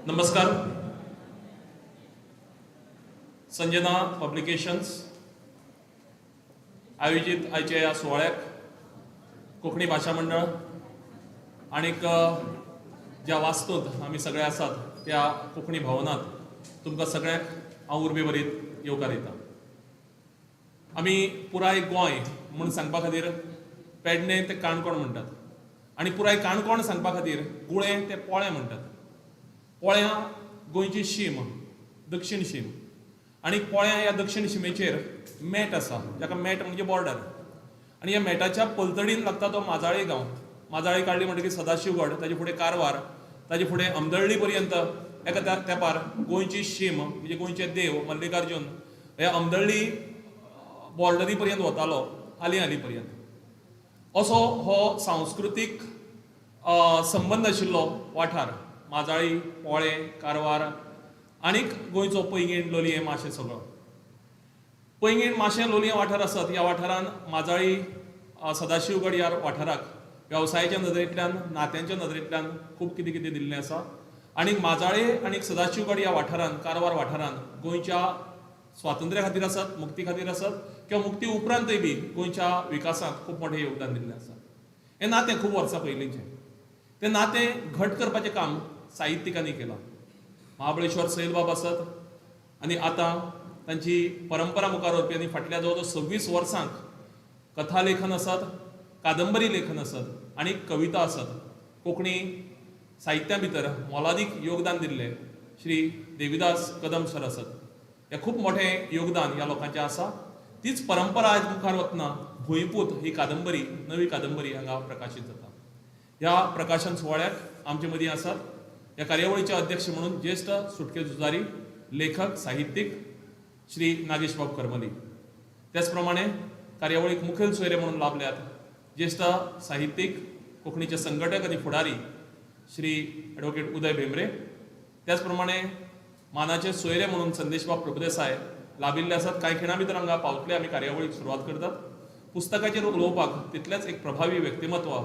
नमस्कार. संजना पब्लिकेशन्स आयोजीत आयच्या ह्या सुवाळ्याक कोंकणी भाशा मंडळ आणीक ज्या वास्तूंत आमी सगळे आसात त्या कोंकणी भवनांत तुमकां सगळ्यांक हांव उर्बे भरीत येवकार दिता. आमी पुराय गोंय म्हूण सांगपा खातीर पेडणें ते काणकोण म्हणटात आनी पुराय काणकोण सांगपा खातीर गुळें ते पोळें म्हणटात. पोळ्यां गोंयची शीम, दक्षीण शीम, आनी पोळ्यां ह्या दक्षीण शिमेचेर मेट आसा, जाका मेट म्हणजे बॉर्डर, आनी ह्या मेटाच्या पलतडीन लागता तो माजाळी गांव. माजाळी काडली म्हणटकीर सदाशिवगड, ताजे फुडें कारवार, ताजे फुडें अमदळ्ळी पर्यंत एका तेंपार गोंयची शीम म्हणजे गोंयचे देव मल्लिकार्जून ह्या अमदळ्ळी बॉर्डरी पर्यंत वतालो, आली आली पर्यंत. असो हो सांस्कृतीक संबंद आशिल्लो वाठार माजाळी, पोळें, कारवार आनीक गोंयचो पैंगीण, लोलयें, माशें सगळो. पैंगीण, माशें, लोलयें वाठार आसत ह्या वाठारान माजाळी, सदाशिवगड ह्या वाठाराक वेवसायाच्या नदरेंतल्यान, नात्यांच्या नदरेंतल्यान खूब कितें कितें दिल्लें आसा. आनी माजाळे आनी सदाशिवगड ह्या वाठारान, कारवार वाठारान गोंयच्या स्वातंत्र्या खातीर आसत, मुक्ती खातीर आसत किंवा मुक्ती उपरांतय बी गोंयच्या विकासांत खूब मोठें योगदान दिल्लें आसा. हें नातें खूब वर्सां पयलींचें. तें नातें घट करपाचें काम साहित्यिकांनी केलां. महाबळेश्वर सैलबाब आसत आनी आतां तांची परंपरा मुखार व्हरपी आनी फाटल्या जवळ जवळ 26 वर्सांक कथा लेखन आसत, कादंबरी लेखन आसत आनी कविता आसत, कोंकणी साहित्या भितर मोलादीक योगदान दिल्ले श्री देविदास कदम सर आसत. हें खूब मोठें योगदान ह्या लोकांचें आसा. तीच परंपरा आयज मुखार वतना भुंयपूत ही कादंबरी, नवी कादंबरी हांगा प्रकाशीत जाता. ह्या प्रकाशन सुवाळ्याक आमचे मदीं आसात ह्या कार्यावळीचे अध्यक्ष म्हणून ज्येश्ठ सुटके झुजारी, लेखक, साहित्यीक श्री नागेशबाब करमली. त्याच प्रमाणे कार्यावळीक मुखेल सोयरे म्हणून लाभल्यात ज्येश्ठ साहित्यीक, कोंकणीचे संघटक आनी फुडारी श्री ॲडव्होकेट उदय भेंब्रे. त्याच प्रमाणे मानाचे सोयरे म्हणून संदेशबाब प्रभुदेसाय लाभिल्ले आसात. कांय खिणां भितर हांगा पावतले, आमी कार्यावळीक सुरवात करतात. पुस्तकाचेर उलोवपाक तितलेंच एक प्रभावी व्यक्तिमत्व,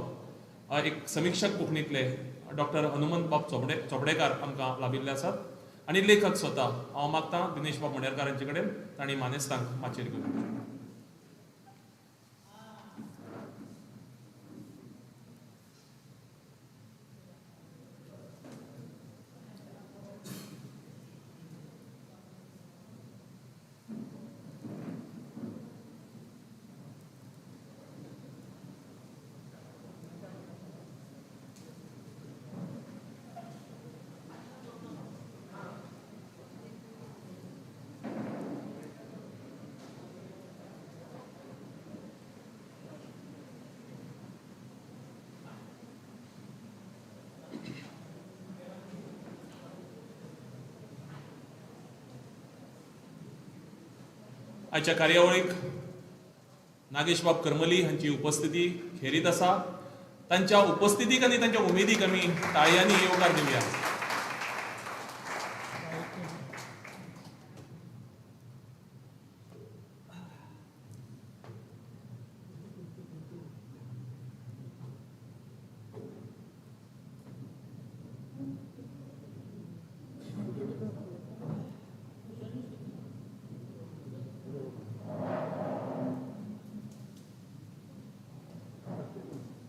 एक समिक्षक कोंकणींतले डॉक्टर हनुमंतबाब चोपडेकार आमकां लाभिल्ले आसात आनी लेखक स्वता हांव मागतां दिनेशबाब मणेरकार हांचे कडेन तांणी मानेस्तांक माचयेर घेवन. आयच्या कार्यावळीक नागेशबाब करमली हांची उपस्थिती खेरीत आसा. तांच्या उपस्थितीक आनी तांच्या उमेदीक आमी ताळयांनी येवकार दिवया.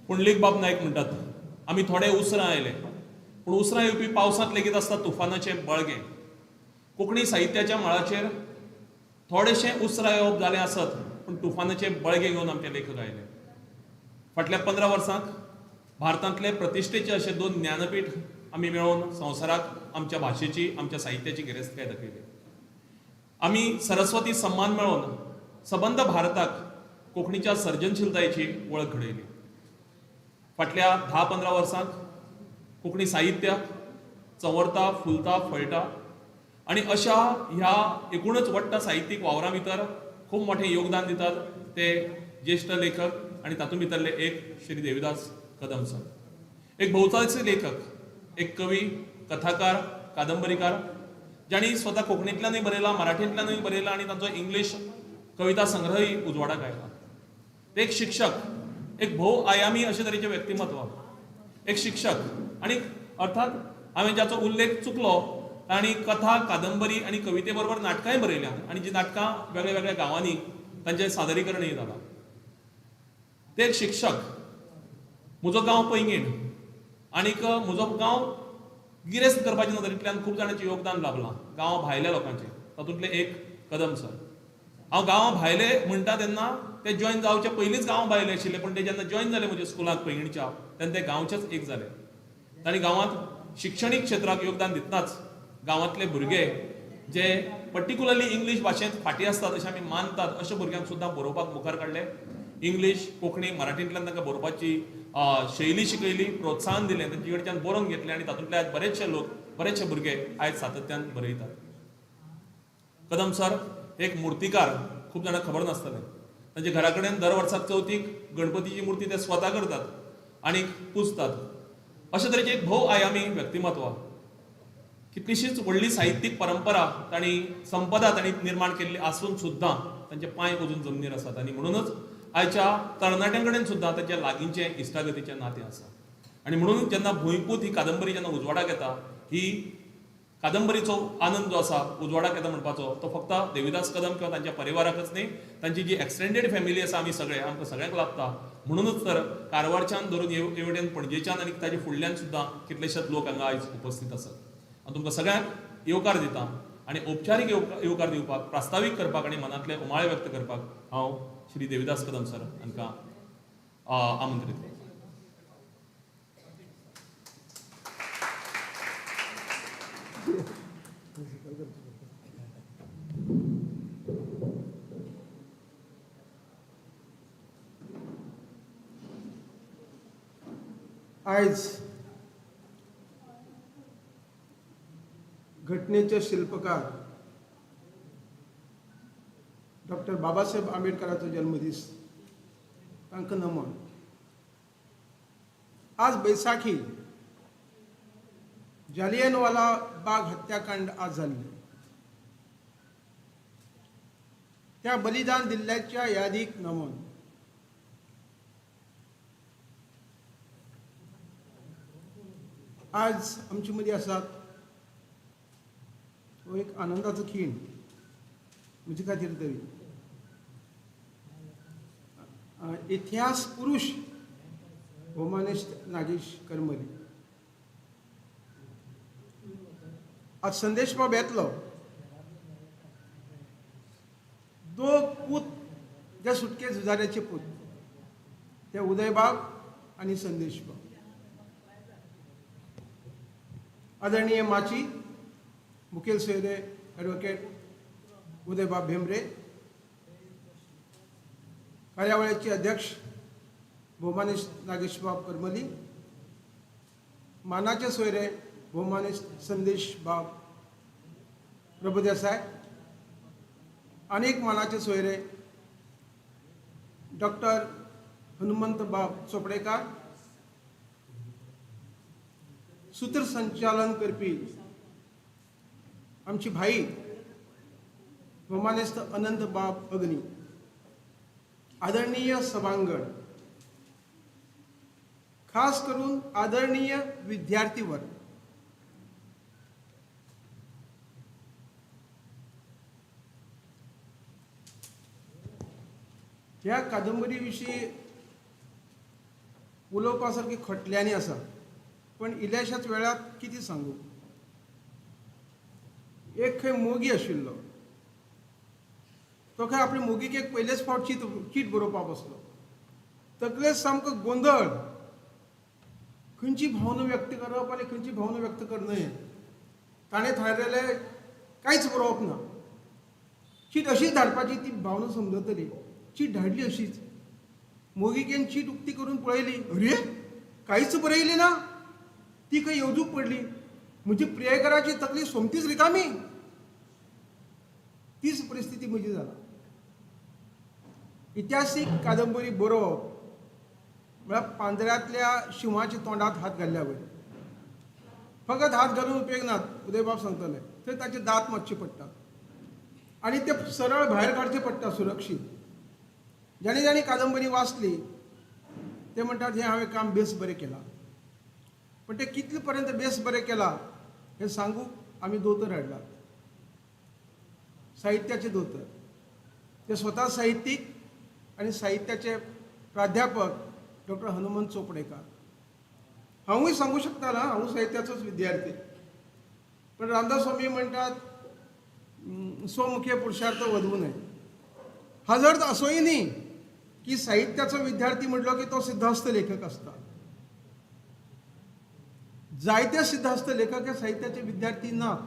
पुंडलीकबाब नायक म्हणटात, आमी थोडे उसरां आयले, पूण उसरां येवपी पावसांत लेगीत आसता तुफानाचें बळगें. कोंकणी साहित्याच्या मळाचेर थोडेशें उसरां येवप जालें आसत, पूण तुफानाचें बळगें घेवन आमचे लेखक आयले. फाटल्या 15 वर्सांक भारतांतले प्रतिश्ठेचे अशे 2 ज्ञानपीठ आमी मेळोवन संवसाराक आमच्या भाशेची, आमच्या साहित्याची गिरेस्तकाय दाखयली. आमी सरस्वती सन्मान मेळोवन सबंद भारताक कोंकणीच्या सर्जनशीलतायेची वळख घडयली. फाटल्या 10-15 वर्सांक कोंकणी साहित्य चंवरता, फुलता, फळटा आनी अशा ह्या एकूणच वट्ट साहित्यीक वावरा भितर खूब मोठें योगदान दितात ते ज्येश्ठ लेखक आनी तातूंत भितरले एक श्री देविदास कदम सर. एक भोवतालचे लेखक, एक कवी, कथाकार, कादंबरीकार, ज्यांनी स्वता कोंकणींतल्यानूय बरयला, मराठींतल्यानूय बरयला आनी तांचो इंग्लीश कविता संग्रहय उजवाडाक आयला. ते एक शिक्षक, एक भोव आयामी अशे तरेचें व्यक्तिमत्व, एक शिक्षक आनी अर्थात हांवें ज्याचो उल्लेख चुकलो तांणी कथा, कादंबरी आनी कविते बरोबर नाटकांय बरयल्यांत आनी जी नाटकां वेगळ्या वेगळ्या गांवांनी तांचें सादरीकरणूय जालां. ते एक शिक्षक. म्हजो गांव पैंगीण आनीक म्हजो गांव गिरेस्त करपाच्या नदरेंतल्यान खूब जाणांचें योगदान लाबलां, गांवा भायल्या लोकांचें. तातूंतले एक कदम सर. हांव गांवा भायले म्हणटा तेन्ना ते जॉयन जावचे पयलींच गांवा भायले आशिल्ले, पूण ते जेन्ना जॉयन जाले म्हज्या स्कुलांत पैंगीणच्या तेन्ना ते गांवचेच एक जाले. तांणी गांवांत शिक्षणीक क्षेत्राक योगदान दितनाच गांवांतले भुरगे जे पर्टिक्युलरली इंग्लीश भाशेंत फाटीं आसतात अशें आमी मानतात अशा भुरग्यांक सुद्दां बरोवपाक मुखार काडले. इंग्लीश, कोंकणी, मराठींतल्यान तांकां बरोवपाची शैली शिकयली, प्रोत्साहन दिलें, तांचे कडच्यान बरोवन घेतलें आनी तातूंतले आयज बरेचशे लोक, बरेचशे भुरगे आयज सातत्यान बरयतात. कदम सर एक मुर्तीकार, खूब जाणांक खबर नासतलें. तांच्या घरा कडेन दर वर्सा चवथीक गणपतीची मुर्ती ते स्वता करतात आनी पुजतात. अशे तरेचे एक भोव आयामी व्यक्तिमत्व, कितलीशीच व्हडली साहित्यीक परंपरा तांणी, संपदा तांणी निर्माण केल्ली आसून सुद्दां तांचे पांय अजून जमनीर आसात आनी म्हणूनच आयच्या तरणाट्यां कडेन सुद्दां तांच्या लागींचें इश्टागतीचें नातें आसा. आनी म्हणून जेन्ना भुंयपूत ही कादंबरी जेन्ना उजवाडाक येता, ही कादंबरीचो आनंद जो आसा उजवाडाक येता म्हणपाचो तो फक्त देविदास कदम किंवा तांच्या परिवाराकच न्ही, तांची जी एक्सटेंडेड फॅमिली आसा आमी सगळे, आमकां सगळ्यांक लाभता. म्हणूनच तर कारवारच्यान धरून हे वटेन पणजेच्यान आनी ताजे फुडल्यान सुद्दां कितलेशेच लोक हांगा आयज उपस्थीत आसात. हांव तुमकां सगळ्यांक येवकार दिता आनी औपचारीक येवकार दिवपाक, प्रास्तावीक करपाक आनी मनांतले उमाळे व्यक्त करपाक हांव श्री देविदास कदम सर हांकां आमंत्रीत करतां. आयज घटनेचे शिल्पकार डॉक्टर बाबासाहेब आंबेडकराचो जल्मदीस, तांकां नमन. आज बैसाखी जालियनवाला बाग हत्याकांड आज जाल्लें, त्या बलिदान दिल्ल्याच्या यादीक नमन. आज आमचे मदीं आसात हो एक आनंदाचो खीण म्हजे खातीर तरी. इतिहास पुरुश भोवमानेस्त नागेश करमली. आज संदेश बाब येतलो, दोग पूत जे सुटके झुजाऱ्याचे पूत, ते उदयबाब आनी संदेश बाब. आदरणीय माची मुखेल सोयरे ॲडव्होकेट उदयबाब भेंब्रे, कार्यावळीचे अध्यक्ष भोवमानेस्त नागेशबाब करमली, मानाचे सोयरे भोवमानेस्त संदेश बाब प्रभुदेसाय, अनेक मानाचे सोयरे डॉक्टर हनुमंत बाब चोपडेकार, सूत्रसंचालन करपी आमची भाई भोवमानेस्त अनंत बाब अग्नी, आदरणीय सभांगण, खास करून आदरणीय विद्यार्थी वर्ग, ह्या कादंबरी विशीं उलोवपा सारकी खटल्यांनी आसा, पण इल्ल्याशाच वेळात कितें सांगू. एक खंय मोगी आशिल्लो, तो खंय आपले मोगिकेक पयलेच फावट चीट बरोवपाक बसलो. तकलेच सामको गोंदळ, खंयची भावना व्यक्त करप आनी खंयची भावना व्यक्त करनय. ताणें थारायलें कांयच बरोवप ना, चीट अशीच धाडपाची, ती भावना समजतली. चीट धाडली अशीच, मोगिकेन चीट उक्ती करून पळयली, अरे कांयच बरयलें ना. ती खंय येवजूंक पडली, म्हजी प्रियकराची तकली सोमतीच रिकामी. तीच परिस्थिती म्हजी जाला. इतिहासीक कादंबरी बरोवप म्हळ्यार पांजऱ्यांतल्या शिंवाच्या तोंडांत हात घाल्ल्या वरी. फकत हात घालून उपयोग ना, उदयबाब सांगतले, थंय ताचे दांत मातशे पडटात आनी ते सरळ भायर काडचे पडटा सुरक्षीत. जाणी जाणी कादंबरी वाचली ते म्हणटात हें हांवें काम बेस बरें केलां, पण ते कितले पर्यंत बेस बरें केलां हें सांगूंक आमी दोतोर हाडलात, साहित्याचे दोतोर. ते स्वता साहित्यीक आनी साहित्याचे प्राध्यापक डॉक्टर हनुमंत चोपडेकार. हांवूय सांगूं शकता ना, हांवूय साहित्याचोच विद्यार्थी. पण रामदास स्वामी म्हणटात स्वमुखे पुरुषार्थ वधू नये. हाजो अर्थ असोय न्ही की साहित्याचो विद्यार्थी म्हटलो की तो सिद्धास्त लेखक आसता. जायते सिद्धास्त लेखक हे साहित्याचे विद्यार्थी नात.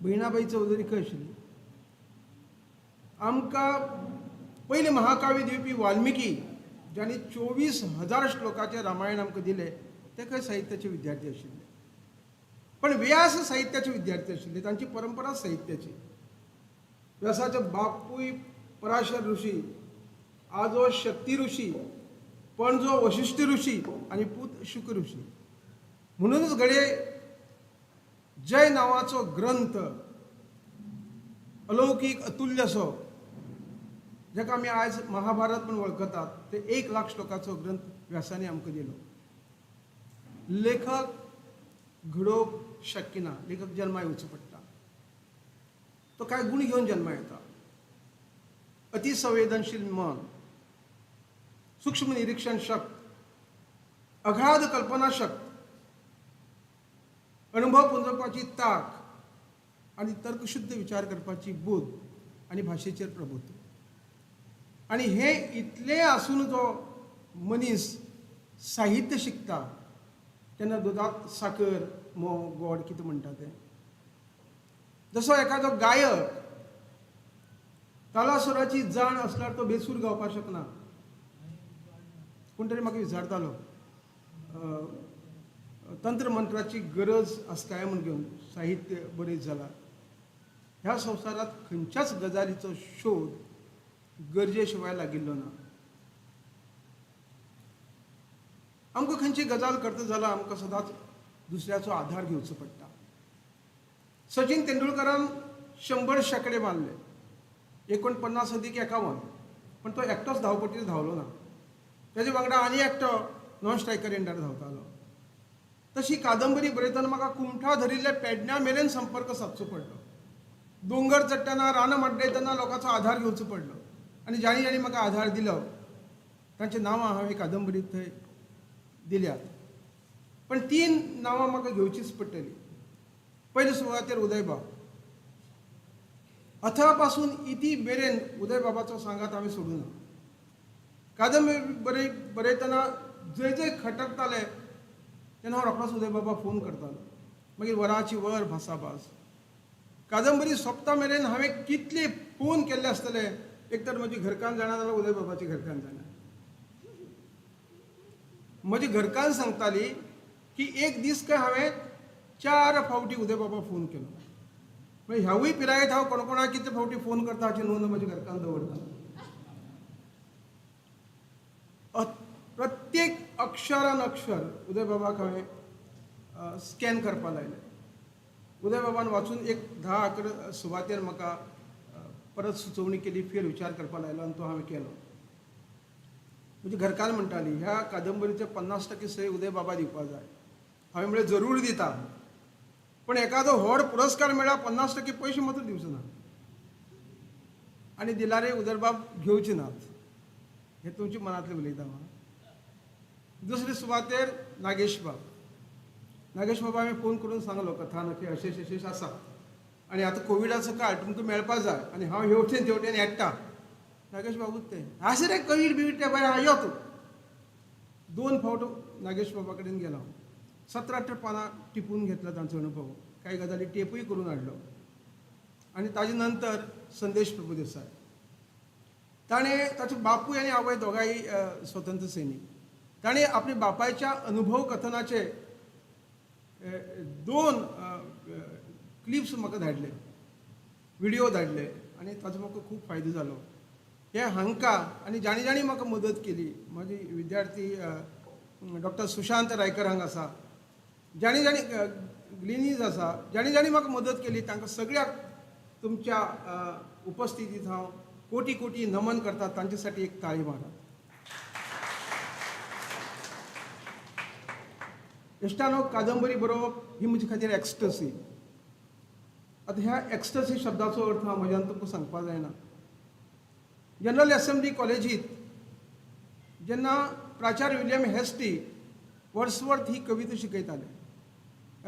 बहिणाबाई चौधरी खंय आशिल्ली? आमकां पयलें महाकाव्य दिवपी वाल्मिकी, ज्यांनी 24,000 श्लोकाचें रामायण आमकां दिलें, ते खंय साहित्याचे विद्यार्थी आशिल्ले. पण व्यास साहित्याचे विद्यार्थी आशिल्ले, तांची परंपरा साहित्याची. व्यासाचे बापूय पराशर ऋषी, आजो शक्ती ऋषी, पणजो वशिष्ठ ऋषी आनी पूत शुक ऋषी. म्हणूनच घडये जय नांवाचो ग्रंथ अलौकीक अतुल्य असो, जाका आमी आयज महाभारत म्हूण वळखतात, ते 1 लाख श्लोकाचो ग्रंथ व्यासांनी आमकां दिलो. लेखक घडोवप शक्य ना, लेखक जन्मा येवचो पडटा. तो कांय गूण घेवन जन्मा येता. अतिसंवेदनशील मन, सूक्ष्म निरीक्षण शक्त, अगाध कल्पना शक्त, अनुभव पुंजोवपाची ताक आनी तर्कशुद्ध विचार करपाची बुद्द आनी भाशेचेर प्रभुत्व. आनी हें इतलें आसून जो मनीस साहित्य शिकता तेन्ना दुदाक साकर, म्होंव, गोड कितें म्हणटा तें. जसो एखादो गायक तालासुराची जाण आसल्यार तो बेसूर गावपाक शकना. कोण तरी म्हाका विचारतालो तंत्रमंत्राची गरज आसता काय म्हूण घेवन साहित्य बरयत जाल्यार. ह्या संवसारांत खंयच्याच गजालीचो शोध गरजे शिवाय लागिल्लो ना. आमकां खंयची गजाल करता जाल्यार आमकां सदांच दुसऱ्याचो आधार घेवचो पडटा. सचिन तेंडुलकरान 100 शेंकडे मारले, 49 अधिक 51, पण तो एकटोच धांवपट्टीर धांवलो ना. तेजे वांगडा आनी एकटो नॉन स्ट्रायकर एंडार धांवतालो. तशी कादंबरी बरयतना म्हाका कुमठा धरिल्ल्या पेडण्या मेरेन संपर्क सादचो पडलो. दोंगर चडटना, रानां माड्डयतना लोकांचो आधार घेवचो पडलो. आनी जाणी जाणी म्हाका आधार दिलो तांची नांवां हांवें कादंबरीत थंय दिल्यात. पण 3 नांवां म्हाका घेवचीच पडटली. पयले सुवातेर उदयबाब. अथवा पासून इती मेरेन उदयबाबाचो सांगात हांवें सोडूं ना. कादंबरी बरयतना जंय जंय खटकताले तेन्ना हांव रोखडोच उदयबाबा फोन करतालो. मागीर वराची वर भासाभास. कादंबरी सोंपता मेरेन हांवें कितले फोन केल्ले आसतले, एक तर म्हजी घरकान्न जाणा जाल्यार उदयबाबाची घरकान्न जाणा. म्हजी घरकान्न सांगताली की एक दीस काय हांवें 4 फावटी उदयबाबा फोन केलो. म्हणजे ह्यावूय पिरायेंत हांव कोण कोणाक कितले फावटी फोन करता हाची नोंद म्हजी घरकान्न दवरता. प्रत्येक अक्षरान अक्षर उदयबाबाक हांवें स्कॅन करपाक लायलें. उदयबाबान वाचून एक 10-11 सुवातेर म्हाका परत सुचोवणी केली, फेर विचार करपाक लायलो आनी तो हांवें केलो. म्हजी घरकान्न म्हणटाली ह्या कादंबरीचे 50% सही उदयबाबा दिवपाक जाय. हांवें म्हणलें जरूर दिता, पण एखादो व्हड पुरस्कार मेळ्ळा 50% पयशे मात्र दिवचो ना. आनी दिल्यारय उदयबाब घेवचे नात, हे तुमच्या मनांतलें उलयता हांव. दुसरे सुवातेर नागेशबाब. नागेशबाबा हांवें फोन करून सांगलो कथानक हे अशें अशें आसा आनी आतां कोविडाचो काळ, तुमकां मेळपा जाय आनी हांव हेवटेन तेवटेन येता. नागेश बाबूच ते आसा रे कोवीड बिवीड ते बरें यो तूं. 2 फावट नागेश बाबा कडेन गेलो, 17-18 पानां टिपून घेतलो तांचो अनुभव, कांय गजाली टेपूय करून हाडलो. आनी ताजे नंतर संदेश प्रभुदेसाय, ताणें ताचे बापूय आनी आवय दोगांय स्वतंत्र सैनीक. ताणें आपल्या बापायच्या अनुभव कथनाचे 2 क्लिप्स म्हाका धाडले, विडियो धाडले आनी ताचो म्हाका खूब फायदो जालो. हे हांकां आनी जाणी जाणी म्हाका मदत केली. म्हजे विद्यार्थी डॉक्टर सुशांत रायकर हांगा आसा, जाणी जाणी ग्लिनीज आसा, जाणी जाणी म्हाका मदत केली तांकां सगळ्याक तुमच्या उपस्थितीत हांव कोटी कोटी नमन करता. तांच्यासाठी एक ताळी मारा. इश्टानो, कादंबरी बरोवप ही म्हजे खातीर एक्स्टसी. आतां ह्या एक्स्टसी शब्दाचो अर्थ हांव म्हज्यान तुमकां सांगपाक जायना. जनरल एसेंब्ली कॉलेजींत जेन्ना प्राचार्य विलियम हेस्टी वर्ड्सवर्थ ही कविता शिकयताले,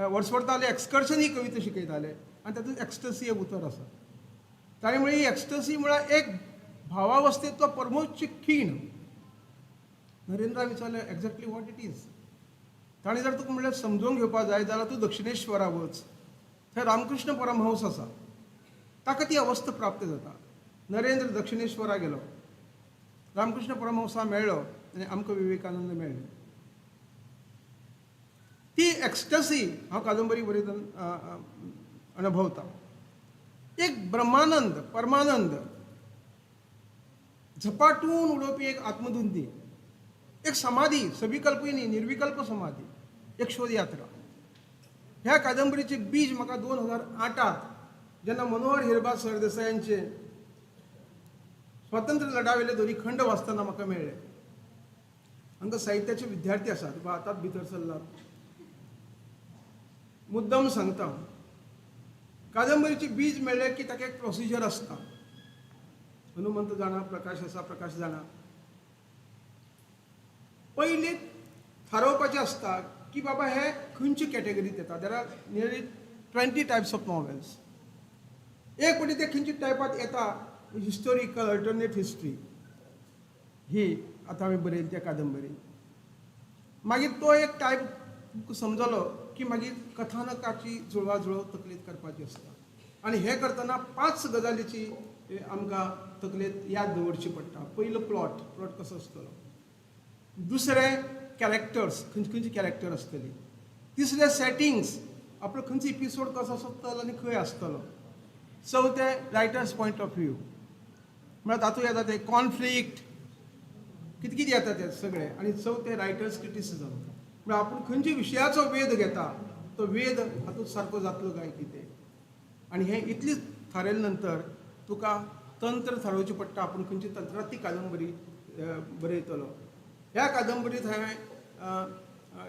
वर्ड्सवर्थाले एक्सकर्शन ही कविता शिकयताले आनी तातूंत एक्स्टसी हें उतर आसा. ताणें म्हळें, एक्स्टसी म्हळ्यार एक भावावस्थेंतलो परमोच्च खीण. नरेंद्रा विचारलें, एक्झॅक्टली what it is? ताणें जर तुका म्हणल्यार समजून घेवपाक जाय जाल्यार तूं दक्षिणेश्वरा वच, थंय रामकृष्ण परमहंस आसा, ताका ती अवस्था प्राप्त जाता. नरेंद्र दक्षिणेश्वरा गेलो, रामकृष्ण परमहंसा मेळ्ळो आनी आमकां विवेकानंद मेळ्ळे. ती एक्स्टसी हांव कादंबरी बरयतना अणभवता. एक ब्रह्मानंद, परमानंद झपाटून उडोवपी एक आत्मधुंदी, एक समाधी, सविकल्पी न्ही, निर्विकल्प समाधी, एक शोधयात्रा. ह्या कादंबरीचे बीज म्हाका 2008 जेन्ना मनोहर हिरबा सरदेसायांचे स्वातंत्र्य लढावेले दोनी खंड वाचतना म्हाका मेळ्ळे. हांगा साहित्याचे विद्यार्थी आसात, आतांच भितर सरलात. मुद्दम सांगता, कादंबरीचे बीज मेळ्ळे की ताका एक प्रोसिजर आसता. हनुमंत जाणा, प्रकाश आसा, प्रकाश जाणा. पयलीं थारोवपाचें आसता की बाबा हे खंयचे कॅटेगरीत येता. There are nearly 20 types of novels. एक फावटी ते खंयच्या टायपांत येता, हिस्टोरिकल, अल्टरनेट हिस्ट्री ही आतां हांवें बरयली त्या कादंबरी. मागीर तो एक टायप समजलो की मागीर कथानकाची जुळवाजुळव तकलेंत करपाची आसता. आनी हें करतना 5 गजालीची आमकां तकलेंत याद दवरची पडटा. पयलो प्लॉट, प्लॉट कसो आसतलो. दुसरें कॅरेक्टर्स, खंयचे खंयचे कॅरेक्टर आसतली. तिसरें सेटिंग्स, आपलो खंयचो एपिसोड कसो आसतलो आनी खंय आसतलो. चवथें रायटर्स पॉयंट ऑफ व्यू, म्हळ्यार तातूंत येता ते कॉन्फ्लिक्ट, कितें कितें येता तें सगळें. आनी चवथें रायटर्स क्रिटिसिजम, म्हळ्यार आपूण खंयच्या विशयाचो वेध घेता तो वेध हातूंत सारको जातलो काय कितें. आनी हें इतलें थारयले नंतर तुका तंत्र थारोवचें पडटा, आपूण खंयच्या तंत्रांत ती कादंबरी बरयतलो. ह्या कादंबरीत हांवें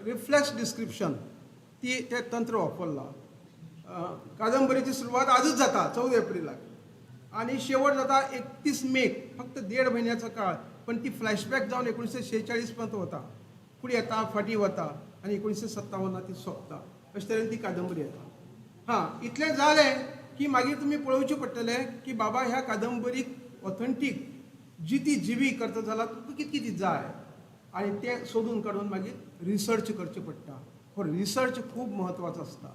रिफ्लेक्स डिस्क्रिप्शन ती तें तंत्र वापरलां. कादंबरीची सुरवात आजच जाता 14 एप्रिलाक आनी शेवट जाता 31 मेक, फक्त 1.5 म्हयन्याचो काळ. पण ती फ्लॅशबॅक जावन 1946 पर्यंत वता, फुडें येता, फाटीं वता आनी 1957 ती सोंपता. अशे तरेन ती कादंबरी येता. हां, इतलें जालें की मागीर तुमी पळोवचें पडटलें की बाबा ह्या कादंबरीक ऑथेंटीक जिती जिवी करता जाल्यार तुका कितें कितें जाय आनी तें सोदून काडून मागीर रिसर्च करचें पडटा. हो रिसर्च खूब म्हत्वाचो आसता.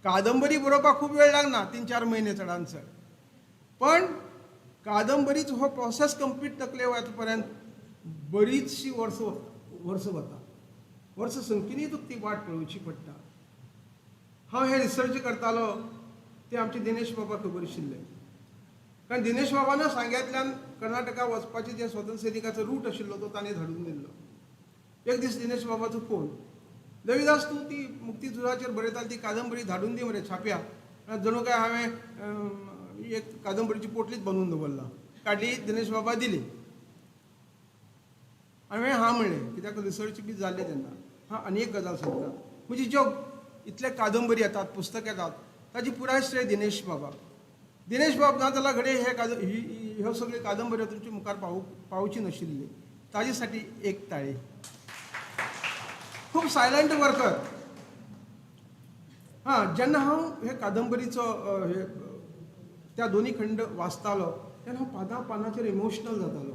कादंबरी बरोवपाक खूब वेळ लागना, 3-4 म्हयने चडान चड, पण कादंबरीचो हो प्रोसेस कंप्लीट तकले वता पर्यंत बरीचशी वर्स वता, वर्स संख्येनी तुका ती वाट पळोवची पडटा. हांव हे रिसर्च करतालो ते आमचे दिनेश बाबा खबर आशिल्ले, कारण दिनेश बाबान सांग्यांतल्यान कर्नाटका वचपाचें जें स्वतंत्र सैनिकाचो रूट आशिल्लो तो ताणें धाडून दिल्लो. एक दीस दिनेश बाबाचो फोन, रविदास तूं ती मुक्ती झुजाचेर बरयताली ती कादंबरी धाडून दी मरे छाप्या. जणू काय हांवें एक कादंबरीची पोटलीच बांदून दवरला. काडली, दिनेश बाबा दिली. हांवें हां म्हणलें, कित्याक रिसर्च बी जाल्लें तेन्ना. हां, आनी एक गजाल सांगता, म्हणजे ज्यो इतले कादंबरी येतात, पुस्तकां येतात, ताची पुराय श्रेय दिनेश बाबा. दिनेश बाब ना जाल्यार घडये हे ह्यो सगळ्यो कादंबऱ्यो तुमच्या मुखार पावची नाशिल्ली. ताजे साठी एक ताळी. खूब सायलंट वर्कर. हां, जेन्ना हांव हे कादंबरीचो हे त्या दोनी खंड वाचतालो तेन्ना हांव पाना पानाचेर इमोशनल जातालो.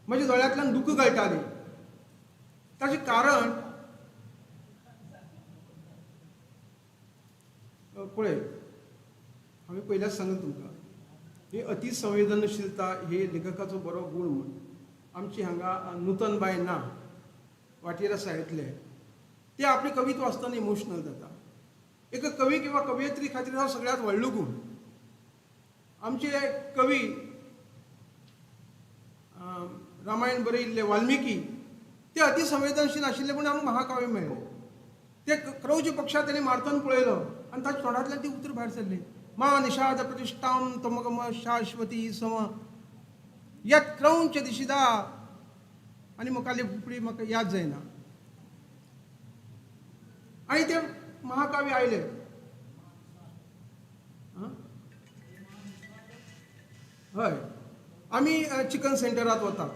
म्हज्या दोळ्यांतल्यान दुकां गळटाली. ताचें कारण पळय, हांवें पयल्याच सांगलें तुमकां, ही अतिसंवेदनशीलता ही लेखकाचो बरो गूण म्हूण. आमची हांगा नूतन बाय ना, वाटेर आसा येतले, ते आपली कविता वाचतना इमोशनल जाता. एक कवी किंवा कवयित्री खातीर हो सगळ्यांत व्हडलो गूण. आमचे कवी रामायण बरयिल्ले वाल्मिकी ते अतिसंवेदनशील आशिल्ले, पूण आमकां महाकाव्य मेळ्ळें. ते क्रौच पक्षाक तेणी मारतना पळयलो आनी ताच्या तोंडांतल्यान ती उतरां भायर सरली, मा निषाद प्रतिष्ठाम तमगम शाश्वती सम यत क्रौंच दिशिदा. आनी मुखाल्ली फुपडी म्हाका याद जायना. आनी ते महाकाव्य आयले. हय, आमी चिकन सेंटरात वतात,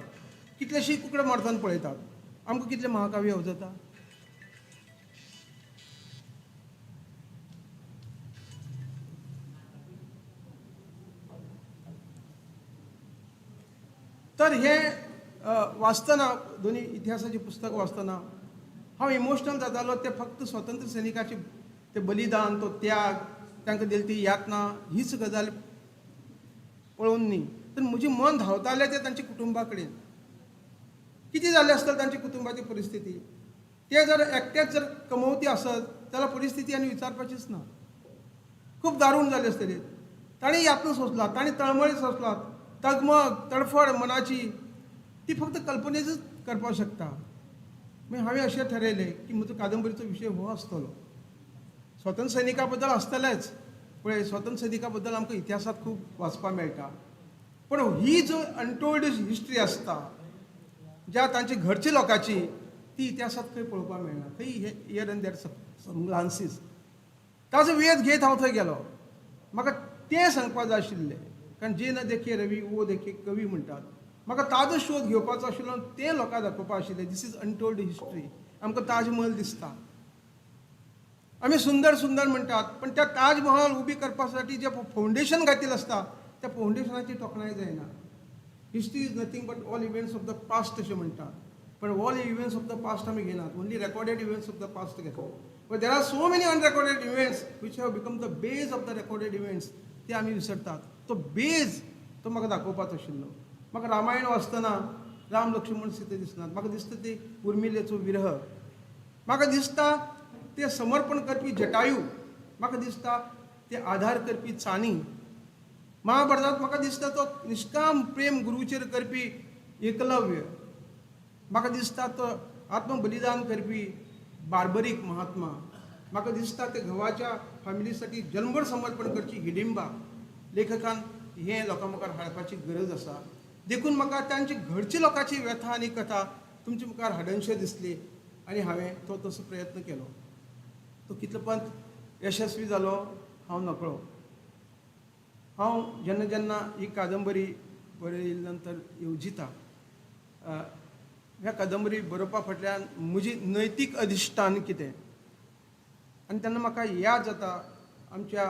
कितलेशी कुकडे मारतना पळयतात, आमकां कितले महाकाव्य येवजता. तर हे वाचतना, दोन्ही इतिहासाची पुस्तक वाचतना हांव इमोशनल जातालो. ते फक्त स्वतंत्र सैनिकाचे ते बलिदान, तो त्याग, तांकां दिली ती यातना, हीच गजाल पळोवन न्ही, तर म्हजें मन धांवतालें तें तांच्या कुटुंबा कडेन. कितें जालें आसतलें तांच्या कुटुंबाची परिस्थिती, ते जर एकटेच जर कमोवती आसत जाल्यार परिस्थिती आनी विचारपाचीच ना, खूब दारूण जाली आसतली. ताणें यातना सोंसला, ताणें तळमळी सोंसलात, तगमग तडफड मनाची ती फक्त कल्पनेचच करपाक शकता. मागीर हांवें अशें ठरयलें की म्हजो कादंबरीचो विशय हो आसतलो. स्वतंत्र सैनिका बद्दल आसतलेंच, पळय स्वतंत्र सैनिका बद्दल आमकां इतिहासांत खूब वाचपाक मेळटा, पण ही जो अनटोल्ड हिस्ट्री आसता ज्या तांच्या घरच्या लोकांची, ती इतिहासांत खंय पळोवपाक मेळना, खंय here and there some glances. ताजो वेध घेत हांव थंय गेलो. म्हाका तें सांगपाक जाय आशिल्लें, कारण जे न देखे रवी वो देखे कवी म्हणटात. म्हाका ताजो शोध घेवपाचो आशिल्लो, तें लोकांक दाखोवपाक आशिल्लें. This is untold history. आमकां ताजमहल दिसता, आमी सुंदर सुंदर म्हणटात, पण त्या ताजमहल उबी करपासाठी जे फावंडेशन घातिल्लें आसता त्या फावंडेशनाची तोखणाय जायना. History is nothing but all events of the past अशें म्हणटात, पण all events of the past आमी घेनात, only recorded events of the past घेतात. But there are so many unrecorded events which have become the base of the recorded events, ते आमी विसरतात. तो बेज तो म्हाका दाखोवपाचो आशिल्लो. म्हाका रामायण वाचतना राम लक्ष्मण सीता दिसनात, म्हाका दिसता ती उर्मिलेचो विरह, म्हाका दिसता ते समर्पण करपी जटायू, म्हाका दिसता ते आधार करपी चानी, महाभारतांत म्हाका दिसता तो निष्काम प्रेम गुरुचेर करपी एकलव्य, म्हाका दिसता तो आत्मबलिदान करपी बार्बरीक महात्मा, म्हाका दिसता ते घोवाच्या फॅमिलीसाठी जन्मभर समर्पण करची हिडिंबा. लेखकान हें लोकां मुखार हाडपाची गरज आसा. देखून म्हाका तांची घरची लोकांची व्यथा आनी कथा तुमचे मुखार हाडनशें दिसली आनी हांवें तो तसो प्रयत्न केलो. तो कितलो पंत यशस्वी जालो हांव नकळो. हांव जेन्ना जेन्ना ही कादंबरी बरयल्या नंतर येवजिता, ह्या कादंबरी बरोवपा फाटल्यान म्हजी नैतीक अधिश्ठान कितें, आनी तेन्ना म्हाका याद जाता आमच्या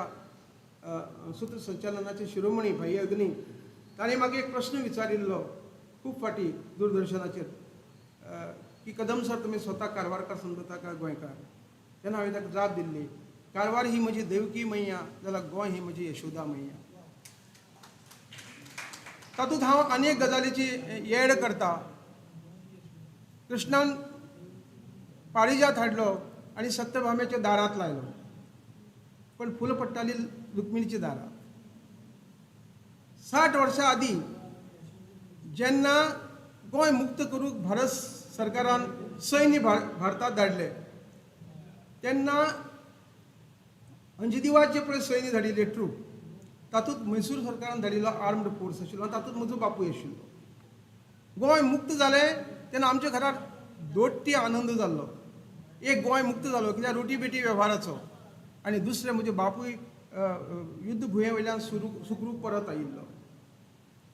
सूत्रसंचालनाचे शिरोमणी भाई अग्नी, ताणें म्हाका एक प्रश्न विचारिल्लो खूब फाटीं दूरदर्शनाचेर की कदम सर तुमी स्वता कारवारकार समजता काय गोंयकार? तेन्ना हांवें ताका जाप दिल्ली, कारवार ही म्हजी देवकी मैया जाल्यार गोंय ही म्हजी यशोदा मैया. तातूंत हांव आनी एक गजालीची येड करता. कृष्णान पारिजात हाडलो आनी सत्यभामेच्या दारांत लायलो, पण फुलां पडटाली रुक्मिणीच्या दारांत. 60 वर्सां आदीं जेन्ना गोंय मुक्त करूंक भारत सरकारान सैन्य भारतांत धाडले तेन्ना अंजदिवाचे पळय सैन्य धाडिल्ले ट्रूप, तातूंत मैसूर सरकारान धाडिल्लो आर्म्ड फोर्स आशिल्लो, तातूंत म्हजो बापूय आशिल्लो. गोंय मुक्त जालें तेन्ना आमच्या घरांत दोट्टी आनंद जाल्लो. एक गोंय मुक्त जालो कित्याक रोटी बेटी वेव्हाराचो, आनी दुसरें म्हजे बापूय युद्ध भुंये वयल्यान सुखरूप परत आयिल्लो.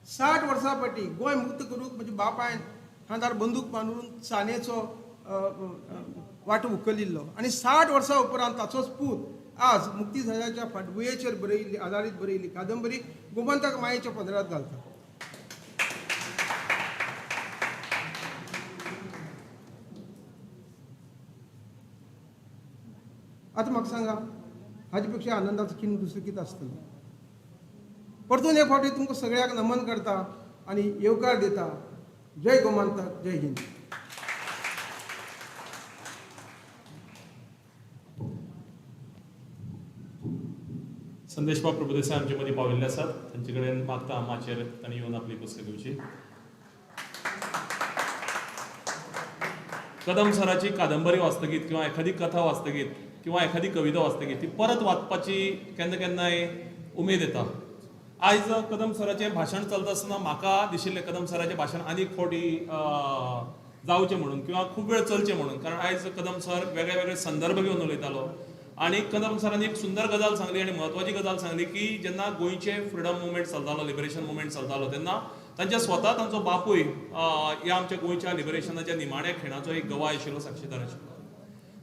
60 वर्सां फाटीं गोंय मुक्त करूंक म्हज्या बापायन खांदार बंदूक बांदून चानेचो वाटो उखलिल्लो, आनी 60 वर्सां उपरांत ताचोच पूत आज मुक्ती झेजाच्या फाटभुंयेचेर बरयिल्ली आदारीत बरयिल्ली कादंबरी गोमंतक मायेच्या पदरांत घालता. आतां म्हाका सांगा, हाजे पेक्षा आनंदाचो खीण दुसरें कितें आसतलें? परतून एक फावटी तुमकां सगळ्यांक नमन करता आनी येवकार दिता. जय गोमंतक, जय हिंद. संदेशबाब प्रभुदेसाय आमचे मदीं पाविल्ले आसात, तांचे कडेन मागता माचयेर तांणी येवन आपली बसका घेवची. कदम सराची कादंबरी वाचतकीत किंवा एखादी कथा वाचतकीत किंवा एखादी कविता वाचतकीत ती परत वाचपाची केन्ना केन्नाय उमेद येता. आयज कदम सराचें भाशण चलता आसतना म्हाका दिशिल्लें कदम सराचें भाशण आनीक फावटी जावचें म्हणून किंवा खूब वेळ चलचें म्हणून, कारण आयज कदम सर वेगळे वेगळे संदर्भ घेवन उलयतालो आनी कदम सरांनी एक सुंदर गजाल सांगली आनी म्हत्वाची गजाल सांगली की जेन्ना गोंयचे फ्रिडम मुवमेंट चलतालो, लिबरेशन मुवमेंट चलतालो, तेन्ना तांच्या स्वता तांचो बापूय ह्या आमच्या गोंयच्या लिबरेशनाच्या निमाण्या खिणाचो एक गवाय आशिल्लो, साक्षीदार आशिल्लो.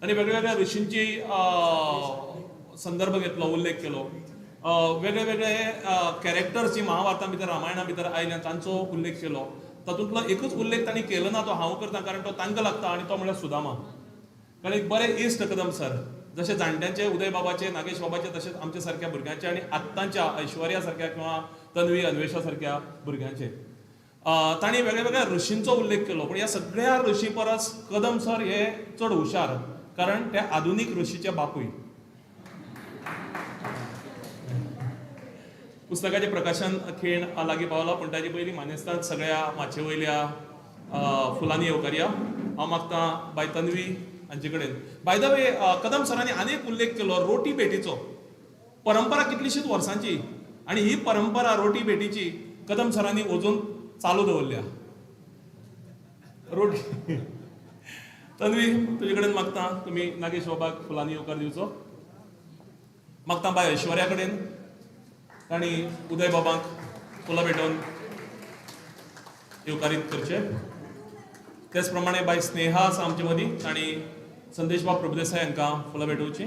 आनी वेगळ्या वेगळ्या ऋषींची संदर्भ घेतलो, उल्लेख केलो, वेगळे वेगळे कॅरेक्टर्स जी महाभारता भितर, रामायणा भितर आयल्या तांचो उल्लेख केलो. तातूंतलो एकूच उल्लेख तांणी केलो ना तो हांव करता, कारण तो तांकां लागता आनी तो म्हळ्यार सुदामा. कारण एक बरे इश्ट कदम सर, जशे जाणट्यांचे उदय बाबाचे, नागेश बाबाचे, तशेंच आमच्या सारक्या भुरग्यांचे आनी आत्तांच्या ऐश्वर्या सारक्या किंवा तन्वी अन्वेषा सारक्या भुरग्यांचे तांणी वेगळ्या वेगळ्या ऋषींचो उल्लेख केलो. पूण ह्या सगळ्या ऋषी परस कदम सर हे चड हुशार, कारण ते आधुनीक ऋषीचे बापूय. पुस्तकाचें प्रकाशन खीण लागीं पावला, पूण ताचे पयलीं मानेस्तांक सगळ्या माचये वयल्या फुलांनी येवकारया. हांव मागतां बाय तन्वी हांचे कडेन. बाय the way, Kadam सरांनी आनीक उल्लेख केलो रोटी भेटीचो. परंपरा कितलीशीच वर्सांची आनी ही परंपरा रोटी भेटीची कदम सरांनी अजून चालू दवरल्या. रोटी तन्वी तुजे कडेन मागता तुमी नागेश बाबाक फुलांनी येवकार दिवचो. मागता बाय ऐश्वर्या कडेन तांणी उदय बाबांक फुलां भेटोवन येवकारीत करचे. त्याच प्रमाणे बाय स्नेहा आसा आमचे मदीं, तांणी संदेश बाब प्रभुदेसाय हांकां फुलां भेटोवची.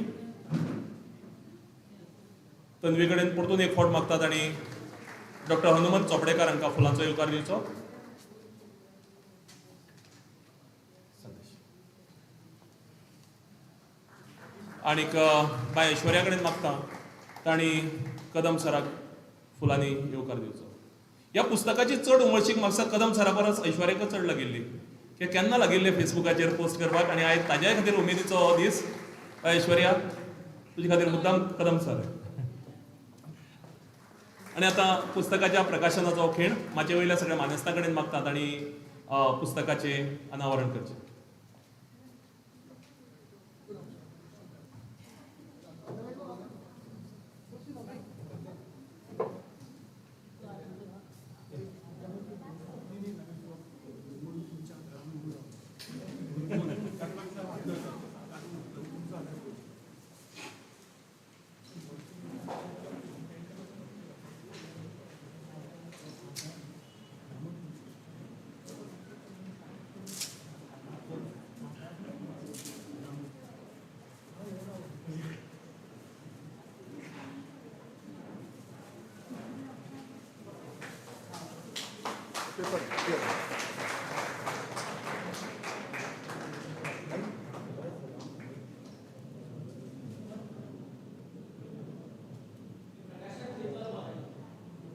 तन्वी कडेन परतून एक फावट मागतात आनी डॉक्टर हनुमंत चोपडेकार हांकां फुलांचो येवकार दिवचो. आनीक बाय ऐश्वर्या कडेन मागता तांणी कदम सराक फुलांनी येवकार दिवचो. ह्या पुस्तकाची चड उमळशीक म्हाका कदम सरा परस ऐश्वर्याक चड लागिल्ली, की केन्ना लागिल्ले फेसबुकाचेर पोस्ट करपाक, आनी आयज ताज्याय खातीर उमेदीचो हो दीस. ऐश्वर्या, तुजे खातीर मुद्दाम कदम सर. आनी आतां पुस्तकाच्या प्रकाशनाचो खीण माचये वयल्या सगळ्या मानेस्तां कडेन मागतात आनी पुस्तकाचें अनावरण करचें.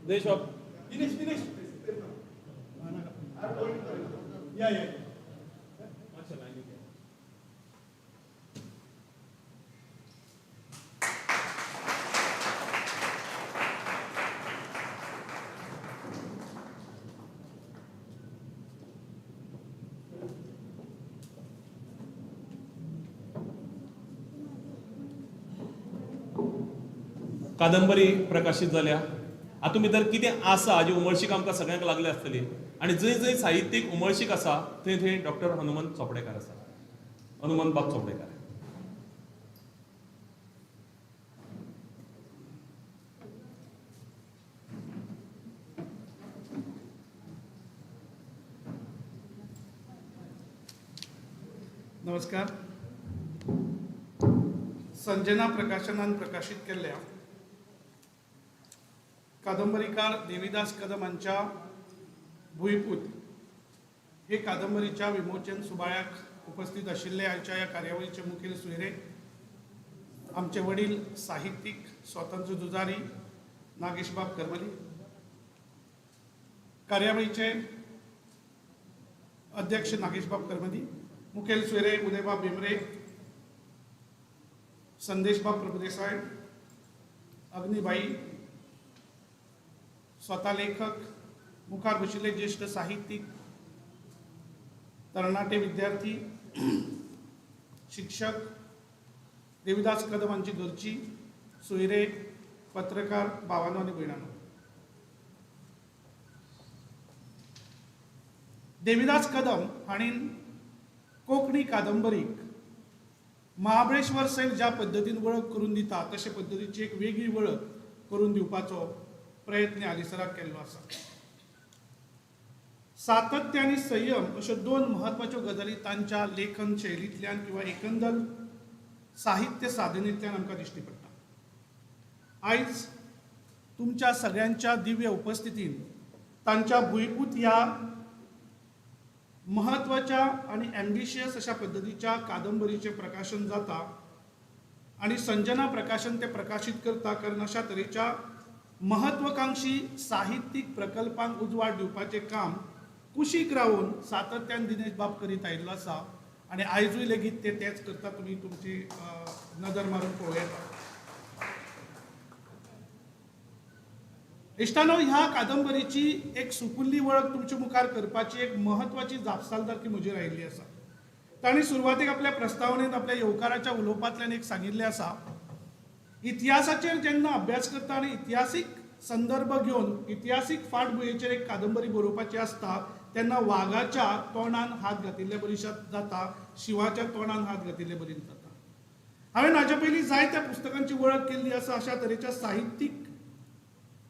देश दिनेश दिनेश या या. कादंबरी प्रकाशीत जाल्या. हातूंत भितर कितें आसा हाजी उमळशीक आमकां सगळ्यांक लागल्या आसतली, आनी जंय जंय साहित्यीक उमळशीक आसा थंय थंय डॉक्टर हनुमंत चोपडेकार आसा, हनुमंत बाब चोपडेकार. नमस्कार. संजना प्रकाशनान प्रकाशीत केल्ल्या कादंबरीकार देविदास कदम हांच्या भुंयपूत हे कादंबरीच्या विमोचन सुवाळ्याक उपस्थित आशिल्ले आयच्या ह्या कार्यावळीचे मुखेल सोयरे आमचे वडील साहित्यीक स्वातंत्र्य झुजारी नागेशबाब करमली, कार्यावळीचे अध्यक्ष नागेशबाब करमली, मुखेल सोयरे उदयबाब भेंब्रे, संदेशबाब प्रभुदेसाय, अग्निबाई, स्वता लेखक, मुखार बशिल्ले ज्येश्ठ साहित्यीक, तरणाटे विद्यार्थी, शिक्षक, देविदास कदम हांची घरची सोयरे, पत्रकार भावानो आनी भयणानो. देविदास कदम हांणी कोंकणी कादंबरीक महाबळेश्वर सैल ज्या पद्दतीन वळख करून दिता तशे पद्दतीची एक वेगळी वळख करून दिवपाचो प्रयत्न हालींसराक केल्लो आसा. सातत्य आनी संयम अश्यो दोन म्हत्वाच्यो गजाली तांच्या लेखन शैलींतल्यान किंवा एकंदर साहित्य साधनेंतल्यान आमकां दिश्टी पडटा. आयज तुमच्या सगळ्यांच्या दिव्य उपस्थितीन तांच्या भुंयपूत ह्या म्हत्वाच्या आनी एम्बिशियस अशा पद्दतीच्या कादंबरीचें प्रकाशन जाता आनी संजना प्रकाशन तें प्रकाशीत करता, कारण अशा तरेच्या महत्वकांक्षी साहित्यीक प्रकल्पांक उजवाड दिवपाचें काम कुशीक रावन सातत्यान दिनेश बाब करीत आयिल्लो आसा आनी आयजूय लेगीत ते तेंच करता. तुमी तुमची नदर मारून पळोवं येता. इश्टानो, ह्या कादंबरीची एक सुपुल्ली वळख तुमचे मुखार करपाची एक म्हत्वाची जापसालदारकी म्हजेर आयिल्ली आसा. तांणी सुरवातेक आपल्या प्रस्तावनेंत आपल्या येवकाराच्या उलोवपांतल्यान एक सांगिल्लें आसा, इतिहासाचेर जेन्ना अभ्यास करता आनी इतिहासीक संदर्भ घेवन इतिहासीक फाटभुंयेचेर एक कादंबरी बरोवपाची आसता तेन्ना वागाच्या तोंडान हात घातिल्ले बरी जाता, शिंवाच्या तोंडान हात घातिल्ले बरी जाता. हांवें हाजे पयलीं जायत्या पुस्तकांची वळख केल्ली आसा, अशा तरेच्या साहित्यीक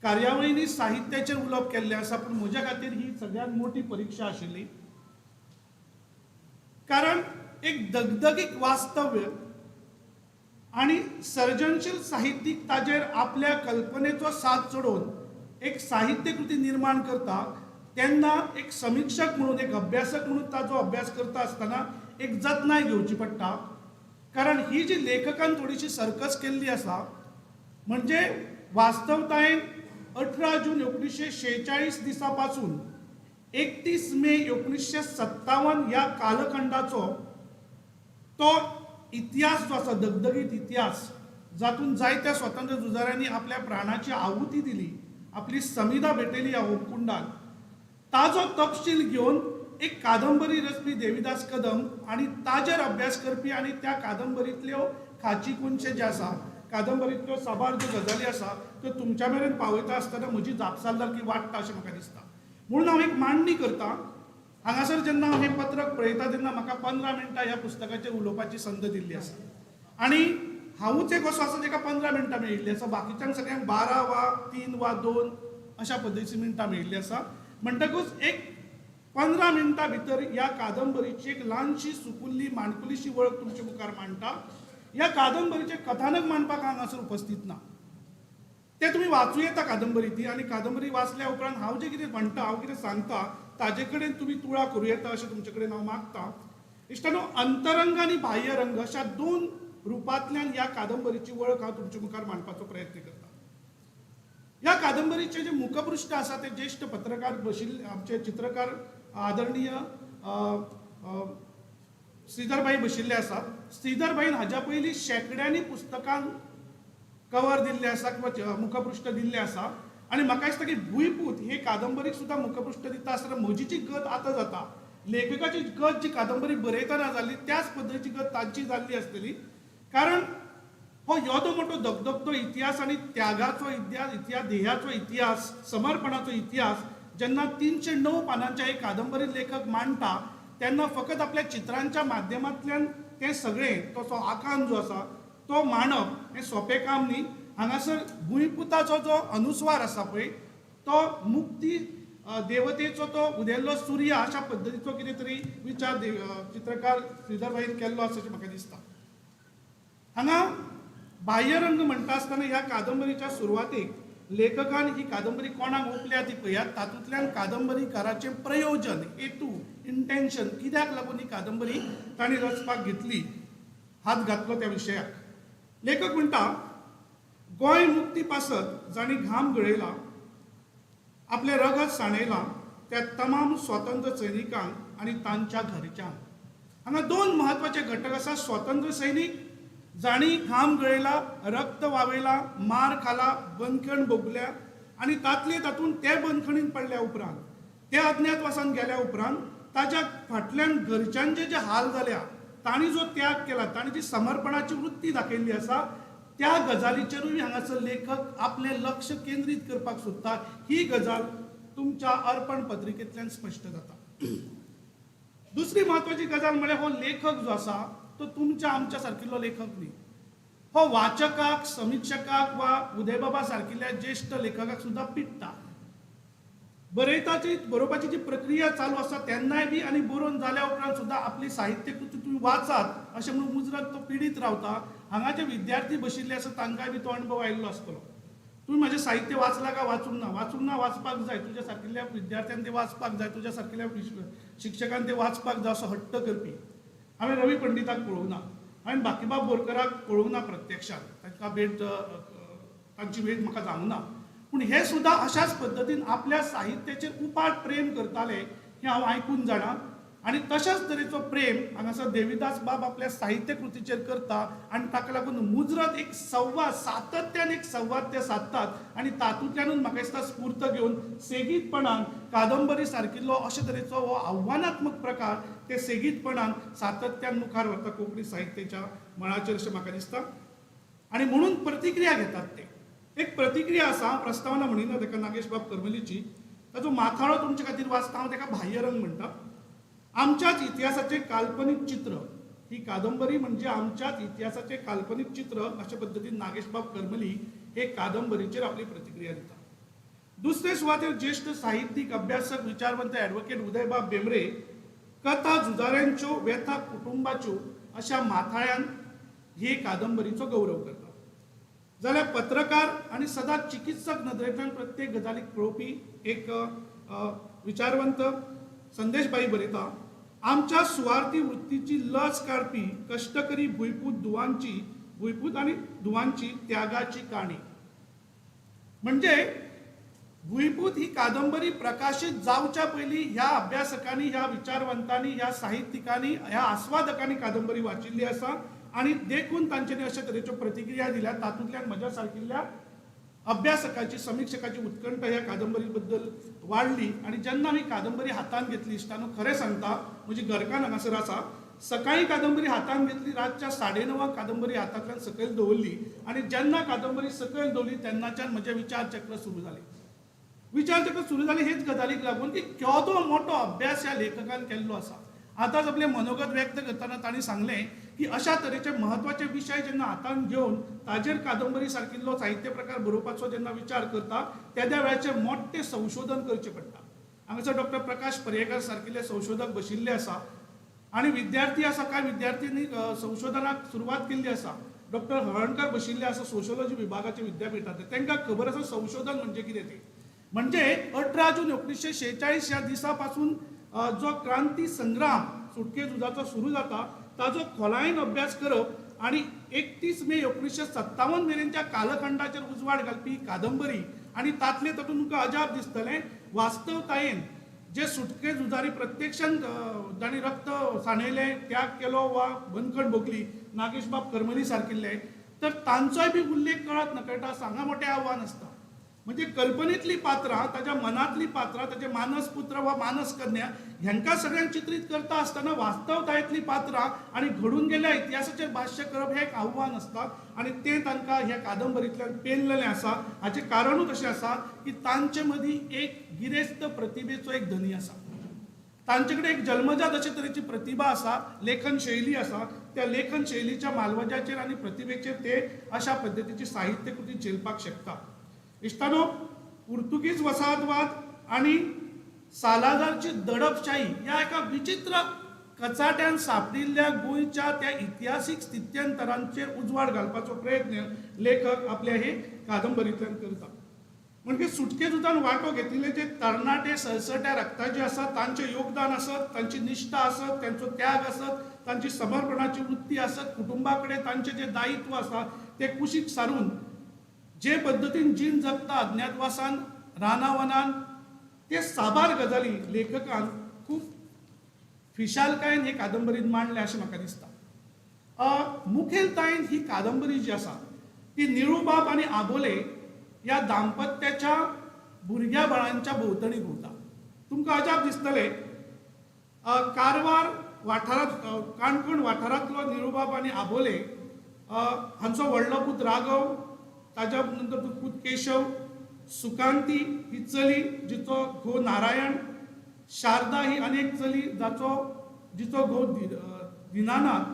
कार्यावळींनी साहित्याचेर उलोवप केल्लें आसा, पूण म्हज्या खातीर ही सगळ्यांत मोठी परिक्षा आशिल्ली, कारण एक दगदगीक वास्तव्य आनी सर्जनशील साहित्यीक ताजेर आपल्या कल्पनेचो साथ चडोवन एक साहित्यकृती निर्माण करता तेन्ना एक समिक्षक म्हणून, एक अभ्यासक म्हणून ताजो अभ्यास करता आसतना एक जतनाय घेवची पडटा, कारण ही जी लेखकान थोडीशी सर्कस केल्ली आसा म्हणजे वास्तवतायेन 18 जून 1946 दिसा पासून 31 मे 1957 ह्या कालखंडाचो तो इतिहास जो आसा, दगदगीत इतिहास जातून जायत्या स्वतंत्र झुजाऱ्यांनी आपल्या प्राणाची आहुती दिली, आपली समिधा भेटयली ह्या होमकुंडान, ताजो तपशील घेवन एक कादंबरी रचपी देविदास कदम आनी ताजेर अभ्यास करपी आनी त्या कादंबरींतल्यो खाची कोनशे जे आसा, कादंबरींतल्यो साबार ज्यो गजाली आसा त्यो तुमच्या मेरेन पावयता आसतना म्हजी जापसालदारकी वाडटा अशें म्हाका दिसता. म्हणून हांव एक मांडणी करता. हांगासर जेन्ना हांव हें पत्रक पळयता तेन्ना म्हाका 15 मिनटां ह्या पुस्तकाचेर उलोवपाची संद दिल्ली आसा आनी हांवूच एक असो आसा जेका 15 मिनटां मेळिल्ली आसा, बाकीच्यांक सगळ्यांक 12 वा 3 वा 2 अशा पद्दतीची मिनटां मेळिल्ली आसा. म्हणटकूच एक 15 मिनटां भितर ह्या कादंबरीची एक ल्हानशी सुपुल्ली माणकुलीशी वळख तुमचे मुखार मांडटा. ह्या कादंबरीचें कथानक मांडपाक हांगासर उपस्थीत ना, तें तुमी वाचूं येता कादंबरी ती, आनी कादंबरी वाचल्या उपरांत हांव जें कितें म्हणटा, हांव कितें सांगता ताजे कडेन तुमी तुळा करूं येता अशें तुमचे कडेन हांव मागता. इश्टानो, अंतरंग आनी बाह्यरंग अशा दोन रुपांतल्यान ह्या कादंबरीची वळख हांव तुमचे मुखार मांडपाचो प्रयत्न करता. ह्या कादंबरीचें जें मुखपृश्ठ आसा ते ज्येश्ठ पत्रकार बशिल्ले आमचे चित्रकार आदरणीय श्रीधरभाई बशिल्ले आसात. श्रीधरभाईन हाज्या पयलीं शेंकड्यांनी पुस्तकांक कवर दिल्लें आसा किंवा मुखपृश्ठ दिल्लें आसा आनी म्हाका दिसता की भुंयपूत हे कादंबरीक सुद्दां मुखपृश्ठ दिता आसतना म्हजी जी गत आतां जाता, लेखकाची गत जी कादंबरी बरयतना जाल्ली त्याच पद्दतीची गत तांची जाल्ली आसतली, कारण हो येदो मोठो दगदगतो इतिहास आनी त्यागाचो इतिहास, ध्येयाचो इतिहास, समर्पणाचो इतिहास जेन्ना 309 पानांच्या एक कादंबरी लेखक मांडटा तेन्ना फकत आपल्या चित्रांच्या माध्यमांतल्यान तें सगळें तसो आकांत जो आसा तो मांडप हें सोंपें काम न्ही. हांगासर भुंयपुताचो जो अनुस्वार आसा पळय तो मुक्ती देवतेचो तो उदेल्लो सूर्य अशा पद्दतीचो कितें तरी विचार चित्रकार श्रीधरभाईन केल्लो आसा अशें म्हाका दिसता. हांगा बाह्यरंग म्हणटा आसतना ह्या कादंबरीच्या सुरवातेक लेखकान ही कादंबरी कोणाक ओंपल्या ती पळयात, तातूंतल्यान कादंबरीकाराचें प्रयोजन, हेतू, इंटेन्शन कित्याक लागून ही कादंबरी तांणी रचपाक घेतली, हात घातलो त्या विशयाक. लेखक म्हणटा, गोंय मुक्ती पासत जांणी घाम गळयला, आपलें रगत सांडयलां त्या तमाम स्वतंत्र सैनिकांक आनी तांच्या घरच्यांक. हांगा दोन म्हत्वाचे घटक आसा, स्वतंत्र सैनीक जांणी घाम गळयला, रक्त वावयला, मार खाला, बंदखण भोगल्या आनी तातले तातूंत ते बंदखणीन पडल्या उपरांत, ते अज्ञातवासान गेल्या उपरांत ताच्या फाटल्यान घरच्यांचे जे हाल जाल्या, तांणी जो त्याग केला, तांणी जी समर्पणाची वृत्ती दाखयल्ली आसा त्या गजालीचेरूय हांगासर लेखक आपलें लक्ष केंद्रीत करपाक सोदता. ही गजाल तुमच्या अर्पण पत्रिकेंतल्यान स्पश्ट जाता. दुसरी म्हत्वाची गजाल म्हळ्यार हो लेखक जो आसा तो तुमच्या आमच्या सारकिल्लो लेखक न्ही. हो वाचकाक, समिक्षकाक वा उदयबाबा सारकिल्ल्या ज्येश्ठ लेखकाक सुद्दां पिडटा. बरयताची बरोवपाची जी प्रक्रिया चालू आसा तेन्नाय बी आनी बरोवन जाल्या उपरांत सुद्दां आपली साहित्यकृती तुमी वाचात अशें म्हणून मुजरत तो पिडीत रावता. हांगा जे विद्यार्थी बशिल्ले आसा तांकांय बी तो अणभव आयिल्लो आसतलो. तुमी म्हाजें साहित्य वाचलां काय वाचूंक ना? वाचूंक ना, वाचपाक जाय. तुज्या सारकिल्ल्या विद्यार्थ्यान तें वाचपाक जाय, तुज्या सारकिल्ल्या शिक्षकान तें वाचपाक जाय असो हट्ट करपी. हांवें रवी पंडिताक पळोवंक ना, हांवें बाकीबाब बोरकराक पळोवंक ना प्रत्यक्षांत, तांकां भेट तांची भेट म्हाका जावंक ना. पूण हे सुद्दां अशाच पद्दतीन आपल्या साहित्याचेर उपाट प्रेम करताले हें हांव आयकून जाणा. आनी तशाच तरेचो प्रेम हांगासर देविदास बाब आपल्या साहित्यकृतीचेर करता आनी ताका लागून मुजरत एक संवाद, सातत्यान एक संवाद ते सादतात आनी तातूंतल्यानूच म्हाका दिसता स्फूर्त घेवन सेगीतपणान कादंबरी सारकिल्लो अशे तरेचो हो आव्हानात्मक प्रकार ते सेगीतपणान सातत्यान मुखार व्हरता कोंकणी साहित्याच्या मळाचेर अशें म्हाका दिसता. आनी म्हणून प्रतिक्रिया घेतात ते. एक प्रतिक्रिया आसा, हांव प्रस्तावना म्हणिना ताका, नागेश बाब करमलीची. ताचो माथाळो तुमचे खातीर वाचता हांव, ताका बाह्यरंग म्हणटा. आमच्याच इतिहासाचें काल्पनीक चित्र ही कादंबरी म्हणजे आमच्याच इतिहासाचें काल्पनीक चित्र अशे पद्दतीन नागेशबाब करमली हे कादंबरीचेर आपली प्रतिक्रिया दिता. दुसरे सुवातेर ज्येश्ठ साहित्यीक, अभ्यासक, विचारवंत ॲडव्होकेट उदयबाब बेंब्रे कथा झुजाऱ्यांच्यो व्यथा कुटुंबाच्यो अशा माथाळ्यान हे कादंबरीचो गौरव करता. जाल्यार पत्रकार आनी सदांच चिकित्सक नदरेंतल्यान प्रत्येक गजालीक पळोवपी एक विचारवंत संदेशबाई बरयता, आमच्या सुवार्थी वृत्तीची लज काडपी कश्टकरी भुंयपूत दुवांची, भुंयपूत आनी दुवांची त्यागाची काणी. म्हणजे भुंयपूत ही कादंबरी प्रकाशीत जावच्या पयलीं ह्या अभ्यासकांनी, ह्या विचारवंतांनी, ह्या साहित्यिकांनी, ह्या आस्वादकांनी कादंबरी वाचिल्ली आसा आनी देखून तांच्यांनी अशे तरेच्यो प्रतिक्रिया दिल्या. तातूंतल्यान म्हज्या सारकिल्ल्या अभ्यासकाची, समिक्षकाची उत्कंठा ह्या कादंबरी बद्दल वाडली. आनी जेन्ना आमी कादंबरी हातान घेतली, इश्टानो खरें सांगता, म्हजी घरकान्न हांगासर आसा, सकाळीं कादंबरी हातान घेतली, रातच्या 9:30 कादंबरी हातांतल्यान सकयल दवरली आनी जेन्ना कादंबरी सकयल दवरली तेन्नाच्यान म्हजें विचार चक्र सुरू जालें. विचार चक्र सुरू जालें हेच गजालीक लागून की केदो मोठो अभ्यास ह्या लेखकान केल्लो आसा. आतांच आपलें मनोगत व्यक्त करतना तांणी सांगलें की अशा तरेचे म्हत्वाचे विशय जेन्ना हातान घेवन ताजेर कादंबरी सारकिल्लो साहित्य प्रकार बरोवपाचो जेन्ना विचार करता तेद्या वेळाचेर मोठें संशोधन करचें पडटा. हांगासर डॉक्टर प्रकाश पर्येकार सारकिल्ले संशोधक बशिल्ले आसा आनी विद्यार्थी आसा, कांय विद्यार्थ्यांनी संशोधनाक सुरवात केल्ली आसा. डॉक्टर हळणकर बशिल्ले आसा सोशोलॉजी विभागाचे विद्यापिठांत, तांकां खबर आसा संशोधन म्हणजे कितें तें. म्हणजे 18 जून 1946 ह्या दिसा पासून जो क्रांती संग्राम सुटके झुजाचो सुरू जाता ताजो खोलायेन अभ्यास करप आनी 31 मे 1957 मेरेनच्या कालखंडाचेर उजवाड घालपी कादंबरी. आनी तातले तातूंत तुमकां अजाप दिसतलें, वास्तवतायेन जे सुटके झुजारी प्रत्यक्षान जांणी रक्त सांडयलें, त्याग केलो वा बंदखण भोगली, नागेशबाब करमली सारकिल्ले, तर तांचोय बी उल्लेख कळत नकळटा हांगा मोठें आव्हान आसता. म्हणजे कल्पनेंतलीं पात्रां, ताच्या मनांतलीं पात्रां, ताचे मानसपुत्र वा मानसकन्या ह्यांकां सगळ्यांक चित्रीत करता आसतना वास्तवतायेंतलीं पात्रां आनी घडून गेल्ल्या इतिहासाचेर भाश्य करप हें एक आव्हान आसता आनी तें तांकां ह्या कादंबरींतल्यान पेललेलें आसा. हाचें कारणूच अशें आसा की तांचे मदीं एक गिरेस्त प्रतिभेचो एक धनी आसा, तांचे कडेन एक जल्मजात अशे तरेची प्रतिभा आसा, लेखन शैली आसा. त्या लेखन शैलीच्या मालवजाचेर आनी प्रतिभेचेर ते अशा पद्दतीची साहित्यकृती झेलपाक शकता. इश्टानो, पुर्तुगीज वसाहतवाद आनी सालाझारची दडपशाही ह्या एका विचित्र कचाट्यान सांपडिल्ल्या गोंयच्या त्या इतिहासीक स्थित्यंतरांचेर उजवाड घालपाचो प्रयत्न लेखक आपल्या हे कादंबरींतल्यान करता. म्हणजे सुटके झुजान वांटो घेतिल्ले जे तरणाटे सळसळट्या रक्ताचे आसात तांचें योगदान आसत, तांची निश्ठा आसत, तांचो त्याग आसत, तांची समर्पणाची वृत्ती आसत, कुटुंबा कडेन तांचें जें दायित्व आसा तें कुशीक सारून जे पद्दतीन जीण जगता अज्ञातवासान रानावनान, ते साबार गजाली लेखकान खूब फिशालकायेन हे कादंबरीन मांडले अशें म्हाका दिसता. मुखेलतायेन ही कादंबरी जी आसा ती निळूबाब आनी आबोले ह्या दाम्पत्याच्या भुरग्या बाळांच्या भोंवतणी घुंवता. तुमकां अजाप दिसतलें, कारवार वाठारांत, काणकोण वाठारांतलो निळूबाब आनी आबोले हांचो व्हडलो पूत राघव, ताज्या नंतर पूत केशव, सुकांती ही चली जिचो घोव नारायण, शारदा ही अनेक चली जाचो जिचो घोव दिनानाथ,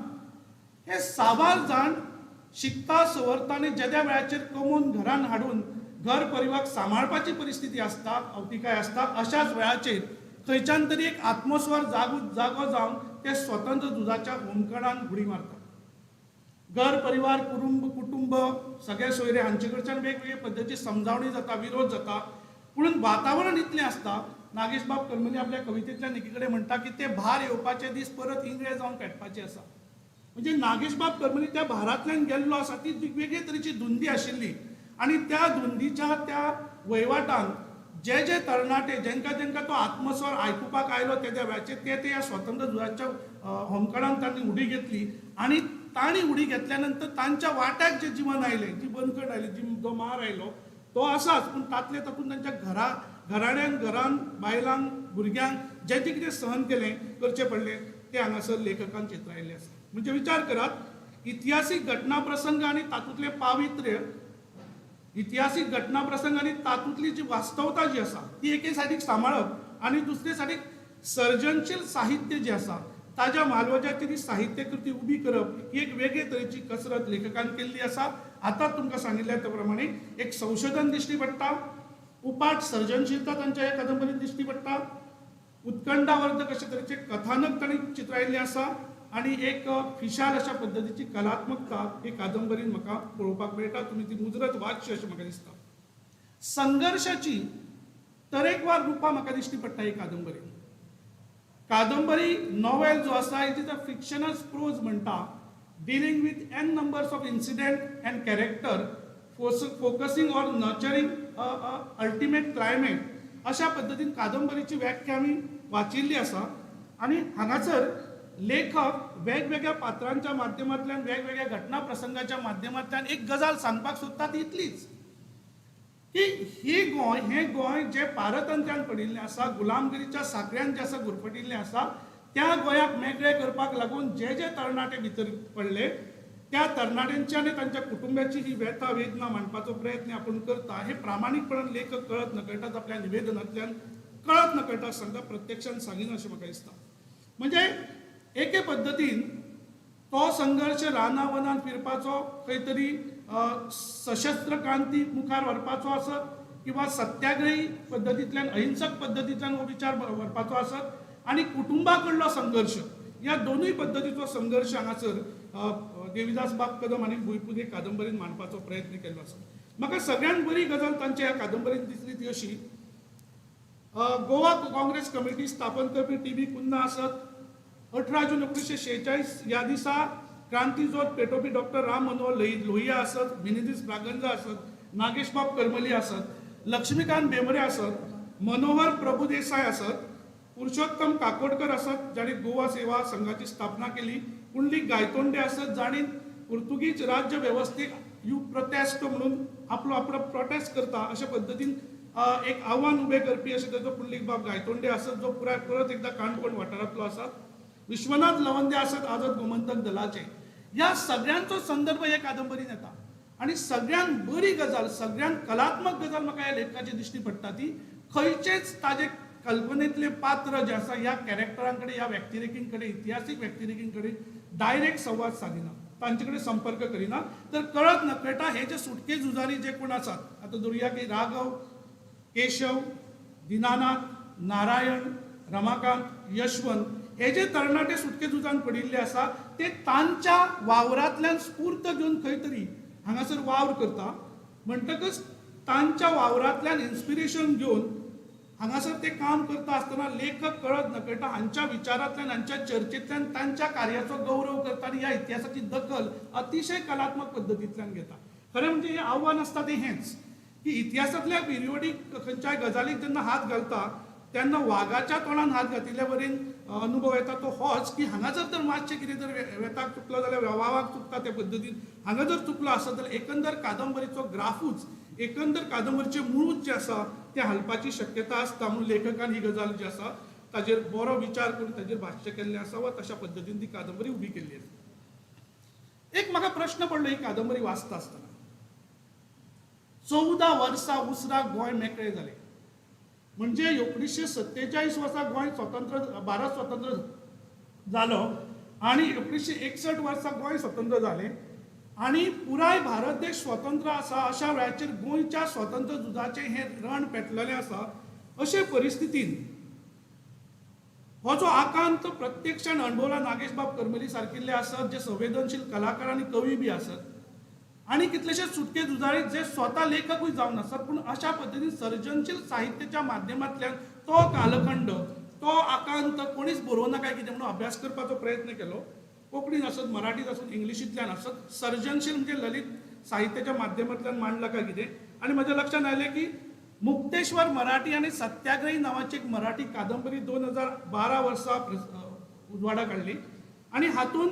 हे साबार जाण शिकता सवरता आनी जेद्या वेळाचेर कमोवन घरान हाडून घर परिवार सांबाळपाची परिस्थिती आसता, अवतिकाय आसता, अशाच वेळाचेर खंयच्यान तरी एक आत्मस्वर जागो जावन ते स्वतंत्र झुजाच्या होमखणान उडी मारतात. घर परिवार कुटुंब सगळे सोयरे हांचे कडच्यान वेगवेगळे पद्दतीची समजावणी जाता, विरोध जाता, पूण वातावरण इतलें आसता. नागेशबाब करमली आपल्या कवितेंतल्यान एकी कडेन म्हणटा की ते भार येवपाचे दीस परत इंगळे जावन पेटपाचे आसा. म्हणजे नागेशबाब करमली त्या भारांतल्यान गेल्लो आसा, ती वेगळे तरेची धुंदी आशिल्ली आनी त्या धुंदीच्या त्या वहिवाटान जे जे तरणाटे जेंकां जेंकां तो आत्मस्वर आयकुपाक आयलो तेद्या वेळाचेर ते ते ह्या स्वतंत्र झुजाच्या होमखणान तांणी उडी घेतली आनी तांणी उडी घेतल्या नंतर तांच्या वाट्याक जें जीवन आयलें, जी बंदखण आयली, जी जो मार आयलो तो आसाच, पूण तातले तातूंत तांच्या घराण्यान, घरान, बायलांक, भुरग्यांक जें जें कितें सहन केलें, करचें पडलें, तें हांगासर लेखकान चित्रायल्लें आसा. म्हणजे विचार करात, इतिहासीक घटना प्रसंग आनी तातूंतलें पावित्र्य, इतिहासीक घटना प्रसंग आनी तातूंतली जी वास्तवता जी आसा ती एके सायडीक सांबाळप आनी दुसरे सायडीक सर्जनशील साहित्य जें आसा ताज्या मालवजाची ती साहित्यकृती उबी करप ही एक वेगळे तरेची कसरत लेखकान केल्ली आसा. आतां तुमकां सांगिल्ल्या त्या प्रमाणे एक संशोधन दिश्टी पडटा, उपाट सर्जनशीलता तांच्या ह्या कादंबरीत दिश्टी पडटा, उत्कंठावर्धक अशे तरेचें कथानक तांणी चित्रायल्लें आसा आनी एक फिशाल अशा पद्दतीची कलात्मकता ही कादंबरीन म्हाका पळोवपाक मेळटा. तुमी ती मुजरत वाचची अशें म्हाका दिसता. संघर्शाची तरेकवार रुपां म्हाका दिश्टी पडटा ही कादंबरी. कादंबरी नॉवेल जो आसा it is a fictional prose म्हणटा, dealing with n numbers of incident and character, focusing or nurturing ultimate climax, अशा पद्दतीन कादंबरीची व्याख्या आमी वाचिल्ली आसा. आनी हांगासर लेखक वेगवेगळ्या पात्रांच्या माध्यमांतल्यान, वेगवेगळ्या घटना प्रसंगाच्या माध्यमांतल्यान एक गजाल सांगपाक सोदता ती इतलीच की ही गोंय, हें गोंय जें पारतंत्र्यान पडिल्लें आसा, गुलामगिरीच्या साकड्यान जें आसा गुरफटिल्लें आसा, त्या गोंयाक मेकळें करपाक लागून जे जे तरणाटे भितर पडले त्या तरणाट्यांची आनी तांच्या कुटुंबाची ही व्यथा वेदना मांडपाचो प्रयत्न आपूण करता. हे प्रामाणीकपणान लेखक कळत नकळटाच आपल्या निवेदनांतल्यान कळत नकळटा सांगता, प्रत्यक्षान सांगिना अशें म्हाका दिसता. म्हणजे एके पद्दतीन तो संघर्श राना वनान फिरपाचो, खंय तरी सशस्त्र क्रांती मुखार व्हरपाचो आसत किंवा सत्याग्रही पद्दतींतल्यान, अहिंसक पद्दतींतल्यान हो विचार व्हरपाचो आसत आनी कुटुंबा कडलो संघर्श, ह्या दोनूय पद्दतीचो संघर्श हांगासर देविदास बाब कदम आनी भुंयपूत हे कादंबरीन मांडपाचो प्रयत्न केल्लो आसा. म्हाका सगळ्यांत बरी गजाल तांच्या ह्या कादंबरीन दिसली ती अशी, गोवा काँग्रेस कमिटी स्थापन करपी टी बी कुन्हा आसत, 18 जून 1946 ह्या दिसा क्रांती जोत पेटोवपी डॉक्टर राम मनोहर लोहिया आसत, मिनेझीस ब्रागांझा आसत, नागेशबाब करमली आसत, लक्ष्मीकांत भेंब्रे आसत, मनोहर प्रभुदेसाय आसत, पुरुषोत्तम काकोडकर आसत जांणी गोवा सेवा संघाची स्थापना केली, पुंडलीक गायतोंडे आसत जांणी पुर्तुगीज राज्य वेवस्थेक you protest म्हणून आपलो आपलो प्रोटेस्ट करता अशा पद्दतीन एक आव्हान उबें करपी अशें ताचो पुंडलीक बाब गायतोंडे आसत, जो पुराय परत एकदां काणकोण वाठारांतलो आसा, विश्वनाथ लवंदे आसत आझाद गोमंतक दलाचे. ह्या सगळ्यांचो संदर्भ हे कादंबरीन येता आनी सगळ्यांत बरी गजाल, सगळ्यांत कलात्मक गजाल म्हाका ह्या लेखकाची दिश्टी पडटा ती खंयचेच ताजे कल्पनेंतले पात्र जे आसा ह्या कॅरेक्टरां कडेन, ह्या व्यक्तिरेखीं कडेन, इतिहासीक व्यक्तिरेखीं कडेन डायरेक्ट संवाद सादिना, तांचे कडेन संपर्क करिना, तर कळत नकळटा हे जे सुटके झुजारी जे कोण आसात, आतां धरुया की राघव, केशव, दिनानाथ, नारायण, रमाकांत, यशवंत, हे जे तरणाटे सुटके झुजान पडिल्ले आसा ते तांच्या वावरांतल्यान स्फूर्त घेवन खंय तरी हांगासर वावर करता. म्हणटकच तांच्या वावरांतल्यान इन्स्पिरेशन घेवन हांगासर ते काम करता आसतना लेखक कळत नकळटा हांच्या विचारांतल्यान, हांच्या चर्चेंतल्यान तांच्या कार्याचो गौरव करता आनी ह्या इतिहासाची दखल अतिशय कलात्मक पद्दतींतल्यान घेता. खरें म्हणजे हें आव्हान आसता तें हेंच की इतिहासांतल्या पिरियोडीक खंयच्याय गजालीक जेन्ना हात घालता तेन्ना वागाच्या तोंडान हात घातिल्ल्या वरीन अनुभव येता तो होच की हांगा जर तर मातशें कितें जर वेताक चुकलो जाल्यार वेव्हाराक चुकता त्या पद्दतीन हांगा जर चुकलो आसत जाल्यार एकंदर कादंबरीचो ग्राफूच, एकंदर कादंबरीचें मुळूच जें आसा तें हालपाची शक्यता आसता. म्हणून लेखकान ही गजाल जी आसा ताजेर बरो विचार करून ताजेर भाश्य केल्लें आसा वा तशा पद्दतीन ती कादंबरी उबी केल्ली आसा. एक म्हाका प्रश्न पडलो ही कादंबरी वाचता आसतना, 14 वर्सां उसरां गोंय मेकळें जालें, म्हणजे 1947 वर्सा गोंय स्वतंत्र, भारत स्वतंत्र जालो आनी 1961 वर्सा गोंय स्वतंत्र जालें आनी पुराय भारत देश स्वतंत्र आसा अशा वेळाचेर गोंयच्या स्वतंत्र झुजाचें हें रण पेटलेलें आसा. अशे परिस्थितीन हो जो आकांत प्रत्यक्षान अणभवला नागेशबाब करमली सारकिल्ले आसत, जे संवेदनशील कलाकार आनी कवी बी आसत आनी कितलेशेच सुटके झुजारी जे स्वता लेखकूय जावन आसत, पूण अशा पद्दतीन सर्जनशील साहित्याच्या माध्यमांतल्यान तो कालखंड, तो आकांत कोणीच बरोवना काय कितें म्हणून अभ्यास करपाचो प्रयत्न केलो. कोंकणीन आसत, मराठीत आसत, इंग्लिशींतल्यान आसत, सर्जनशील म्हणजे ललित साहित्याच्या माध्यमांतल्यान मांडला काय कितें. आनी म्हज्या लक्षांत आयलें की मुक्तेश्वर मराठी आनी सत्याग्रही नांवाची एक मराठी कादंबरी 2012 वर्सा उजवाडाक हाडली आनी हातूंत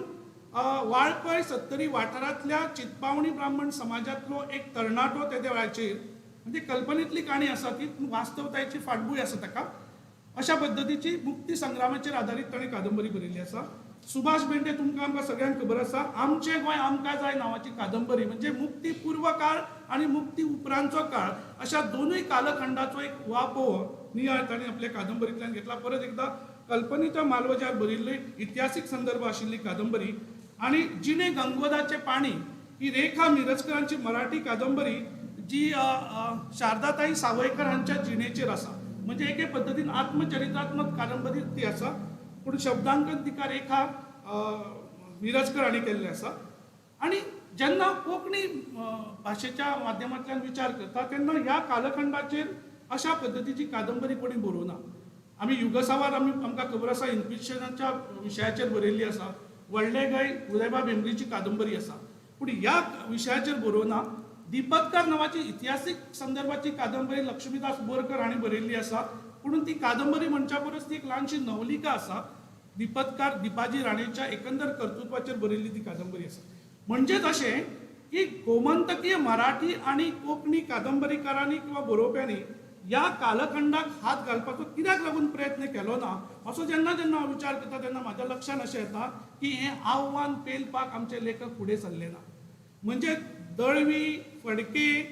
वाळपय सत्तरी वाठारांतल्या चितपावणी ब्राह्मण समाजांतलो एक तरणाटो तेद्या वेळाचेर, म्हणजे कल्पनेंतली काणी आसा ती, पूण वास्तवतायेची फाटभूंय आसा ताका, अशा पद्दतीची मुक्ती संग्रामाचेर आदारीत ताणें कादंबरी बरयल्ली आसा. सुभाष बेंडे तुमकां आमकां सगळ्यांक खबर आसा, आमचें गोंय आमकां जाय नांवाची कादंबरी म्हणजे मुक्ती पूर्व काळ आनी मुक्ती उपरांतचो काळ अशा दोनूय कालखंडाचो एक वापोह नियाळ ताणें आपल्या कादंबरींतल्यान घेतला. परत एकदा कल्पनेच्या मालवजार बरयल्ली इतिहासीक संदर्भ आशिल्ली कादंबरी. आनी जिणे गंगोदाचें पाणी ही रेखा मिरजकरांची मराठी कादंबरी जी शारदाताई सावयकर हांच्या जिणेचेर आसा, म्हणजे एके पद्दतीन आत्मचरित्रात्मक कादंबरी ती आसा, पूण शब्दांकन तिका रेखा मिरजकर हांणी केल्लें आसा. आनी जेन्ना कोंकणी भाशेच्या माध्यमांतल्यान विचार करता तेन्ना ह्या कालखंडाचेर अशा पद्दतीची कादंबरी कोणी बरोवना. आमी युगसावार आमकां खबर आसा इन्क्विजिशनाच्या विशयाचेर बरयल्ली आसा, व्हडले गय उदयबाब भेंब्रीची कादंबरी आसा, पूण ह्या विशयाचेर बरोवना. दीपत्कार नांवाची इतिहासीक संदर्भाची कादंबरी लक्ष्मीदास बोरकर हांणी बरयल्ली आसा, पूण ती कादंबरी म्हणच्या परस ती एक ल्हानशी नवलिका आसा. दीपत्कार दीपाजी राणेच्या एकंदर कर्तृत्वाचेर बरयल्ली ती कादंबरी आसा. म्हणजेच अशें की गोमंतकीय मराठी आनी कोंकणी कादंबरीकारांनी किंवा बरोवप्यांनी ह्या कालखंडाक हात घालपाचो कित्याक लागून प्रयत्न केलो ना असो जेन्ना जेन्ना हांव विचार करता तेन्ना म्हाज्या लक्षांत अशें येता की हें आव्हान पेलपाक आमचे लेखक फुडें सरले ना. म्हणजे दळवी, फडके,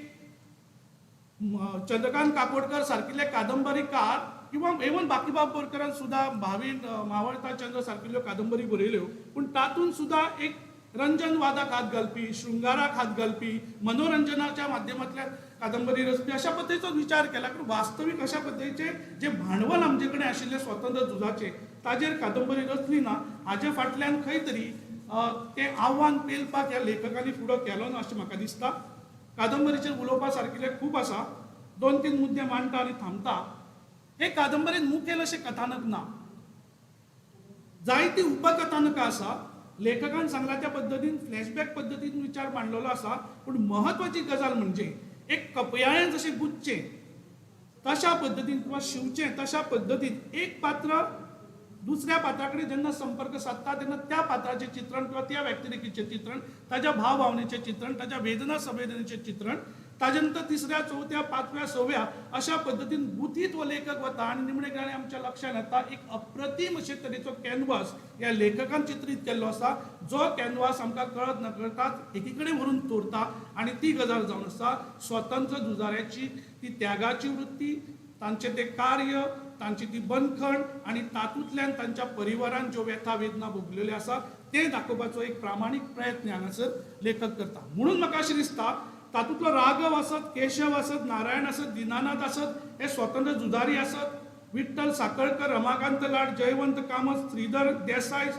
चंद्रकांत काकोडकर सारकिल्ले कादंबरीकार किंवा इवन बाकीबाब बोरकरान सुद्दां भावीन मावळता चंद्र सारकिल्ल्यो कादंबरी बरयल्यो, पूण तातूंत सुद्दां एक रंजनवादाक हात घालपी, शृंगाराक हात घालपी, मनोरंजनाच्या माध्यमांतल्यान कादंबरी रचपी अशा पद्दतीचो विचार केला. पूण वास्तवीक अशा पद्दतीचे जे भांडवल आमचे कडेन आशिल्लें स्वतंत्र झुजाचें ताजेर कादंबरी रचली ना. हाजे फाटल्यान खंय तरी तें आव्हान पेलपाक ह्या लेखकांनी फुडो केलो ना अशें म्हाका दिसता. कादंबरीचेर उलोवपा सारकिल्लें खूब आसा, 2-3 मुद्दे मांडटा आनी थांबता. हे कादंबरीन मुखेल अशें कथानक ना, जायतीं उपकथानकां आसा. लेखकान सांगला त्या पद्दतीन फ्लॅशबॅक पद्दतीन विचार मांडलेलो आसा, पूण म्हत्वाची गजाल म्हणजे एक कपयाळें जशें गुजचें तशा पद्दतीन किंवा शिवचें तशा पद्दतीन एक पात्र दुसऱ्या पात्रा कडेन जेन्ना संपर्क सादता तेन्ना त्या पात्राचें चित्रण किंवा त्या व्यक्तिरेखेचें चित्रण, ताज्या भावभावनेचें चित्रण, ताज्या वेदना संवेदनेचें चित्रण, ताजे नंतर तिसऱ्या, चवथ्या, पांचव्या, सव्या अशा पद्दतीन गुथीत हो लेखक वता आनी निमणे कडेन आमच्या लक्षांत येता एक अप्रतीम अशे तरेचो कॅनवास ह्या लेखकान चित्रीत केल्लो आसा, जो कॅनवास आमकां कळत नकळटात एकी कडेन व्हरून दवरता. आनी ती गजाल जावन आसा स्वतंत्र झुजाऱ्याची ती त्यागाची वृत्ती, तांचें तें कार्य, तांची ती बंदखण आनी तातूंतल्यान तांच्या परिवारान ज्यो व्यथा वेदना भोगलेल्यो आसा तें दाखोवपाचो एक प्रामाणीक प्रयत्न हांगासर लेखक करता. म्हणून म्हाका अशें दिसता तातूंतलो राघव आसत, केशव आसत, नारायण आसत, दिनानाथ आसत, हे स्वतंत्र झुजारी आसत, विठ्ठल साखळकर, रमाकांत लाड, जयवंत कामत, श्रीधर देसाय,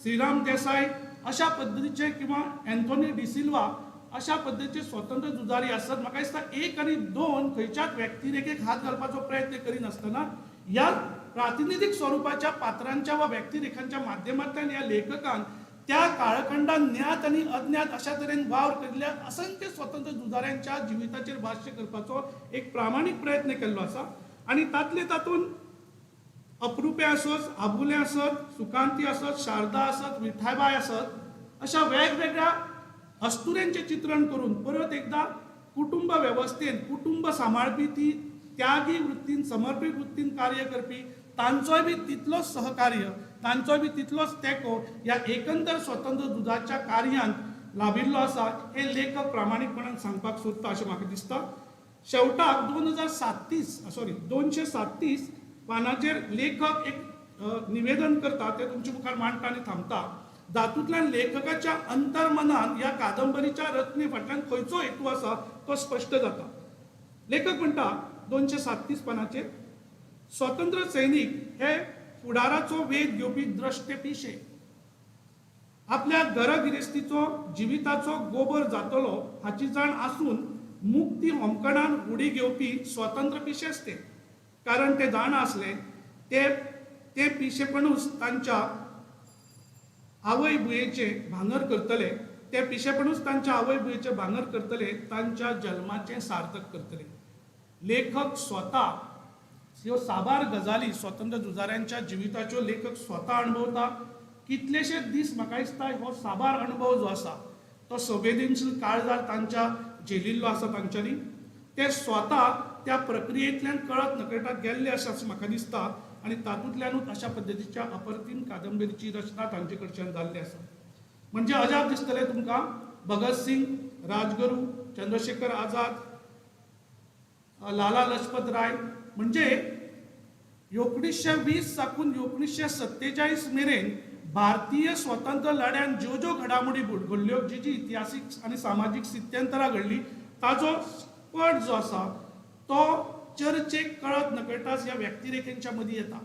श्रीराम देसाय अशा पद्दतीचे किंवा एन्थोनी डिसिल्वा अशा पद्दतीचे स्वतंत्र झुजारी आसत. म्हाका दिसता 1 आनी 2 खंयच्याच व्यक्तिरेखेक हात घालपाचो प्रयत्न करिनासतना ह्या प्रातिनिधीक स्वरुपाच्या पात्रांच्या वा व्यक्तिरेखांच्या माध्यमांतल्यान ह्या लेखकान त्या काळखंडात ज्ञात आनी अज्ञात अशा तरेन वावर केल्ल्या असंख्य स्वतंत्र झुजाऱ्यांच्या जिविताचेर भाश्य करपाचो एक प्रामाणीक प्रयत्न केल्लो आसा. आनी तातले तातूंत अप्रुपे आसत, आबुलें आसत, सुकांती आसत, शारदा आसत, विठायबाय आसत, अशा वेगवेगळ्या अस्तुऱ्यांचें चित्रण करून परत एकदा कुटुंब वेवस्थेन कुटुंब सांबाळपी ती त्यागी वृत्तीन, समर्पीत वृत्तीन कार्य करपी तांचोय बी तितलोच सहकार्य, तांचोय बी तितलोच तेंको ह्या एकंदर स्वतंत्र झुजाच्या कार्यांत लाभिल्लो आसा हें लेखक प्रामाणीकपणान सांगपाक सोदता अशें म्हाका दिसता. शेवटाक 237 पानाचेर लेखक एक निवेदन करता तें तुमचे मुखार मांडटा आनी थांबता. तातूंतल्यान लेखकाच्या अंतर्मनान ह्या कादंबरीच्या रचने फाटल्यान खंयचो हेतू आसा तो स्पश्ट जाता. लेखक म्हणटा 237 पानाचेर, स्वतंत्र सैनीक हे फुडाराचो वेध घेवपी द्रश्टे पिशे, आपल्या घरगिरेस्तीचो जिविताचो गोबर जातलो हाची जाण आसून मुक्ती होमकणान उडी घेवपी स्वतंत्र पिशेच ते, कारण ते जाणा आसले ते ते पिशेपणूच तांच्या आवय भुंयेचें भांगर करतले, ते पिशेपणूच तांच्या आवय भुंयेचें भांगर करतले, तांच्या जल्माचें सार्थक करतले. लेखक स्वता ह्यो साबार गजाली स्वतंत्र झुजाऱ्यांच्या जिविताच्यो लेखक स्वता अणभवता. कितलेशेच दीस म्हाका दिसता हो साबार अणभव जो आसा तो संवेदनशील काळजार तांच्या झेलिल्लो आसा. तांच्यांनी ते स्वता त्या प्रक्रियेंतल्यान कळत नकळटा गेल्ले आसा अशें म्हाका दिसता आनी तातूंतल्यानूच अशा पद्दतीच्या अप्रतीम कादंबरीची रचना तांचे कडच्यान जाल्ली आसा. म्हणजे अजाप दिसतलें तुमकां, भगत सिंग, राजगुरू, चंद्रशेखर आझाद, लाला लजपत राय, म्हणजे 1920 साकून 1947 मेरेन भारतीय स्वतंत्र लढ्यान ज्यो ज्यो घडामोडी घडल्यो, जी जी इतिहासीक आनी सामाजीक स्थित्यंतरां घडली, ताजो पट जो आसा तो चर्चेक कळत नकळटाच ह्या व्यक्तिरेखेंच्या मदीं येता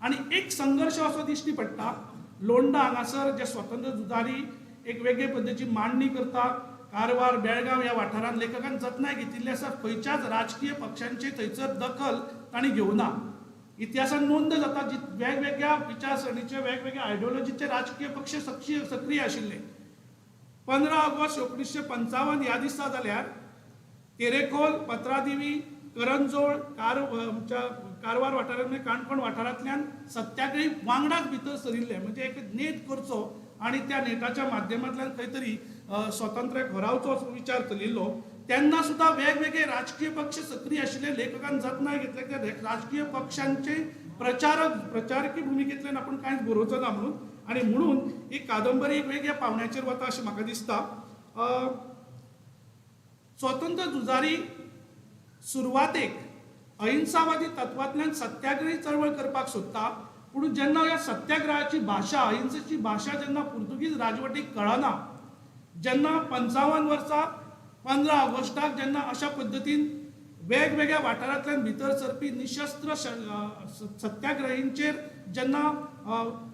आनी एक संघर्श असो दिश्टी पडटा. लोंडा हांगासर जे स्वतंत्र झुजारी एक वेगळे पद्दतीची मांडणी करता, कारवार, बेळगांव ह्या वाठारांत लेखकान जतनाय घेतिल्ली आसा, खंयच्याच राजकीय पक्षांचे थंयसर दखल तांणी घेवना. इतिहासात नोंद जाता जी वेगवेगळ्या विचारसरणीचे, वेगवेगळ्या आयडियोलॉजीचे राजकीय पक्ष सक्रीय आशिल्ले. 15 ऑगस्ट 1955 ह्या दिसा जाल्यार तेरेखोल, पत्रादेवी, करंजोळ, आमच्या कारवार वाठारांतल्यान, काणकोण वाठारांतल्यान सत्याग्रही वांगडाच भितर सरिल्ले. म्हणजे एक नेट करचो आनी त्या नेटाच्या माध्यमांतल्यान खंय तरी स्वातंत्र्याक होरावचो असो विचार चलिल्लो. तेन्ना सुद्दां वेगवेगळे राजकीय पक्ष सक्रीय आशिल्ले. लेखकान जतनाय घेतले त्या राजकीय पक्षांचे प्रचारकी भुमिकेंतल्यान आपूण कांयच बरोवचो ना म्हणून, आनी म्हणून ही कादंबरी एक वेगळ्या पावंड्याचेर वता अशें म्हाका दिसता. स्वतंत्र झुजारी सुरवातेक अहिंसावादी तत्वांतल्यान सत्याग्रही चळवळ करपाक सोदता, पूण जेन्ना ह्या सत्याग्रहाची भाशा, अहिंसेची भाशा जेन्ना पुर्तुगीज राजवटीक कळना, जेन्ना 55 वर्सा 15 ऑगस्टाक जेन्ना अशा पद्दतीन वेगवेगळ्या वाठारांतल्यान भितर सरपी निशस्त्र सत्याग्रहींचेर जेन्ना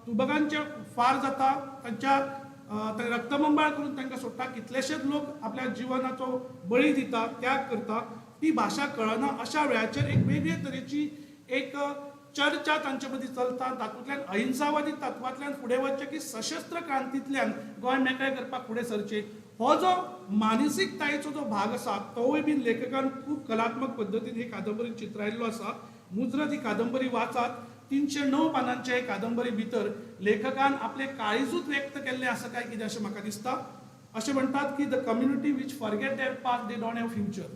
तुबकांचे फार जाता, तांच्या रक्तबंबाळ करून तांकां सोडटा, कितलेशेच लोक आपल्या जिवनाचो बळी दिता, त्याग करता, ती भाशा कळना. अशा वेळाचेर एक वेगळे तरेची एक चर्चा तांचे मदीं चलता. तातूंतल्यान अहिंसावादी तत्वांतल्यान फुडें वचचें की सशस्त्र क्रांतींतल्यान गोंय मेकळें करपाक फुडें सरचें, हो जो मानसीकतायेचो जो भाग आसा तोवूय बीन लेखकान खूब कलात्मक पद्दतीन ही कादंबरी चित्रायल्लो आसा. मुजरत ही कादंबरी वाचात. 309 पानांचे हे कादंबरी भितर लेखकान आपले काळीजूच व्यक्त केल्लें आसा काय कितें अशें म्हाका दिसता. अशें म्हणटात की the community which forget their past they don't have future.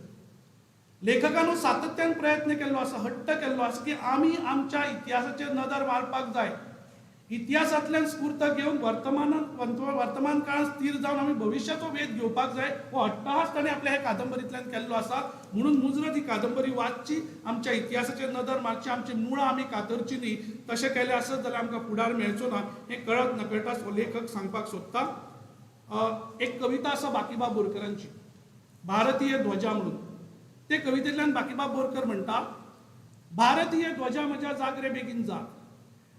लेखकान सातत्यान प्रयत्न केल्लो आसा, हट्ट केल्लो आसा की आमी आमच्या इतिहासाचेर नदर मारपाक जाय, इतिहासांतल्यान स्फूर्त घेवन वर्तमान काळांत स्थीर जावन आमी भविश्याचो वेध घेवपाक जाय. हो अट्टहास ताणें आपल्या ह्या कादंबरींतल्यान केल्लो आसा. म्हणून मुजरत ही कादंबरी वाचची, आमच्या इतिहासाचेर नदर मारची, आमची मुळां आमी कातरची न्ही. तशें केलें आसत जाल्यार आमकां फुडार मेळचो ना हें कळत नकळटाच हो लेखक सांगपाक सोदता. एक कविता आसा बाकीबाब बोरकरांची, भारतीय ध्वजा म्हणून. ते कवितेंतल्यान बाकीबाब बोरकर म्हणटा, भारतीय ध्वजा म्हज्या जागरे बेगीन जाग,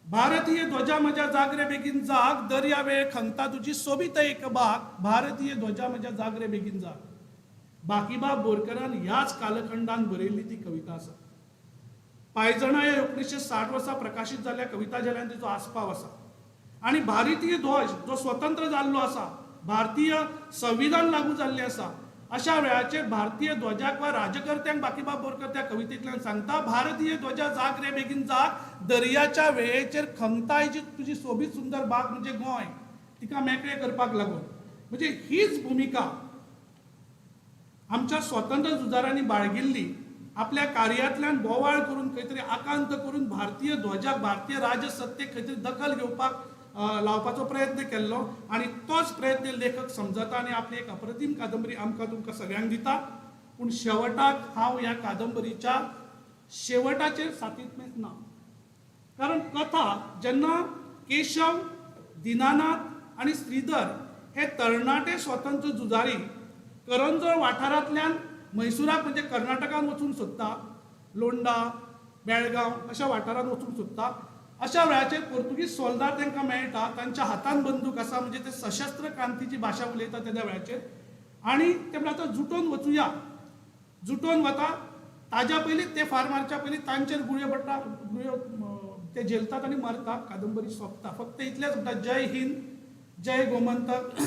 भारतीय ध्वजा म्हज्या जागरे बेगीन जाग, दर्या वेळ खंता तुजी सोबीत एक बाग, भारतीय ध्वजा म्हज्या जागरे बेगीन जाग. बाकीबाब बोरकरान ह्याच कालखंडान बरयल्ली ती कविता आसा. पांयजणा ह्या 1960 वर्सा प्रकाशीत जाल्ल्या कविता झेल्यान तिचो आस्पाव आसा. आनी भारतीय ध्वज जो स्वतंत्र जाल्लो आसा, भारतीय संविधान लागू जाल्लें आसा, अशा वेळाचेर भारतीय ध्वजाक वा राजकर्त्यांक बाकीबाब बोरकर त्या कवितेंतल्यान सांगता, भारतीय ध्वजा जाग रे बेगीन जाग, दर्याच्या वेळेचेर खंगताय जी तुजी सोबीत सुंदर बाग म्हणजे गोंय, तिका मेकळें करपाक लागून. म्हणजे हीच भुमिका आमच्या स्वतंत्र झुजाऱ्यांनी बाळगिल्ली, आपल्या कार्यांतल्यान बोवाळ करून खंय तरी आकांत करून भारतीय ध्वजाक, भारतीय राजसत्तेक खंय तरी दखल घेवपाक लावपाचो प्रयत्न केल्लो आनी तोच प्रयत्न लेखक समजता आनी आपली एक अप्रतीम कादंबरी आमकां तुमकां सगळ्यांक दिता. पूण शेवटाक हांव ह्या कादंबरीच्या शेवटाचेर सातीत ना. कारण कथा जेन्ना केशव, दिनानाथ आनी श्रीधर हे तरणाटे स्वतंत्र झुजारी करंजोळ वाठारांतल्यान म्हैसूराक म्हणजे कर्नाटकान वचूंक सोदता, लोंडा, बेळगांव अशा वाठारांत वचूंक सोदता, अशा वेळाचेर पोर्तुगीज सोल्दार तांकां मेळटा, तांच्या हातान बंदूक आसा, म्हणजे ते सशस्त्र क्रांतीची भाशा उलयता तेद्या वेळाचेर. आनी ते म्हणटा आतां जुटोवन वचुया, जुटोवन वता. ताज्या पयलीं ते फार मारच्या पयलीं तांचेर गुळयो पडटा, गुळयो ते झेलतात आनी मरतात. कादंबरी सोंपता. फक्त इतलेंच म्हणटा, जय हिंद, जय गोमंतक,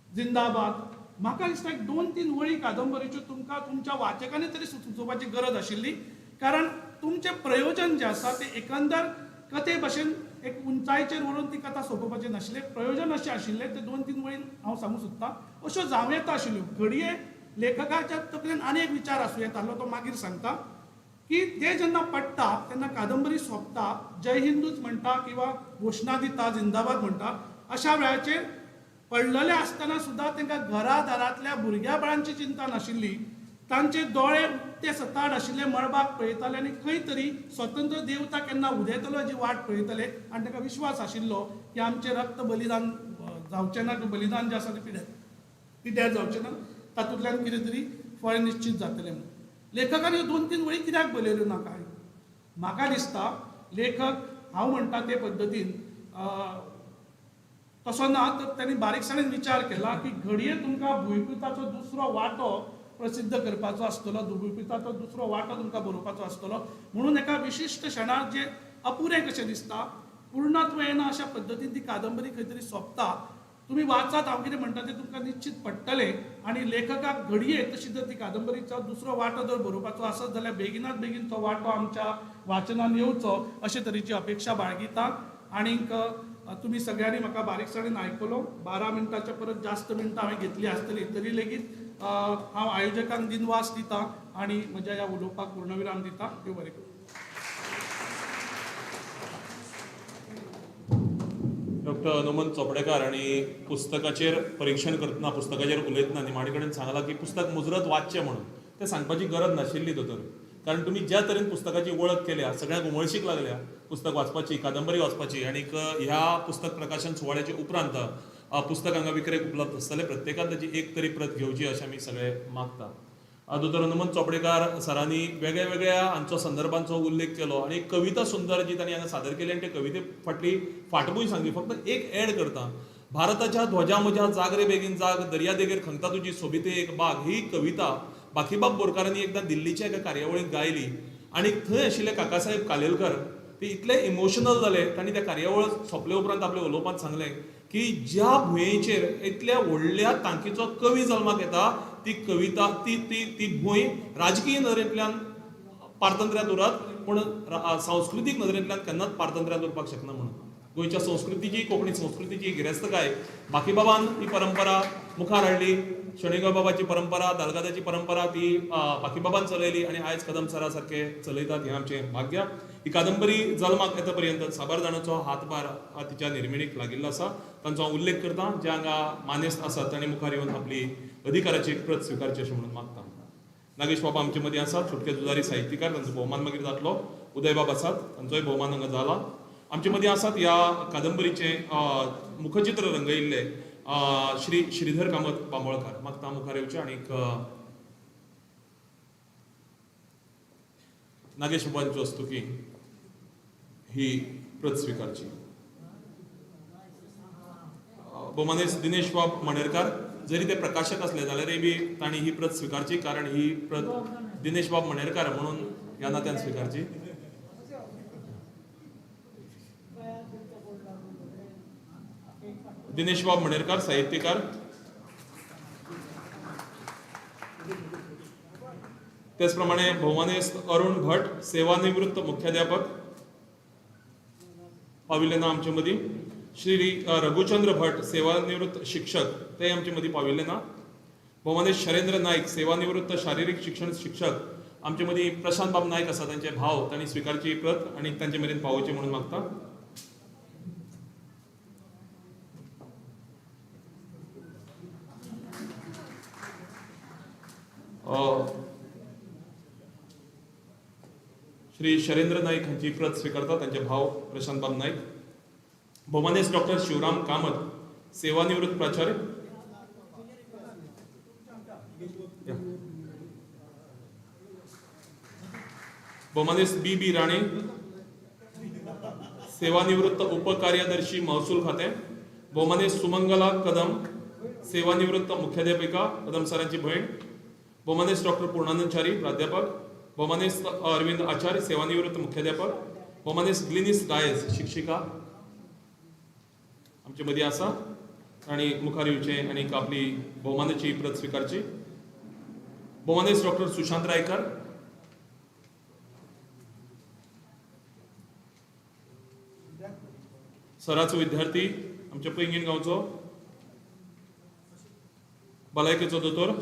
जिंदाबाद. म्हाका दिसता एक 2-3 वळी कादंबरीच्यो तुमकां तुमच्या वाचकांनी तरी सुचोवपाची गरज आशिल्ली, कारण तुमचें प्रयोजन जें आसा तें एकंदर कथे भशेन एक उंचायेचेर व्हरून ती कथा सोंपोवपाचें नाशिल्लें. प्रयोजन अशें आशिल्लें तें 2-3 वळीन हांव सांगूंक सोदतां. अश्यो जावं येता आशिल्ल्यो. घडये लेखकाच्या तकलेन आनी एक विचार आसूं येतालो, तो मागीर सांगता. की ते जेन्ना पडटा तेन्ना कादंबरी सोंपता, जय हिंदूच म्हणटा किंवा घोशणा दिता, जिंदाबाद म्हणटा. अशा वेळाचेर पडलेले आसतना सुद्दां तांकां घरा दारांतल्या भुरग्या बाळांची चिंता नाशिल्ली. तांचे दोळे उक्ते सताड आशिल्ले, मळबाक पळयताले आनी खंय तरी स्वतंत्र देवता केन्ना उदेतलो जी वाट पळयताले. आनी तांकां विश्वास आशिल्लो की आमचें रक्त बलिदान जावचें ना, बलिदान जें आसा तें पिड्यार जावचें ना, तातूंतल्यान कितें तरी फळ निश्चीत जातलें म्हणून. लेखकान ह्यो 2-3 वळी कित्याक बरयल्यो ना काय? म्हाका दिसता लेखक हांव म्हणटा ते पद्दतीन तसो ना, तर तांणी बारीकसाणेन विचार केला की घडये तुमकां भुंयपुताचो दुसरो वांटो प्रसिद्ध करपाचो आसतलो, भुंयपुताचो दुसरो वांटो तुमकां बरोवपाचो आसतलो, म्हणून एका विशिश्ट क्षणार जें अपुरें कशें दिसता, पूर्णत्व येना अशा पद्दतीन ती कादंबरी खंय तरी सोंपता. तुमी वाचात, हांव कितें म्हणटा तें तुमकां निश्चीत पडटलें. आनी लेखकाक घडये तशी जर ती कादंबरीचो दुसरो वांटो जर बरोवपाचो आसत जाल्यार बेगिनात बेगीन तो वांटो आमच्या वाचनान येवचो अशे तरेची अपेक्षा बाळगिता. आनीक तुमी सगळ्यांनी म्हाका बारीकसाणेन आयकलो. 12 मिनटाच्या परत जास्त मिनटां हांवें घेतली आसतली, तरी लेगीत हांव आयोजकांक दिनवास दिता आनी म्हज्या ह्या उलोवपाक पूर्णविराम दिता. देव बरें करूं. डॉक्टर हनुमंत चोपडेकार आनी पुस्तकाचेर परिक्षण करतना, पुस्तकाचेर उलयतना निमाणे कडेन सांगलां की पुस्तक मुजरत वाचचें म्हणून. तें सांगपाची गरज नाशिल्ली दोतोर, कारण तुमी ज्या तरेन पुस्तकाची वळख केल्या, सगळ्यांक उमळशीक लागल्या पुस्तक वाचपाची, कादंबरी वाचपाची. आनीक ह्या पुस्तक प्रकाशन सुवाळ्याचे उपरांत पुस्तक हांगा विक्रेक उपलब्ध आसतलें, प्रत्येकान ताची एक तरी प्रत घेवची अशें आमी सगळे मागता. दोतोर हनुमंत चोपडेकार सरांनी वेगळ्या वेगळ्या हांचो संदर्भांचो उल्लेख केलो आनी कविता सुंदर जी तांणी हांगा सादर केली आनी ते कविते फाटली फाटभूंय सांगली. फक्त एक एड करता, भारताच्या ध्वजा म्हज्या जागरे बेगीन जाग, दर्या देगेर खंगता तुजी सोबीते एक बाग, ही कविता बाकीबाब बोरकारांनी एकदां दिल्लीच्या एका कार्यावळींत गायली आनी थंय आशिल्ले काकासाहेब कालेलकर ते इतले इमोशनल जाले, तांणी त्या कार्यावळ सोंपले उपरांत आपल्या उलोवपांत सांगलें की ज्या भुंयेचेर इतल्या व्हडल्या तांकीचो कवी जल्माक येता ती कविता ती ती ती भूंय राजकीय नदरेंतल्यान पारतंत्र्यांत उरत पूण सांस्कृतीक नदरेंतल्यान केन्नाच पारतंत्र्यांत उरपाक शकना म्हणून. गोंयच्या संस्कृतीची, कोंकणी संस्कृतीची गिरेस्तकाय बाकीबाबान ही परंपरा मुखार हाडली. शणै गोंयबाबाची परंपरा, दालगादाची परंपरा ती बाकीबाबान चलयली आनी आयज कदम सरा सारके चलयतात, हें आमचें भाग्य. ही कादंबरी जल्माक येता पर्यंत साबार जाणांचो हातभार तिच्या निर्मिणीक लागिल्लो आसा, तांचो हांव उल्लेख करता. जे हांगा मानेस्त आसात तांणी मुखार येवन आपली अधिकाराची एक प्रत स्विकारची अशें म्हणून मागता. नागेश बाबा आमचे मदीं आसात, सुटके झुजारी साहित्यकार, तांचो भोवमान मागीर जातलो. उदयबाब आसात, तांचोय भोवमान हांगा जाला. आमचे मदीं आसात ह्या कादंबरीचें मुखचित्र रंगयिल्ले श्री श्रीधर कामत बांबोळकार, मागता मुखार येवचे. आनीक नागेश बाबांच्यो हस्तुकी ही प्रत स्विकारची. भोवमानेस्त दिनेश बाब मणेरकार, जरी ते प्रकाशक असले जाल्यारय बी तांणी ही प्रत स्विकारची, कारण ही प्रत दिनेश बाब मणेरकार म्हणून ह्या नात्यान स्विकारची. दिनेश बाब मणेरकार साहित्यकार. त्याचप्रमाणे भोवमानेस्त अरुण भट, सेवानिवृत्त मुख्याध्यापक, पाविल्ले ना आमचे मदीं. श्री रघुचंद्र भट, सेवानिवृत्त शिक्षक, ते आमचे मदीं पाविल्ले ना. भोवमानेस्त शरेंद्र नायक, सेवानिवृत्त शारिरीक शिक्षण शिक्षक, आमचे मदीं प्रशांत बाब नायक आसा, तांचे भाव, तांणी स्विकारची प्रत आनी तांचे मेरेन पावोवची म्हणून मागता. श्री शरेंद्र नाईक हांची प्रत स्विकारता तांचे भाव प्रशांतबाब नाईक. भोवमानेस्त डॉक्टर शिवराम कामत, सेवानिवृत्त प्राचार्य. भोवमानेस्त बी बी राणे, सेवानिवृत्त उपकार्यदर्शी महसूल खाते. भोवमानेस्त सुमंगला कदम, सेवानिवृत्त मुख्याध्यापिका, कदम सरांची बहीण. भोवमानेस्त डॉक्टर पूर्णानंद च्यारी, प्राध्यापक. भोवमानेस्त अरविंद आचार्य, सेवानिवृत्त मुख्याध्यापक. भोवमानेस्त ग्लिनीस डायस, शिक्षिका, आमचे मदीं आसा आनी मुखार येवचें आनी आपली भोवमानाची प्रत स्विकारची. भोवमानेस्त डॉक्टर सुशांत रायकर, सराचो विद्यार्थी, आमच्या पैंगीण गांवचो, भलायकेचो दोतोर.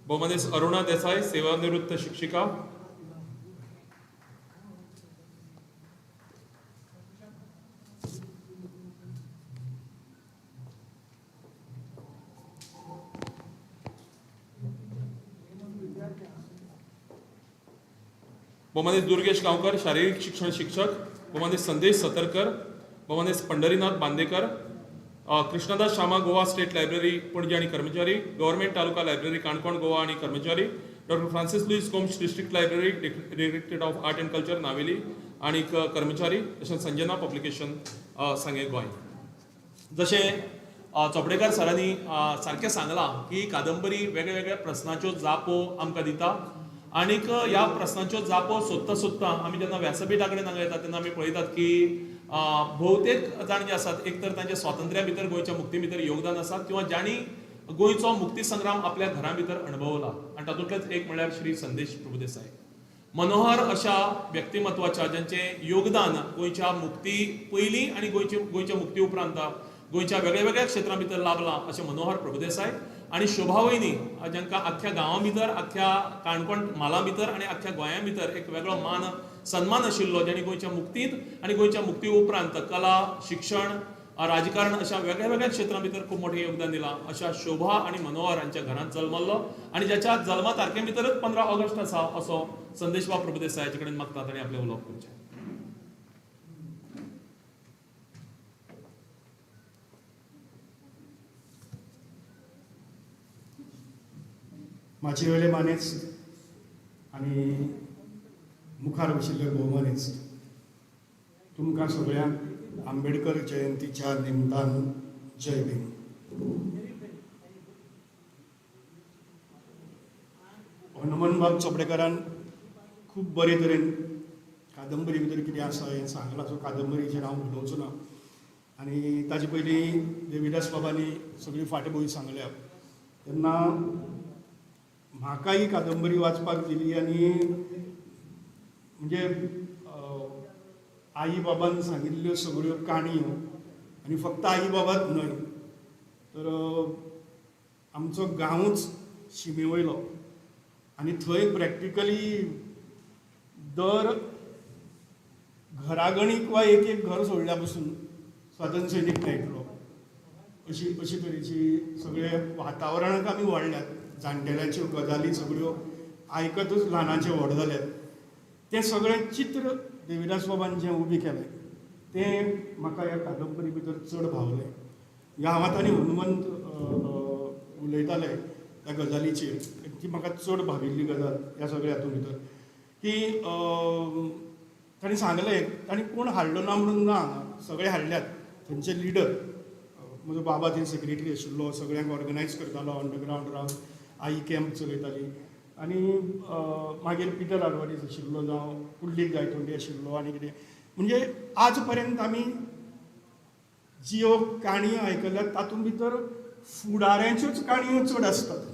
भोवमानेस्त अरुणा देसाय, सेवानिवृत्त शिक्षिका. भोवमानेस्त दुर्गेश गांवकर, शारिरीक शिक्षण शिक्षक. भोवमानेस्त संदेश सतरकर. भोवमानेस्त पंढरीनाथ बांदेकर. कृष्णदास शामा, गोवा स्टेट लायब्ररी पणजी आणि कर्मचारी. गव्हर्नमेंट तालुका लायब्ररी काणकोण गोवा आणि कर्मचारी. Doctor Francis Luis Gomes, district library, directorate of art and culture, Navelim आणि कर्मचारी. तशेंच संजना पब्लिकेशन, सांगें गोंय. जशें चोपडेकार सरांनी सारकें सांगलां की कादंबरी वेगळ्या वेगळ्या प्रस्नाच्यो जापो आमकां दिता आनीक ह्या प्रस्नाच्यो जापो सोदता सोदता आमी जेन्ना व्यासपीठा कडेन हांगा येतात तेन्ना आमी पळयतात की भोवतेक जाण जे आसात एक तर तांचे स्वातंत्र्या भितर, गोंयच्या मुक्ती भितर योगदान आसा किंवा जांणी गोंयचो मुक्ती संग्राम आपल्या घरा भितर अणभवला आनी तातूंतलेच एक म्हणल्यार श्री संदेश प्रभुदेसाय. मनोहर अशा व्यक्तिमत्वाच्या ज्यांचें योगदान गोंयच्या मुक्ती पयलीं आनी गोंयच्या मुक्ती उपरांत गोंयच्या वेगळ्या वेगळ्या क्षेत्रां भितर लाभलां अशें मनोहर प्रभुदेसाय आनी शोभा वयनी, जांकां आख्ख्या गांवां भितर, आख्ख्या काणकोण म्हाला भितर आनी आख्ख्या गोंया भितर एक वेगळो मान सन्मान आशिल्लो, ज्यांणी गोंयच्या मुक्तींत आनी गोंयच्या मुक्ती उपरांत कला, शिक्षण, राजकारण अशा वेगळ्या वेगळ्या क्षेत्रां भितर खूब मोठें योगदान दिलां अशा शोभा आनी मनोहर हांच्या घरांत जल्मल्लो आनी ज्याच्या जल्मा तारखे भितरच 15 ऑगस्ट आसा असो संदेशबाब प्रभुदेसायाचे कडेन मागतात आनी आपलें उलोवप करचें. माचये वयले मानेस्त आनी मुखार बशिल्ले भोवमानेस्त, तुमकां सगळ्यांक आंबेडकर जयंतीच्या निमतान जय भीम. हनुमनबाब चोपडेकारान खूब बरे तरेन कादंबरी भितर कितें आसा हें सांगलां, सो कादंबरीचेर हांव उलोवचो ना. आनी ताजे पयलीं देविदास बाबांनी सगळी फाटभूंय सांगल्या तेन्ना म्हाका ही कादंबरी वाचपाक दिली आनी म्हणजे आई बाबान सांगिल्ल्यो सगळ्यो काणयो आनी फक्त आई बाबाच न्हय तर आमचो गांवूच शिमे वयलो आनी थंय प्रॅक्टिकली दर घरागणीक वा एक एक घर सोडल्या पसून स्वातंत्र्य सैनीक मेळटलो अशी अशी तरेची सगळे वातावरणाक आमी वाडल्यात. जाणटेल्यांच्यो गजाली सगळ्यो आयकतूच ल्हानाचे व्हड जाल्यात. तें सगळें चित्र देविदास बाबान जें उबें केलें तें म्हाका ह्या कादंबरी भितर चड भावलें. ह्या हांव आनी हनुमंत उलयताले त्या गजालीचेर, ती म्हाका चड भाविल्ली गजाल ह्या सगळ्या हातूंत भितर की तांणी सांगलें तांणी कोण हाडलो ना म्हणून ना, सगळे हाडल्यात. थंयचे लिडर, म्हजो बाबा थंय सेक्रेटरी आशिल्लो, सगळ्यांक ऑर्गनायज करतालो, अंडरग्रावंड रावन आई कॅम्प चलयताली आनी मागीर पिटर आल्वारीस आशिल्लो, जावं पुंडलीक गायतोंडे आशिल्लो आनी कितें. म्हणजे आज पर्यंत आमी ज्यो काणयो आयकल्यात तातूंत भितर फुडाऱ्यांच्योच काणयो चड आसतात.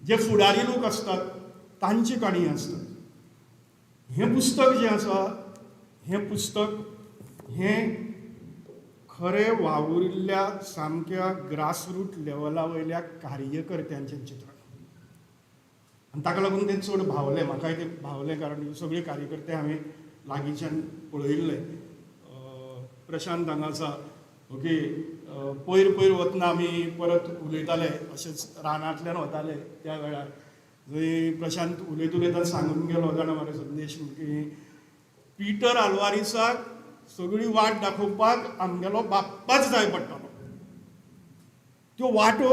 जे फुडारी लोक आसतात तांच्यो काणयो आसतात. हें पुस्तक जें आसा हें पुस्तक हें खरें वावुरिल्ल्या सामक्या ग्रासरूट लेवला वयल्या कार्यकर्त्यांचें चित्रण आनी ताका लागून तें चड भावलें म्हाकाय, तें भावलें कारण सगळे कार्यकर्ते हांवें लागींच्यान पळयिल्ले. प्रशांत हांगा आसा, ओके. पयर पयर वतना आमी परत उलयताले, अशेंच रानांतल्यान वताले त्या वेळार. जंय प्रशांत उलयत उलयता सांगून गेलो जाणा मरे संदेश की पिटर आल्वारीसाक सगळी वाट दाखोवपाक आमगेलो बाप्पाच जाय पडटालो. त्यो वाटो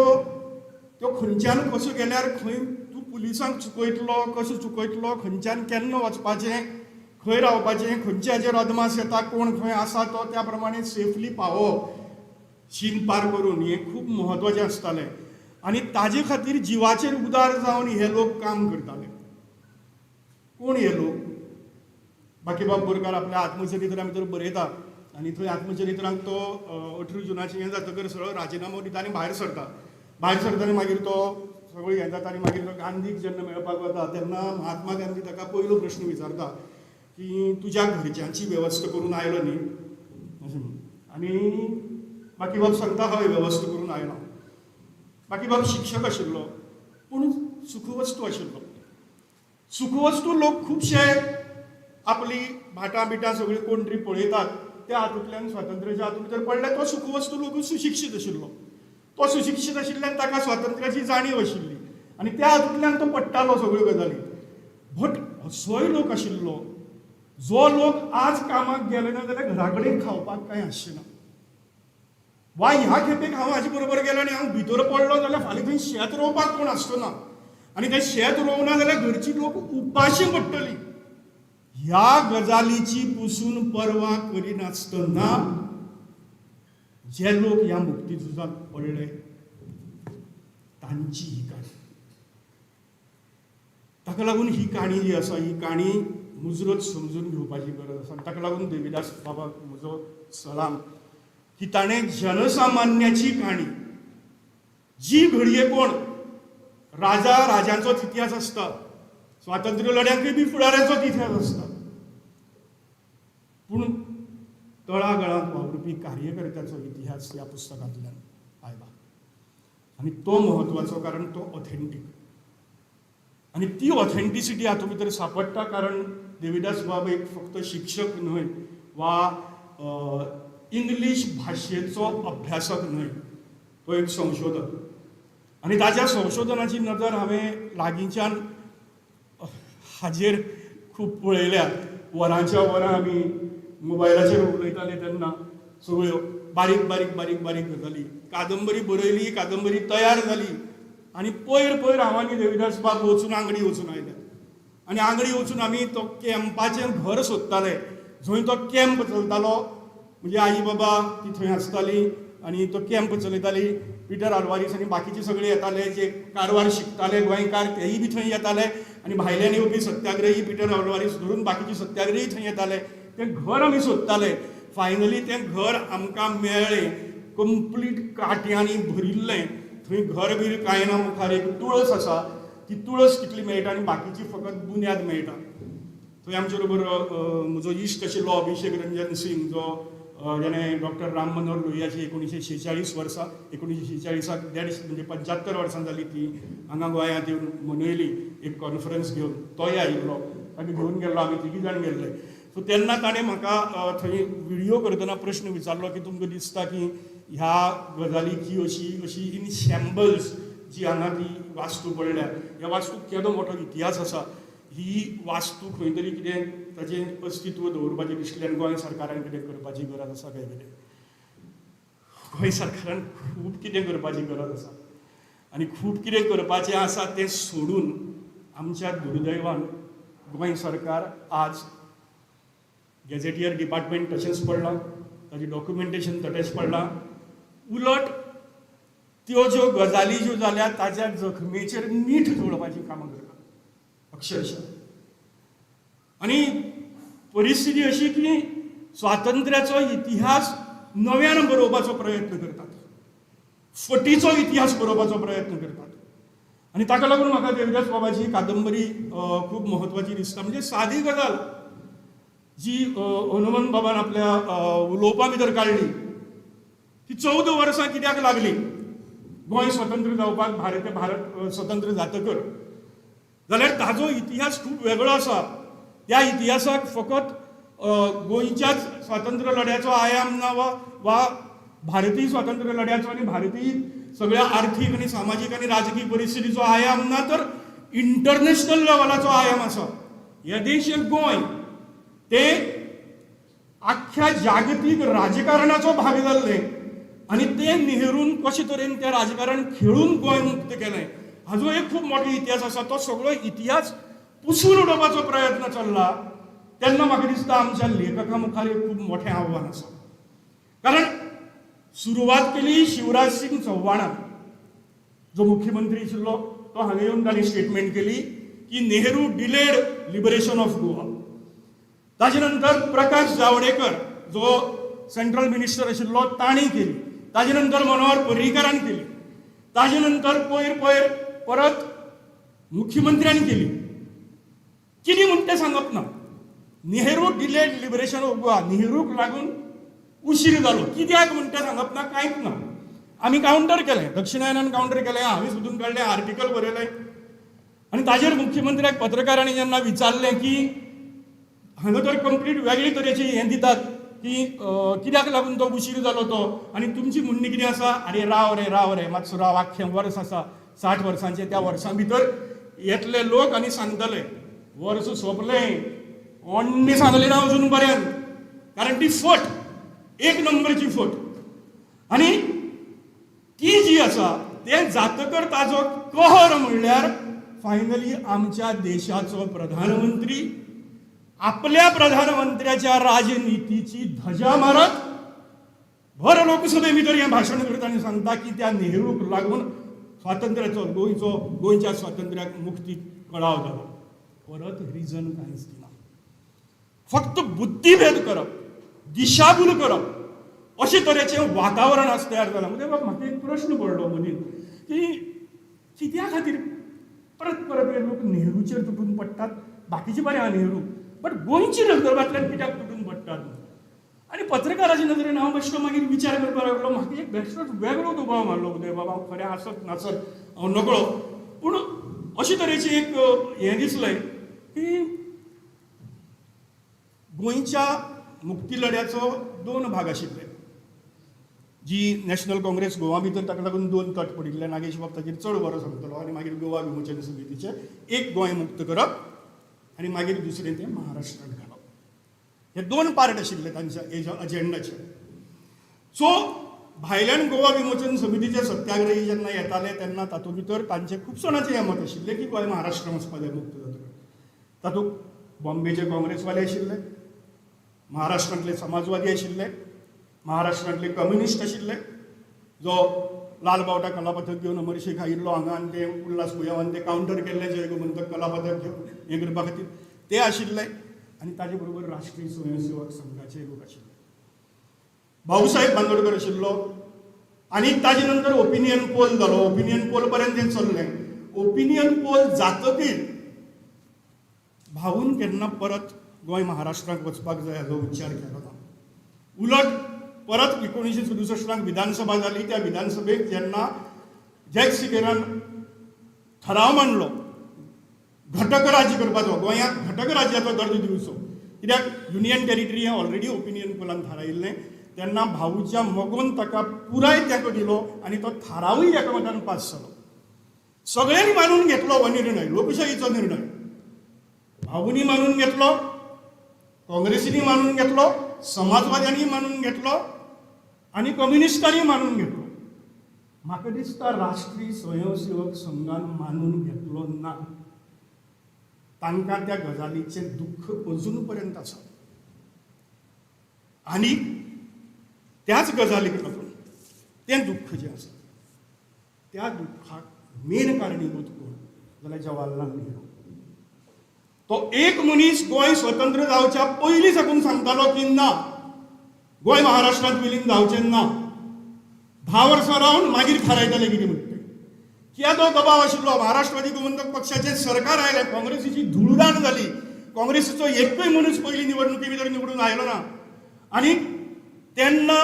त्यो खंयच्यान कसो गेल्यार खंय तूं पुलिसांक चुकयतलो, कसो चुकयतलो, खंयच्यान केन्ना वचपाचें, खंय रावपाचें, खंयच्या हाजेर अदमास येता, कोण खंय आसा तो त्या प्रमाणे सेफली पावोवप शीम पार करून, हें खूब म्हत्वाचें आसतालें. आनी ताजे खातीर जिवाचेर उदार जावन हे लोक काम करताले. कोण हे लोक? बाकीबाब बोरकार आपल्या आत्मचरित्रा भितर बरयता आनी थंय आत्मचरित्रांक तो 18 जुनाचें हें जातकर सगळो राजिनामो दिता आनी भायर सरता. भायर सरता आनी मागीर तो सगळो हें जाता आनी मागीर तो गांधीक जेन्ना मेळपाक वता तेन्ना महात्मा गांधी ताका पयलो प्रश्न विचारता की तुज्या घरच्यांची वेवस्था करून आयलो न्ही अशें म्हणून. आनी बाकीबाब सांगता हय वेवस्था करून आयलो. बाकीबाब शिक्षक आशिल्लो पूण सुखवस्तू आशिल्लो. सुखवस्तू लोक खुबशे आपली भाटां बिटां सगळीं कोण तरी पळयतात त्या हातूंतल्यान स्वातंत्र्याच्या हातूंत भितर पडले. तो सुखवस्तू लोक सुशिक्षीत आशिल्लो, तो सुशिक्षीत आशिल्ल्यान ताका स्वातंत्र्याची जाणीव आशिल्ली आनी त्या हातूंतल्यान तो पडटालो सगळ्यो गजाली. बट असोय लोक आशिल्लो जो लोक आज कामाक गेले ना जाल्यार घरा कडेन खावपाक कांय आसचें ना, वा ह्या खेपेक हांव हाजे बरोबर गेलो आनी हांव भितर पडलो जाल्यार फाल्यां थंय शेत रोवपाक कोण आसचो ना आनी तें शेत रोवना जाल्यार घरची लोक उपाशी पडटली. ह्या गजालीची पसून पर्वा करिनासतना जे लोक ह्या मुक्ती झुजांत पडले तांची ही काणी. ताका लागून ही काणी जी आसा ही काणी मुजरत समजून घेवपाची गरज आसा. ताका लागून देविदास बाबाक म्हजो सलाम की ताणें जनसामान्याची काणी जी घडये कोण राजा राजांचोच इतिहास आसता, स्वातंत्र्य लढ्यांकूय बी फुडाऱ्यांचोच इतिहास आसता, पूण तळागाळांत वावुरपी कार्यकर्त्याचो इतिहास ह्या पुस्तकांतल्यान आयला आनी तो म्हत्वाचो कारण तो ऑथेंटीक आनी ती ऑथेंटिसिटी हातूंत भितर सांपडटा. कारण देविदास बाब एक फक्त शिक्षक न्हय वा इंग्लीश भाशेचो अभ्यासक न्हय, तो एक संशोधक आनी ताच्या संशोधनाची नदर हांवें लागींच्यान हाजेर खूब पळयल्या. वरांच्या वरां आमी मोबायलाचेर उलयताले तेन्ना सगळ्यो बारीक बारीक बारीक बारीक गजाली. कादंबरी बरयली, कादंबरी तयार जाली आनी पयर पयर हांव आनी देविदास बाब वचून आंगडी वचून आयले आनी आंगडी वचून आमी तो कॅम्पाचें घर सोदताले जंय तो कॅम्प चलतालो. म्हणजे आई बाबा ती थंय आसताली आनी तो कॅम्प चलयताली. पिटर आल्वारीस आनी बाकीचे सगळे येताले जे कारवार शिकताले गोंयकार तेय बी थंय येताले आनी भायल्यान येवपी सत्याग्रही पिटर आल्वारीस धरून बाकीचे सत्याग्रही थंय येताले. तें घर आमी सोदताले. फायनली तें घर आमकां मेळ्ळें, कंप्लीट काट्यांनी भरिल्लें. थंय घर बीर कांय ना, मुखार एक तुळस आसा, ती तुळस तितली मेळटा आनी बाकीची फकत बुन्याद मेळटा. थंय आमचे बरोबर म्हजो इश्ट आशिल्लो अभिषेक रंजन सिंग जो जाणें डॉक्टर राम मनोहर लोहियाची 1946 वर्सा 1946 देडशे म्हणजे 75 वर्सां जाली ती हांगा गोंयांत येवन मनयली एक कॉन्फरन्स घेवन, तोय आयिल्लो, ताका घेवन गेल्लो, आमी तिगी जाण गेल्ले. सो तेन्ना ताणें म्हाका थंय व्हिडियो करतना प्रश्न विचारलो की तुमकां दिसता की ह्या गजालीची अशी अशी इन शॅम्बल्स जी हांगा ती वास्तू पडल्या, ह्या वास्तूक केदो मोठो इतिहास आसा, ही वास्तू खंय तरी कितें ताचें अस्तित्व दवरपाचें दिसलें गोंय सरकारान कितें करपाची गरज आसा काय कितें. गोंय सरकारान खूब कितें करपाची गरज आसा आनी खूब कितें करपाचें आसा तें सोडून आमच्या दुर्दैवान गोंय सरकार आज गॅझेटियर डिपार्टमेंट तशेंच पडलां, ताचें डॉक्युमेंटेशन तशेंच पडलां. उलट त्यो ज्यो गजाली ज्यो जाल्या ताच्या जखमेचेर मीठ जोडपाची कामां करतात अक्षरशः. आनी परिस्थिती अशी की स्वातंत्र्याचो इतिहास नव्यान बरोवपाचो प्रयत्न करतात, फटीचो इतिहास बरोवपाचो प्रयत्न करतात आनी ताका लागून म्हाका देविदास बाबाची कादंबरी खूब म्हत्वाची दिसता. म्हणजे सादी गजाल जी हनुमंत बाबान आपल्या उलोवपा भितर काडली ती 14 वर्सां कित्याक लागली गोंय स्वतंत्र जावपाक, भारत स्वतंत्र जातकर, जाल्यार ताजो इतिहास खूब वेगळो आसा. त्या इतिहासाक फकत गोंयच्याच स्वातंत्र्य लढ्याचो आयाम ना वा भारतीय स्वातंत्र्य लढ्याचो आनी भारतीय सगळ्या आर्थीक आनी सामाजीक आनी राजकीय परिस्थितीचो आयाम ना, तर इंटरनॅशनल लेवलाचो आयाम आसा. येदेशें गोंय तें आख्ख्या जागतीक राजकारणाचो भाग जाल्लें आनी तें नेहरून कशे तरेन तें राजकारण खेळून गोंय मुक्त केलें हाजो एक खूब मोठो इतिहास आसा. तो सगळो इतिहास पुसून उडोवपाचो प्रयत्न चल्ला तेन्ना म्हाका दिसता आमच्या लेखकां मुखार एक खूब मोठें आव्हान आसा. कारण सुरवात केली शिवराज सिंग चौहाणान, जो मुख्यमंत्री आशिल्लो तो हांगा येवन ताणें स्टेटमेंट केली की Nehru delayed liberation of Goa. ताजे नंतर प्रकाश जावडेकर जो सेंट्रल मिनिस्टर आशिल्लो तांणी केली, ताजे नंतर मनोहर पर्रीकरान केली, ताजे नंतर पयर पयर परत मुख्यमंत्र्यांनी केली. कितें म्हूण तें सांगप ना. Nehru delayed liberation of Goa, नेहरूक लागून उशीर जालो कित्याक म्हूण तें सांगप ना, कांयच ना. आमी कावंटर केलें, दक्षिणायनान कावंटर केलें, हांवें सोदून काडलें, आर्टिकल बरयलें आनी ताजेर मुख्यमंत्र्याक पत्रकारांनी जेन्ना विचारलें की हांगा तर कंप्लीट वेगळे तरेचे हें दितात की कित्याक लागून तो उशीर जालो तो आनी तुमची म्हणणी कितें आसा, आरे राव रे राव रे मातसो राव, आख्खें वर्स आसा 60 वर्सांचें, त्या वर्सां भितर येतले लोक आनी सांगतले. वर्स सोंपलें कोण्णी सांगलें ना अजून पर्यंत, कारण ती फट, एक नंबरची फट. आनी ती जी आसा तें जातकर ताजो कहर म्हणल्यार फायनली आमच्या देशाचो प्रधानमंत्री आपल्या प्रधानमंत्र्याच्या राजनितीची ध्वजा मारत भर लोकसभे भितर हें भाशण करता आनी सांगता की त्या नेहरूक लागून स्वातंत्र्याचो गोंयचो गोंयच्या स्वातंत्र्याक मुक्तीक कळाव जालो. परत रिजन कांयच दिना, फक्त बुद्धिभेद करप, दिशाभूल करप अशे तरेचें वातावरण आज तयार जालां. म्हणजे बाब म्हाका एक प्रश्न पडलो मदीं की कित्या खातीर परत परत हे लोक नेहरूचेर तुटून पडटात, बाकीचे बरें आहा नेहरू, बट गोंयचे संदर्भांतल्यान कित्याक तुटून पडटात? आनी पत्रकाराच्या नदरेन हांव बेश्टो मागीर विचार करपाक लागलो. म्हाका एक बेश्टोच वेगळो दुबाव मारलो, उदय बाबा हांव खरें आसत नासत हांव नकळो, पूण अशे तरेचें एक हें दिसलें की गोंयच्या मुक्ती लढ्याचो दोन भाग आशिल्ले. जी नॅशनल काँग्रेस गोवा भितर ताका लागून दोन तट पडिल्ले, नागेश बाब ताचेर चड बरो सांगतलो, आनी मागीर गोवा विमोचन समितीचें एक गोंय मुक्त करप आनी मागीर दुसरें तें महाराष्ट्रांत घालप, हे दोन पार्ट आशिल्ले तांच्या अजेंडाचे. सो भायल्यान गोवा विमोचन समितीचे सत्याग्रही जेन्ना येताले तेन्ना तातूंत भितर तांचे खूब जाणांचें हें मत आशिल्लें की गोंय महाराष्ट्रांत वचपा जाय मुक्त जातकच. तातूंत बॉम्बेचे काँग्रेसवाले आशिल्ले, महाराष्ट्रांतले समाजवादी आशिल्ले, महाराष्ट्रांतले कम्युनिस्ट आशिल्ले, जो लाल बावटा कलापथक घेवन अमरशेख आयिल्लो हांगा आनी ते उल्हास बुयांवान ते कावंटर केल्ले जय गोमंतक कलापथक घेवन हें करपा खातीर ते आशिल्ले, आनी ताजे बरोबर राष्ट्रीय स्वयंसेवक संघाचे लोक आशिल्ले, भाऊसाहेब बांदोडकर आशिल्लो. आनी ताजे नंतर ओपिनियन पोल जालो, ओपिनियन पोल पर्यंत तें चल्लें. ओपिनियन पोल जातकीर भाऊन केन्ना परत गोंय महाराष्ट्राक वचपाक जाय हाजो उच्चार केलो ना. उलट परत 1967 विधानसभा जाली, त्या विधानसभेक जेन्ना जॅक सिकेरान ठराव मांडलो घटक राज्य करपाचो, गोंयाक घटक राज्याचो दर्जो दिवचो, कित्याक युनियन टेरिटरी हें ऑलरेडी ओपिनियन पोलान थारायिल्लें, तेन्ना भाऊच्या मगोन ताका पुराय तेंको दिलो आनी तो थारावूय एकमतान पास जालो. सगळ्यांनी मानून घेतलो हो निर्णय, लोकशाहीचो निर्णय. भाऊनी मानून घेतलो, काँग्रेसीनी मानून घेतलो, समाजवाद्यांनी मानून घेतलो आनी कम्युनिस्टांनी मानून घेतलो. म्हाका दिसता राष्ट्रीय स्वयंसेवक संघान मानून घेतलो ना. तांकां त्या गजालीचें दुख्ख अजून पर्यंत आसा आनी त्याच गजालीक लागून तें दुख्ख जें आसा त्या दुख्खाक मेन कारणीभूत कोण जाल्यार जवाहरलाल नेहरू. तो एक मनीस गोंय स्वतंत्र जावच्या पयलीं साकून सांगतालो की ना, गोंय महाराष्ट्रांत विलीन जावचें ना, 10 वर्सां रावन मागीर थारायतले कितें म्हणटा तें. केदो दबाव आशिल्लो. महाराष्ट्रवादी गोमंतक पक्षाचें सरकार आयलें, काँग्रेसीची धुळदाण जाली, काँग्रेसीचो एकूय मनीस पयली निवडणुकी भितर निवडून आयलो ना. आनी तेन्ना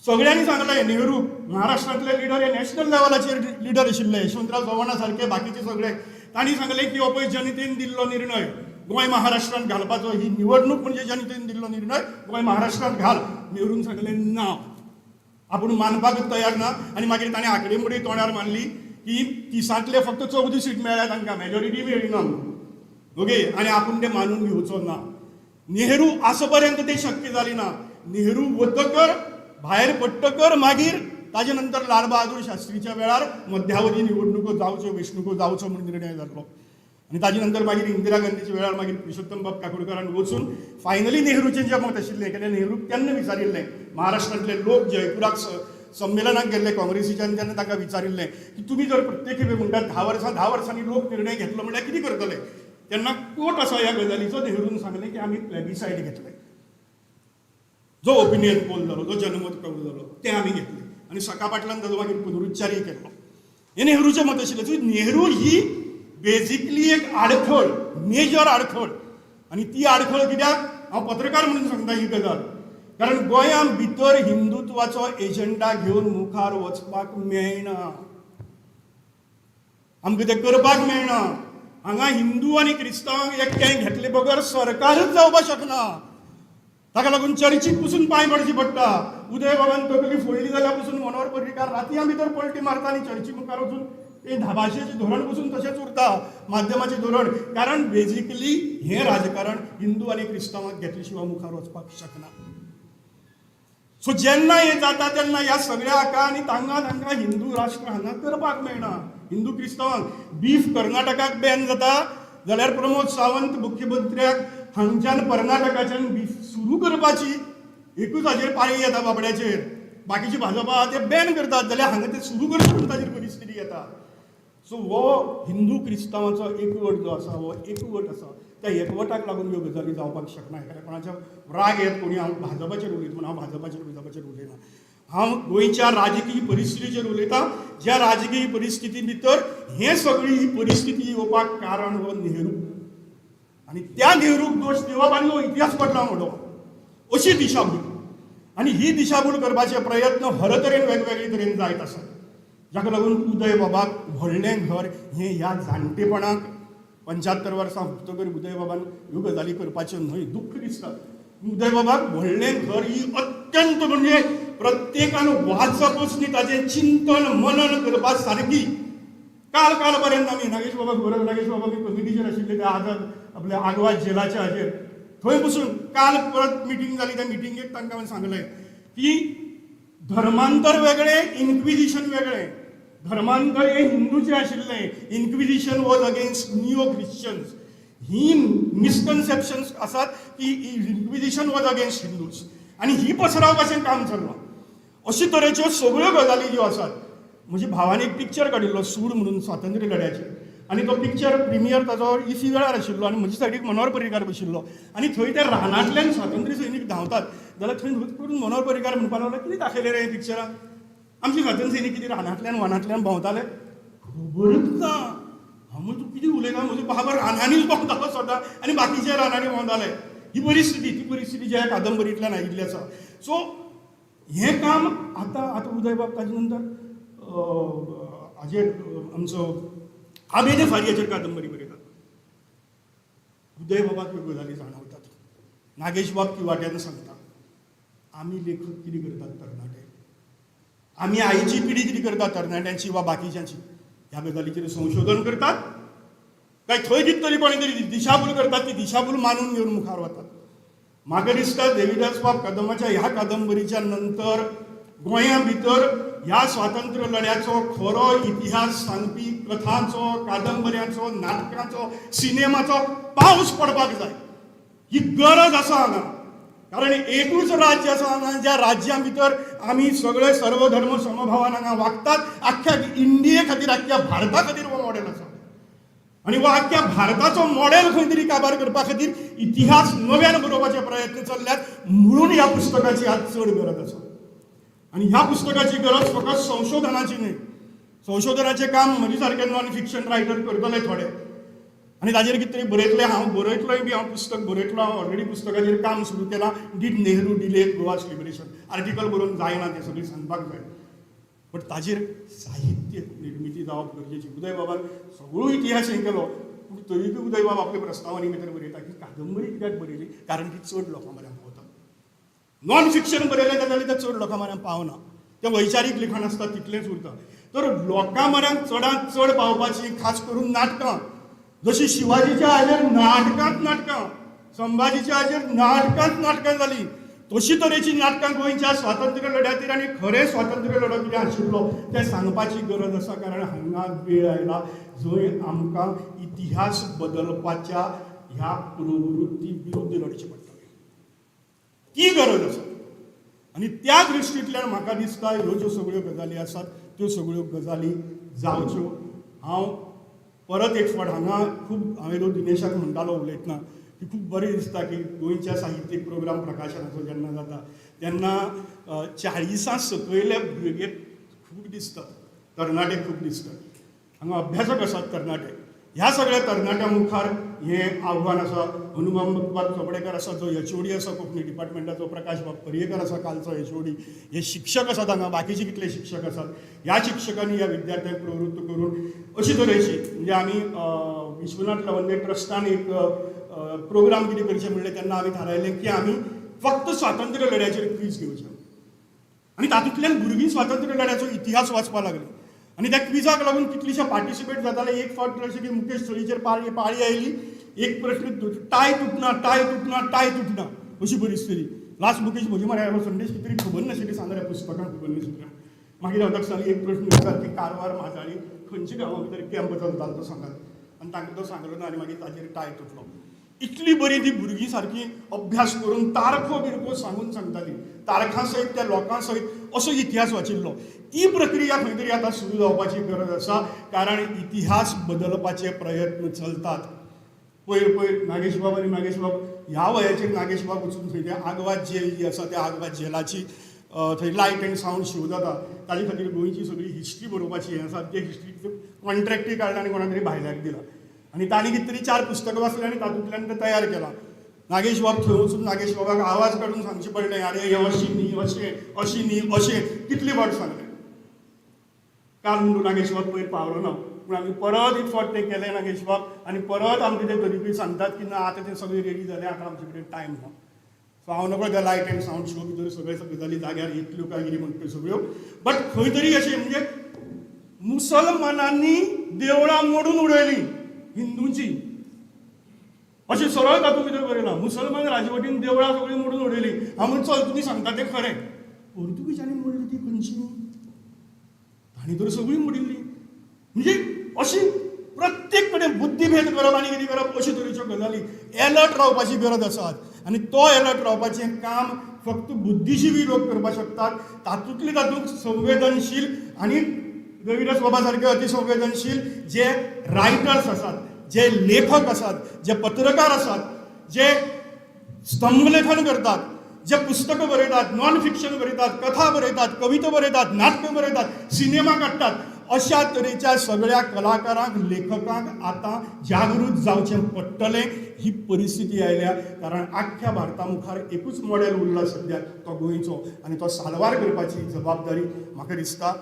सगळ्यांनी सांगलें नेहरू महाराष्ट्रांतले लिडर हे नॅशनल लेवलाचेर लिडर आशिल्ले, यशवंतराव चव्हाणा सारके बाकीचे सगळे, तांणी सांगलें की हो पळय जनतेन दिल्लो निर्णय गोंय महाराष्ट्रांत घालपाचो, ही निवडणूक म्हणजे जनतेन दिल्लो निर्णय गोंय महाराष्ट्रांत घाल. नेरून सांगलें ना, आपूण मानपाकच तयार ना. आनी मागीर ताणें आकडेमोडी तोंडार मारली की 30ांतले फक्त 14 सीट मेळ्ळ्या तांकां, मेजॉरिटी मेळ्ळी ना म्हणून. ओके, आनी आपूण ते मानून घेवचो ना. नेहरू आसा पर्यंत ते शक्य जाली ना. नेहरू वतकर, भायर पडटकर मागीर ताजे नंतर लाल बहादूर शास्त्रीच्या वेळार मध्यावधी निवडणुको जावच्यो, वेंचणुको जावचो म्हूण निर्णय जाल्लो. आनी ताजे नंतर मागीर इंदिरा गांधीच्या वेळार मागीर पुरुषोत्तम बाब काकोडकारान वचून फायनली नेहरूचें जें मत आशिल्लें, कित्याक नेहरूक तेन्ना विचारिल्लें, महाराष्ट्रांतले लोक जयपुराक संमेलनाक गेल्ले काँग्रेसीच्यान, तेन्ना तांकां विचारिल्लें की तुमी जर प्रत्येक खेपे म्हणटात 10 वर्सां, 10 वर्सांनी लोक निर्णय घेतलो म्हणल्यार कितें करतले? तेन्ना कोट आसा ह्या गजालीचो, नेहरून सांगलें की आमी प्लेबिसायड घेतले, जो ओपिनियन पोल जालो, जो जनमत कौल जालो तें आमी घेतले आनी सका पाटलान ताजो मागीर पुनरुच्चारय केलो. हें नेहरूचें मत आशिल्लें. सो नेहरू ही बेजिकली एक आडखळ, मेजर आडखळ. आनी ती आडखळ कित्याक, हांव पत्रकार म्हणून सांगता ही गजाल, कारण गोंया भितर हिंदुत्वाचो एजंडा घेवन मुखार वचपाक मेळना, आमकां तें करपाक मेळना. हांगा हिंदू आनी क्रिस्तांवांक एकठांय घेतले बगर सरकारच जावपाक शकना. ताका लागून चर्चीक पसून पांय पडची पडटा. उदय बाबान तकली फोडली जाल्यार पसून मनोहर पर्रीकार रातयां भितर पलटी मारता आनी चर्ची मुखार वचून ते भाशेचें धोरण पसून तशेंच उरता, माध्यमाचें धोरण. कारण बेजिकली हें राजकारण हिंदू आनी क्रिस्तांवांक घेतले शिवाय मुखार वचपाक शकना. सो जेन्ना हें जाता तेन्ना ह्या सगळ्या हाका आनी तांकां तांकां हिंदू राष्ट्र हांगा करपाक मेळना. हिंदू क्रिस्तांवांक बीफ कर्नाटकाक बॅन जाता जाल्यार प्रमोद सावंत मुख्यमंत्र्याक हांगच्यान कर्नाटकाच्यान बीफ सुरू करपाची एकूच हाजेर पाळी येता बाबड्याचेर. बाकीची भाजपा ते बॅन करतात जाल्यार हांगा ते सुरू करचे म्हूण ताजेर परिस्थिती येता. सो हो हिंदू क्रिस्तांवाचो एकवट जो आसा, हो एकवट आसा, त्या एकवटाक लागून ह्यो गजाली जावपाक शकना. एखाद्या कोणाच्या राग येत कोणी हांव भाजपाचेर उलयता म्हूण, हांव भाजपाचेर भाजपाचेर उलयना, हांव गोंयच्या राजकीय परिस्थितीचेर उलयतां. ज्या राजकीय परिस्थिती भितर हें सगळी ही परिस्थिती येवपाक कारण हो नेहरू, आनी त्या नेहरूक दोश दिवप आनी हो इतिहास बदलाव म्हणप अशी दिशाभूल. आनी ही दिशाभूल करपाचे प्रयत्न हर तरेन वेगवेगळे तरेन जायत आसात, जाका लागून उदय बाबाक व्हडलें घर हें ह्या जाणटेपणाक 75 वर्सां हुपतकर उदय बाबान ह्यो गजाली करपाच्यो न्हय, दुख्ख दिसता. उदय बाबाक व्हडलें घर ही अत्यंत म्हणजे प्रत्येकान वाचपच न्ही, ताचें चिंतन मनन करपा सारकी. काल काल पर्यंत आमी नागेश बाबा खबर, नागेश बाबा बी कमिटीचेर आशिल्ले त्या आझाद आपल्या आगवाद जेलाच्या हाजेर, थंय बसून काल परत मिटींग जाली. त्या मिटिंगेक तांकां हांवें सांगलें की धर्मांतर वेगळें, इन्क्विजिशन वेगळें. धर्मांतर हें हिंदूचें आशिल्लें, inquisition was against neo Christians. He misconceptions आसात की इन्क्विजिशन वॉज अगेन्स्ट हिंदूज, आनी ही पसरावपाचें काम चल्लां. अशे तरेच्यो सगळ्यो गजाली ज्यो आसात, म्हज्या भावान एक पिक्चर काडिल्लो सूड म्हणून स्वातंत्र्य लढ्याचेर, आनी तो पिक्चर प्रिमियर ताजो इफी वेळार आशिल्लो आनी म्हज्या सायडीक मनोहर पर्रीकार बशिल्लो आनी थंय ते रानांतल्यान स्वातंत्र्य सैनीक धांवतात जाल्यार थंय करून मनोहर पर्रीकार म्हणपाक लागलो, कितें दाखयलें रे पिक्चराक, आमचे स्वातंत्र्य सैनीक कितें रानांतल्यान वनांतल्यान भोंवताले, खबरूच ना. हांव म्हणून तूं कितें उलयता, म्हजो बाबा रानांनीच भोंवतालो स्वता आनी बाकीचे रानांनी भोंवताले. ही परिस्थिती, ती परिस्थिती ज्या कादंबरींतल्यान आयिल्ली आसा. सो हें काम आतां आतां उदयबाब ताजे नंतर हाजेर आमचो आबेदे फारियाचेर कादंबरी बरयतात. उदयबाबाक ह्यो गजाली जाणवतात. नागेशबाब किवाट्यान सांगता, आमी लेखक कितें करतात तरणाटे, आमी आयची पिढी कितें करता तरणाट्यांची वा बाकीच्यांची, ह्या गजालीचेर संशोधन करतात काय थंय कितें तरी कोणी तरी दिशाभूल करतात, ती दिशाभूल मानून घेवन मुखार वतात. म्हाका दिसता देविदास बाब कदमाच्या ह्या कादंबरीच्या नंतर गोंया भितर ह्या स्वातंत्र्य लढ्याचो खरो इतिहास सांगपी कथांचो, कादंबऱ्यांचो, नाटकांचो, सिनेमाचो पावस पडपाक जाय. ही गरज आसा हांगा, कारण एकूच राज्य आसा हांगा ज्या राज्यां भितर आमी सगळे सर्वधर्म समभावान हांगा वागतात. आख्ख्या इंडिये खातीर, आख्ख्या भारता खातीर हो मॉडेल आसा आनी हो आख्ख्या भारताचो मॉडेल खंय तरी काबार करपा खातीर इतिहास नव्यान बरोवपाचे प्रयत्न चल्ल्यात, म्हणून ह्या पुस्तकाची आज चड गरज आसा. आनी ह्या पुस्तकाची गरज फकत संशोधनाची न्हय, संशोधनाचें काम म्हजे सारके नॉन फिक्शन रायटर करतले थोडे आनी ताजेर कितें तरी बरयतले. हांव बरयतलोय बी, हांव पुस्तक बरयतलो, हांव ऑलरेडी पुस्तकाचेर काम सुरू केलां. Did Nehru delay Goa's liberation article बरोवन जायना, तें सगळें सांगपाक जाय, बट ताजेर साहित्य निर्मिती जावप गरजेची. उदयबाबान सगळो इतिहास हें केलो, पूण तरीय बी उदयबाब आपल्या प्रस्तावांनी भितर बरयता की कादंबरी कित्याक बरयली, कारण ती चड लोकां म्हऱ्यान पावता. नॉन फिक्शन बरयलें जाल्यार तें चड लोकां म्हऱ्यान पावना, तें वैचारीक लिखाण आसता तितलेंच उरता. तर लोकां म्हऱ्यांत चडांत चड पावपाची, खास करून नाटकां, जशी शिवाजीच्या हाजेर नाटकांत नाटकां, संभाजीच्या हाजेर नाटकांत नाटकां जाली, तशी तरेची नाटकां गोंयच्या स्वातंत्र्य लढ्याचेर आनी खरें स्वातंत्र्य लढो कितें आशिल्लो तें सांगपाची गरज आसा. कारण हांगा वेळ आयला जंय आमकां इतिहास बदलपाच्या ह्या प्रवृत्ती विरुद्ध लढचें पडटलें, ती गरज आसा. आनी त्या दृश्टींतल्यान म्हाका दिसता ह्यो ज्यो सगळ्यो गजाली आसात त्यो सगळ्यो गजाली जावच्यो. हांव परत एक फावट हांगा खूब हांवें दिनेशाक म्हणटालो उलयतना की खूब बरें दिसता की गोंयच्या साहित्यीक प्रोग्राम प्रकाशनाचो जेन्ना जाता तेन्ना 40 सकयले भुरगे खूब दिसतात, तरणाटे खूब दिसतात, हांगा अभ्यासक आसात तरणाटे. ह्या सगळ्या तरणाट्यां मुखार हें आव्हान आसा. हनुमान चोपडेकर आसा जो एचओडी आसा कोंकणी डिपार्टमेंटाचो, प्रकाश बाब पर्येकर आसा कालचो एचओडी, हे शिक्षक आसात हांगा, बाकीचे कितले शिक्षक आसात. ह्या शिक्षकांनी ह्या विद्यार्थ्यांक प्रवृत्त करून अशी तरेची म्हणजे आमी विश्वनाथ लवंदे ट्रस्टान एक प्रोग्राम कितें करचें म्हणलें तेन्ना आमी थारायलें की आमी फक्त स्वातंत्र्य लढ्याचेर क्वीज घेवचें आनी तातूंतल्यान भुरगीं स्वातंत्र्य लढ्याचो इतिहास वाचपाक लागली आनी त्या क्विजाक लागून कितलीशे पार्टिसिपेट जाताले. एक फावट अशें की मुकेश थळीचेर पाळी आयली, एक प्रश्न टाय तुटना, टाय तुटना, टाय तुटना अशी परिस्थिती. लास्ट मुकेश म्हजे मरे संदेश कितें तरी खबर नाशिल्ली सांग रे पुस्तकां खबर नाशिल्ली. मागीर हांव ताका सांगलें एक प्रश्न विचार की कारवार माजाळी खंयच्या गांवा भितर कॅम्प चलतालो तो सांगात, आनी तांकां तो सांगलो ना आनी मागीर ताचेर टाय तुटलो. इतली बरी ती भुरगीं सारकी अभ्यास करून तारखो बिरखो सांगून सांगताली, तारखां सयत त्या लोकां सयत असो इतिहास वाचिल्लो. ती प्रक्रिया खंय तरी आतां सुरू जावपाची गरज आसा, कारण इतिहास बदलपाचे प्रयत्न चलतात. पयर पयर नागेशबाब आनी नागेशबाब ह्या वयाचेर नागेशबाब वचून थंय ते आगवाद जेल जी आसा त्या आगवाद जेलाची थंय लायट एंड सावंड शो जाता, ताजे खातीर गोंयची सगळी हिस्ट्री बरोवपाची हें आसा. ते हिस्ट्री कॉन्ट्रॅक्टूय काडला आनी कोणा तरी भायल्याक दिला आनी तांणी कितें तरी 4 पुस्तकां वाचलीं आनी तातूंतल्यान तें तयार केलां. नागेशबाब थंय वचून नागेशबाबाक आवाज काडून सांगचें पडलें, आरे हें अशी न्ही, अशें अशी न्ही, अशें कितले फावट सांगलें. काल म्हणून नागेशबाब पयर पावलो ना, पूण आमी परत एक फावट तें केलें नागेशबाब, आनी परत आमकां ते तरीकूय सांगतात की ना आतां तें सगळें रेडी जालें, आतां आमचे कडेन टायम ना. सो हांव नकळो त्या लायट एंड सावंड शो भितर सगळे गजाली जाग्यार येतल्यो काय कितें म्हणटा त्यो सगळ्यो, बट खंय तरी अशें म्हणजे मुसलमानांनी देवळां मोडून उडयलीं हिंदूंची, अशें सरळ तातूंत भितर बरयलां. मुसलमान राजवटीन देवळां सगळीं मोडून उडयलीं. हांव म्हणून चल तुमी सांगता तें खरें, पोर्तुगीजांनी मोडली ती खंयची, तांणी तर सगळीं मोडिल्ली. म्हणजे अशी प्रत्येक कडेन बुद्धिभेद करप आनी कितें करप अशे तरेच्यो गजाली. एलर्ट रावपाची गरज आसा आनी तो एलर्ट रावपाचें काम फक्त बुद्धिजिवी लोक करपाक शकतात. तातूंतले तातूंत संवेदनशील आनी रविदास बाबा सारके अतिसंवेदनशील जे रायटर्स आसात, जे लेखक आसात, जे पत्रकार आसात, जे स्तंभलेखन करतात, जे पुस्तकां बरयतात, नॉन फिक्शन बरयतात, कथा बरयतात, कविता बरयतात, नाटकां बरयतात, सिनेमा काडटात, अशा तरेच्या सगळ्या कलाकारांक, लेखकांक आतां जागृत जावचें पडटलें. ही परिस्थिती आयल्या कारण आख्ख्या भारता मुखार एकूच मॉडेल उरला सद्या, तो गोंयचो, आनी तो साल्वार करपाची जबाबदारी म्हाका दिसता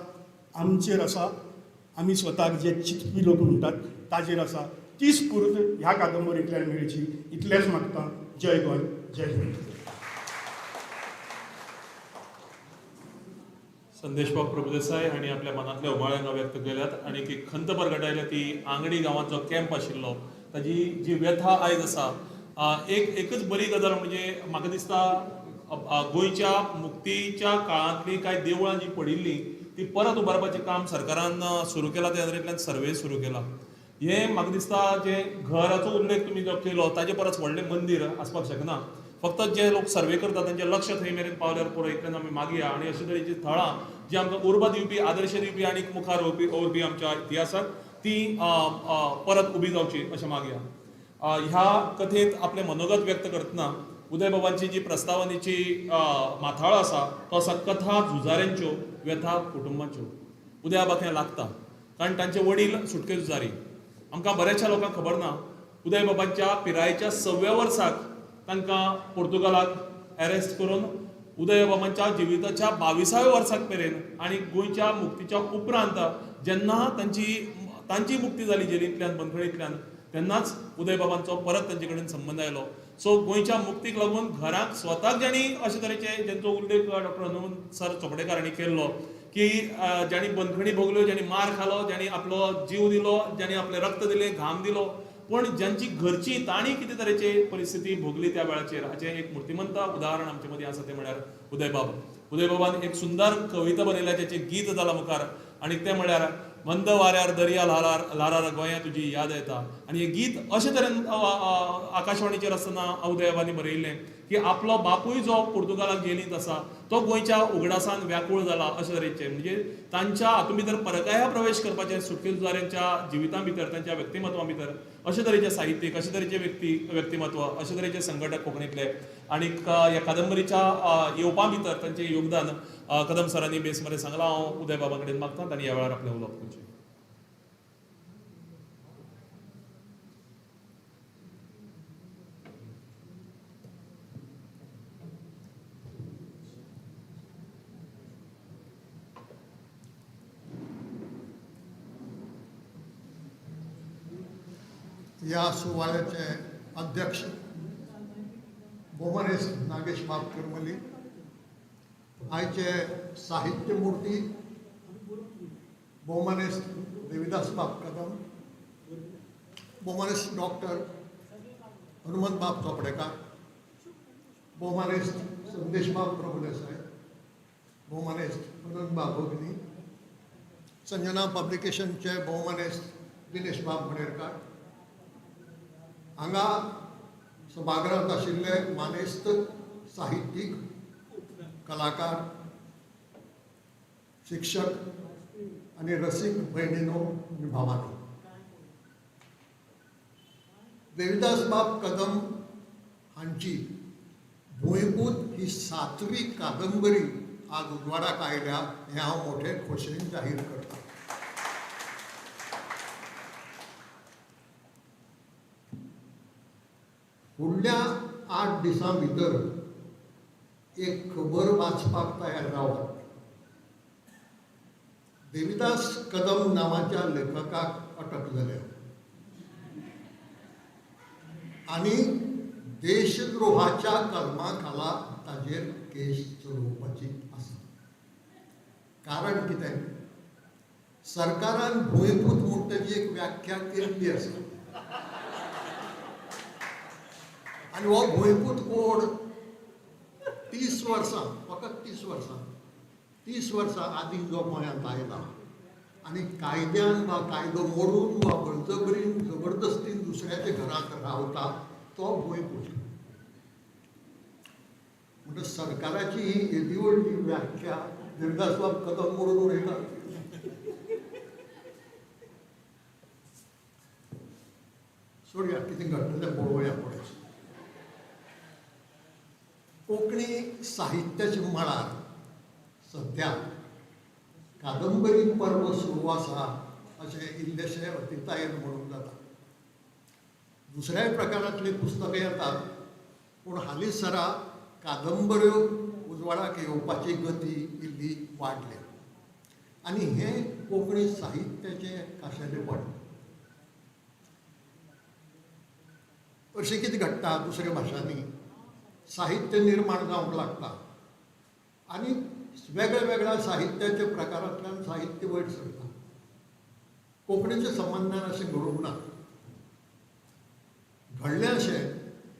आमचेर आसा, आमी स्वताक जे चिंतपी लोक म्हणटात ताजेर आसा. ती स्फूर्त ह्या कादंबरींतल्यान मेळची इतलेंच मागता. जय गोंय, जय हिंद. संदेशबाब प्रभुदेसाय हांणी आपल्या मनांतल्या उमाळ्यांक व्यक्त केल्यात आनी एक खंत परगटायल्या ती आंगडी गांवांत जो कॅम्प आशिल्लो ताजी जी व्यथा आयज आसा. एकच बरी गजाल म्हणजे म्हाका दिसता गोंयच्या मुक्तीच्या काळांतली कांय देवळां जी पडिल्लीं ती परत उबारपाचें काम सरकारान सुरू केलां, त्या नदरेंतल्यान सर्वे सुरू केला. हें म्हाका दिसता जे घराचो उल्लेख तुमी जो केलो ताजे परस व्हडलें मंदीर आसपाक शकना. फक्त जे लोक सर्वे करतात तांचें लक्ष थंय मेरेन पावल्यार पुरो, इतल्यान आमी मागया. आनी अशे तरेचीं थळां जी आमकां उर्बा दिवपी, आदर्श दिवपी आनी मुखार व्हरपी आमच्या इतिहासाक ती परत उबी जावची अशें मागया. ह्या कथेंत आपलें मनोगत व्यक्त करतना उदयबाबांची जी प्रस्तावनेची माथाळो आसा तो आसा कथा झुजाऱ्यांच्यो व्यथा कुटुंबांच्यो. उदयबाबाक हें लागता कारण तांचे वडील सुटके झुजारी. आमकां बऱ्याचशा लोकांक खबर ना, उदयबाबांच्या पिरायेच्या 6व्या वर्साक तांकां पोर्तुगालाक अरेस्ट करून उदयबाबांच्या जिविताच्या 22व्या वर्साक मेरेन आनी गोंयच्या मुक्तीच्या उपरांत जेन्ना तांची मुक्ती जाली जेलींतल्यान, बंदखणींतल्यान, तेन्नाच उदयबाबांचो परत तांचे कडेन संबंद आयलो. सो गोंयच्या मुक्तीक लागून घराक स्वताक जांणी अशे तरेचे ज्यांचो उल्लेख डॉक्टर हनुमंत सर चोपडेकार हांणी केल्लो की ज्यांनी बंदखणी भोगल्यो, ज्यांनी मार खालो, ज्यांनी आपलो जीव दिलो, ज्यांनी आपलें रक्त दिलें, घाम दिलो, पूण ज्यांची घरची तांणी कितें तरेची परिस्थिती भोगली त्या वेळाचेर हाचें एक मूर्तिमंत उदाहरण आमचे मदीं आसा तें म्हळ्यार उदयबाब. उदयबाबान एक सुंदर कविता बरयल्या ज्याचें गीत जालां मुखार आनी तें म्हळ्यार मंद वाऱ्यार दर्या ल्हारार ल्हारार गोंया तुजी याद येता. आनी हें गीत अशे तरेन आकाशवाणीचेर आसतना उदयबाबांनी बरयिल्लें की आपलो बापूय जो पुर्तुगालाक जेलींत आसा तो गोंयच्या उगडासान व्याकूळ जाला अशे तरेचें. म्हणजे तांच्या हातूंत भितर परकाया प्रवेश करपाचें सुटके झुजाऱ्यांच्या जिविता भितर, तांच्या व्यक्तिमत्वा भितर अशे तरेचे साहित्यीक, अशे तरेचे व्यक्तिमत्व, अशे तरेचे संघटक कोंकणींतले आनीक ह्या कादंबरीच्या येवपा भितर तांचें योगदान कदम सरांनी बेस बरें सांगलां. हांव उदय बाबा कडेन मागता तांणी ह्या वेळार आपलें उलोवप करचें. ह्या सुवाळ्याचे अध्यक्ष भोवमानेस्त नागेश बाब करमली, आयचे साहित्यमूर्ती भोवमानेस्त देविदास बाब कदम, भोवमानेस्त डॉक्टर हनुमंत बाब चोपडेकार, भोवमानेस्त संदेश बाब प्रभुदेसाय, भोवमानेस्त अनंत बाब अग्नी, संजना पब्लिकेशनचे भोवमानेस्त दिनेश बाब मणेरकार, हांगा सभाघरांत आशिल्ले मानेस्त साहित्यीक, कलाकार, शिक्षक आनी रसीक भयणीनो आनी भावानो, देविदास बाब कदम हांची भूंयपूत ही 7वी कादंबरी आज उजवाडाक आयल्या हें हांव मोठे खोशयेन जाहीर करतां. फुडल्या 8 दिसां भितर एक खबर वाचपाक तयार रावात. देविदास कदम नांवाच्या लेखकाक अटक जाल्या आनी देशद्रोहाच्या कलमा खाला ताजेर केस चलोवपाची आसा. कारण कितें? सरकारान भूंयपूत म्हूण ताजी एक व्याख्या केल्ली आसा आनी हो भूंयपूत कोड 30 वर्सां, फकत 30 वर्सां, 30 वर्सां आदीं जो गोंयांत आयला आनी कायद्यान वा कायदो मोडून वा बळजबरीन जबरदस्तीन दुसऱ्याच्या घरांत रावता तो भूंयपूत. म्हणटा सरकाराची ही येदी व्हडली व्याख्या देविदास बाब कदम मोडून उडयता. सोडया, कितें घडटा तें पळोवया फुडें. कोंकणी साहित्याच्या मळार सद्या कादंबरी पर्व सुरू आसा अशें इल्लेशें अतितायेन म्हणूंक जाता. दुसऱ्याय प्रकारांतलीं पुस्तकां येतात, पूण हालींसरा कादंबऱ्यो उजवाडाक येवपाची गती इल्ली वाडल्या आनी हें कोंकणी साहित्याचें खाशेलेपण. अशें कितें घडटा दुसऱ्या भाशांनी साहित्य निर्माण जावंक लागता आनी वेगळ्या वेगळ्या साहित्याच्या प्रकारांतल्यान साहित्य वयर सरता. कोंकणीच्या संबंदान अशें घडूंक ना. घडलें अशें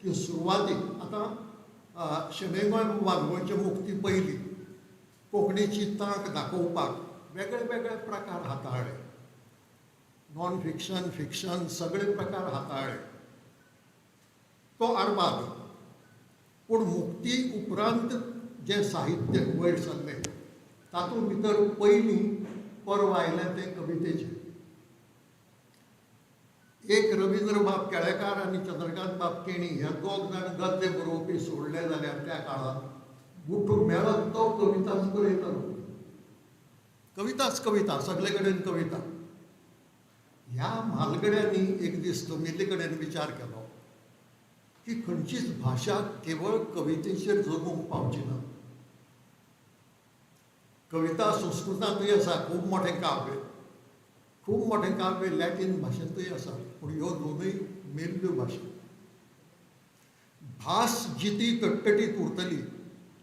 की सुरवातीक आतां शणै गोंयबाबान गोंयच्या मुक्ती पयलीं कोंकणीची तांक दाखोवपाक वेगळे वेगळे प्रकार हाताळ्ळे, नॉन फिक्शन, फिक्शन सगळे प्रकार हाताळ्ळे. तो आडवाद. पूण मुक्ती उपरांत जें साहित्य वयर सरलें तातूंत भितर पयलीं पर्व आयलें तें कवितेचें. एक रवींद्रबाब केळेकार आनी चंद्रकांत बाब केणी ह्या दोग जाण गद्य बरोवपी सोडले जाल्यार त्या काळांत उठून मेळत तो कविताच बरयतालो. कविताच कविता, सगळे कडेन कविता. ह्या म्हालगड्यांनी एक दीस जमिल्ले कडेन विचार केलो की खंयचीच भाशा केवळ कवितेचेर जगूंक पावची ना. कविता संस्कृतांतूय आसा, खूब मोठें काव्य, खूब मोठें काव्य लॅटीन भाशेंतूय आसा, पूण ह्यो दोनूय मेल्ल्यो भाशा. भास जिती तट्टटीत उरतली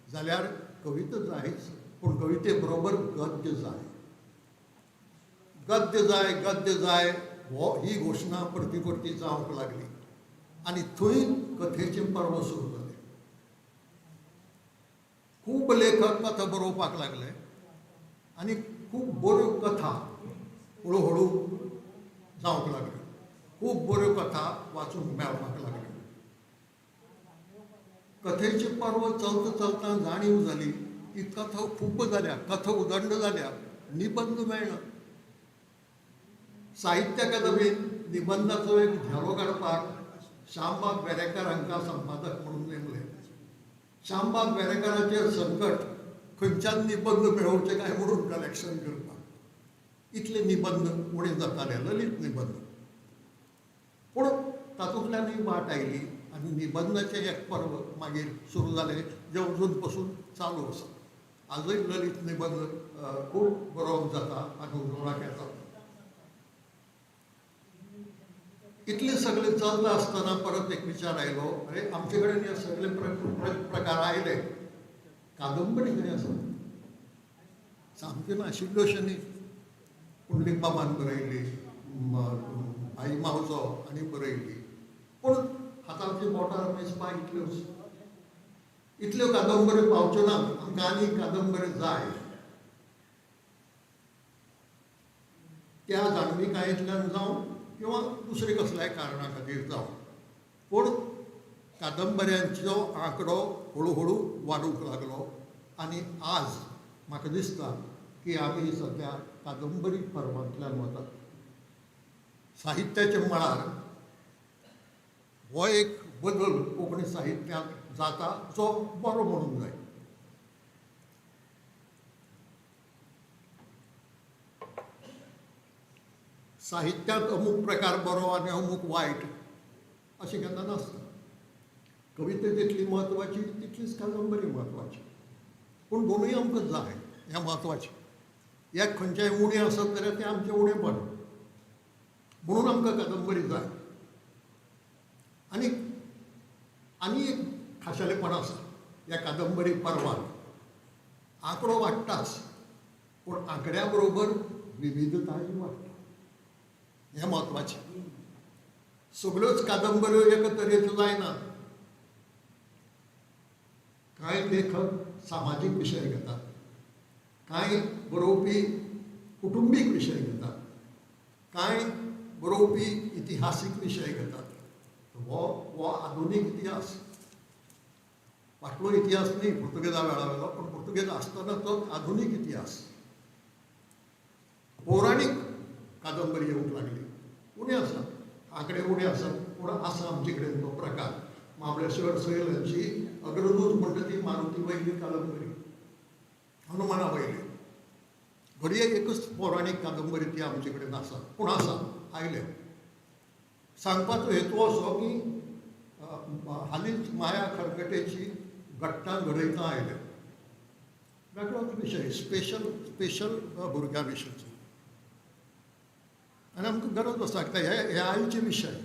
जाल्यार कविता जायच, पूण कविते बरोबर गद्य जाय. गद्य जाय, गद्य जाय हो ही घोशणा परती परती जावंक लागली आनी थंय कथेचें पर्व सुरू जालें. खूब लेखक कथा बरोवपाक लागले आनी खूब बऱ्यो कथा हळू हळू जावंक लागल्यो, खूब बऱ्यो कथा वाचूंक मेळपाक लागल्यो. कथेचें पर्व चलता चलता जाणीव जाली की कथा खूब जाल्या, कथा उदंड जाल्या, निबंद मेळना. साहित्य अकादमीन निबंदाचो एक झेलो काडपाक श्यामबाब वेरेंकार हांकां संपादक म्हणून नेमले. श्यामबाब वेरेंकाराचेर संकट खंयच्यान निबंद मेळोवचे काय म्हणून कलेक्शन करपाक, इतले निबंद उणे जाताले, ललित निबंद. पूण तातूंतल्यानूय वाट आयली आनी निबंदाचें एक पर्व मागीर सुरू जालें जें अजून पसून चालू आसा. आजूय ललित निबंद खूब बरोवप जाता आनी उजवाडाक येता. इतलें सगळें चलता आसतना परत एक विचार आयलो, अरे आमचे कडेन हे सगळे प्रकार आयले, कादंबरी खंय आसा? सामक्यो नाशिल्ल्यो अशें न्ही. पुंडलीक बाबान बरयली, भाई मावजो आनी बरयली, पूण हाताच्या बोटार मेजपा इतल्योच. इतल्यो कादंबऱ्यो पावच्यो ना, आमकां आनी कादंबरी जाय. त्या जाणविकायेंतल्यान जावं किंवा दुसरे कसल्याय कारणा खातीर जावं, पूण कादंबऱ्यांचो आंकडो हळू हळू वाडूंक लागलो आनी आज म्हाका दिसता की आमी सद्या कादंबरी पर्वांतल्यान वतात. साहित्याच्या मळार हो एक बदल कोंकणी साहित्यांत जाता जो बरो म्हणूंक जाय. साहित्यांत अमूक प्रकार बरो आनी अमूक वायट अशें केन्ना नासता. कविता जितली म्हत्वाची तितलीच कादंबरी म्हत्वाची, पूण दोनूय आमकां जाय हें म्हत्वाचें. एक खंयच्याय उणें आसत जाल्यार तें आमचें उणेंपण, म्हणून आमकां कादंबरी जाय. आनी आनी एक खाशेलेपण आसा ह्या कादंबरी पर्वान, आंकडो वाडटाच पूण आंकड्या बरोबर विविधताय वाडटा, हें म्हत्वाचें. सगळ्योच कादंबऱ्यो एका तरेच्यो जायना. कांय लेखक सामाजीक विशय घेतात, कांय बरोवपी कुटुंबीक विशय घेतात, कांय बरोवपी इतिहासीक विशय घेतात. हो हो आधुनीक इतिहास, फाटलो इतिहास न्ही पुर्तुगेजा वेळा वेलो, पूण पुर्तुगेज आसतना तो आधुनीक इतिहास. पौराणीक कादंबरी येवंक लागली, उणें आसा, आंकडे उणें आसात, पूण आसा आमचे कडेन तो प्रकार. महाबळेश्वर सैल हांची अग्रदूत म्हणटा ती मारुती वयली कादंबरी, हनुमाना वयली. घडये एकच पौराणीक कादंबरी ती आमचे कडेन आसा, पूण आसा आयले. सांगपाचो हेतू असो की हालींच माया खरंगटेची घट्टां घडयता आयल्या, वेगळोच विशय, स्पेशल स्पेशल भुरग्यां विशींचो. आनी आमकां गरज आसा कित्याक हे हे आयचे विशय.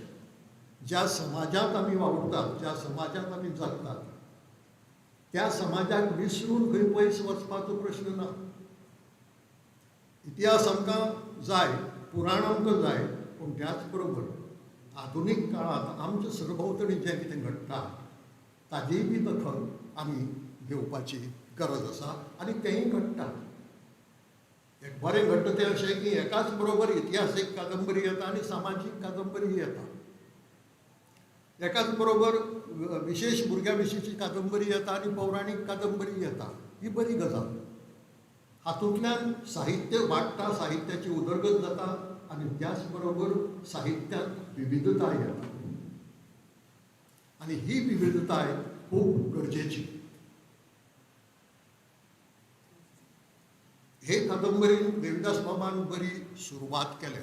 ज्या समाजांत आमी वावुरतात, ज्या समाजांत आमी जगतात, त्या समाजाक विसरून खंय पयस वचपाचो प्रश्न ना. इतिहास आमकां जाय, पुराण आमकां जाय, पूण त्याच बरोबर आधुनीक काळांत आमच्या सरभोंवतणी जें कितें घडटा ताजीय बी दखल आमी घेवपाची गरज आसा आनी तेंय घडटा. एक बरें घडटा तें अशें की एकाच बरोबर इतिहासीक कादंबरी येता आनी सामाजीक कादंबरी येता, एकाच बरोबर विशेश भुरग्यां विशींची कादंबरी येता आनी पौराणीक कादंबरी येता. ही बरी गजाल. हातूंतल्यान साहित्य वाडटा, साहित्याची उदरगत जाता आनी त्याच बरोबर साहित्यांत विविधताय येता आनी ही विविधताय खूब गरजेची. हे कादंबरीन देविदास बाबान बरी सुरवात केल्या.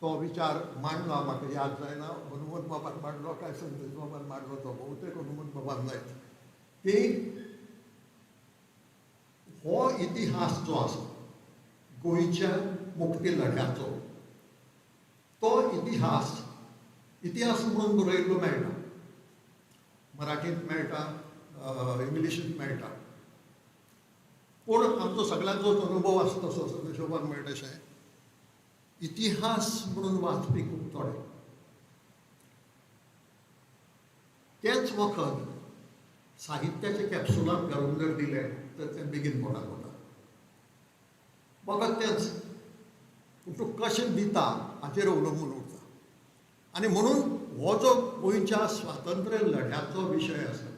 तो विचार मांडला, म्हाका याद जायना हनुमंत बाबान मांडलो काय संदेश बाबान मांडलो, तो बहुतेक हनुमंत बाबान जायत की हो इतिहास जो आसा गोंयच्या मुक्ती लढ्याचो, तो इतिहास इतिहास म्हणून बरयल्लो मेळटा, मराठींत मेळटा, इंग्लिशींत मेळटा. पूण आमचो सगळ्यांचोच अनुभव आसता तसो सदाशिवान मेळटा तशें इतिहास म्हणून वाचपी खूब थोडे. तेच वखद साहित्याच्या कॅप्सुलांत घालून जर दिलें तर तें बेगीन पोटाक वता. वखद तेंच, पूण तूं कशें दिता हाचेर अवलंबून उरता. आनी म्हणून हो जो गोंयच्या स्वातंत्र्य लढ्याचो विशय आसा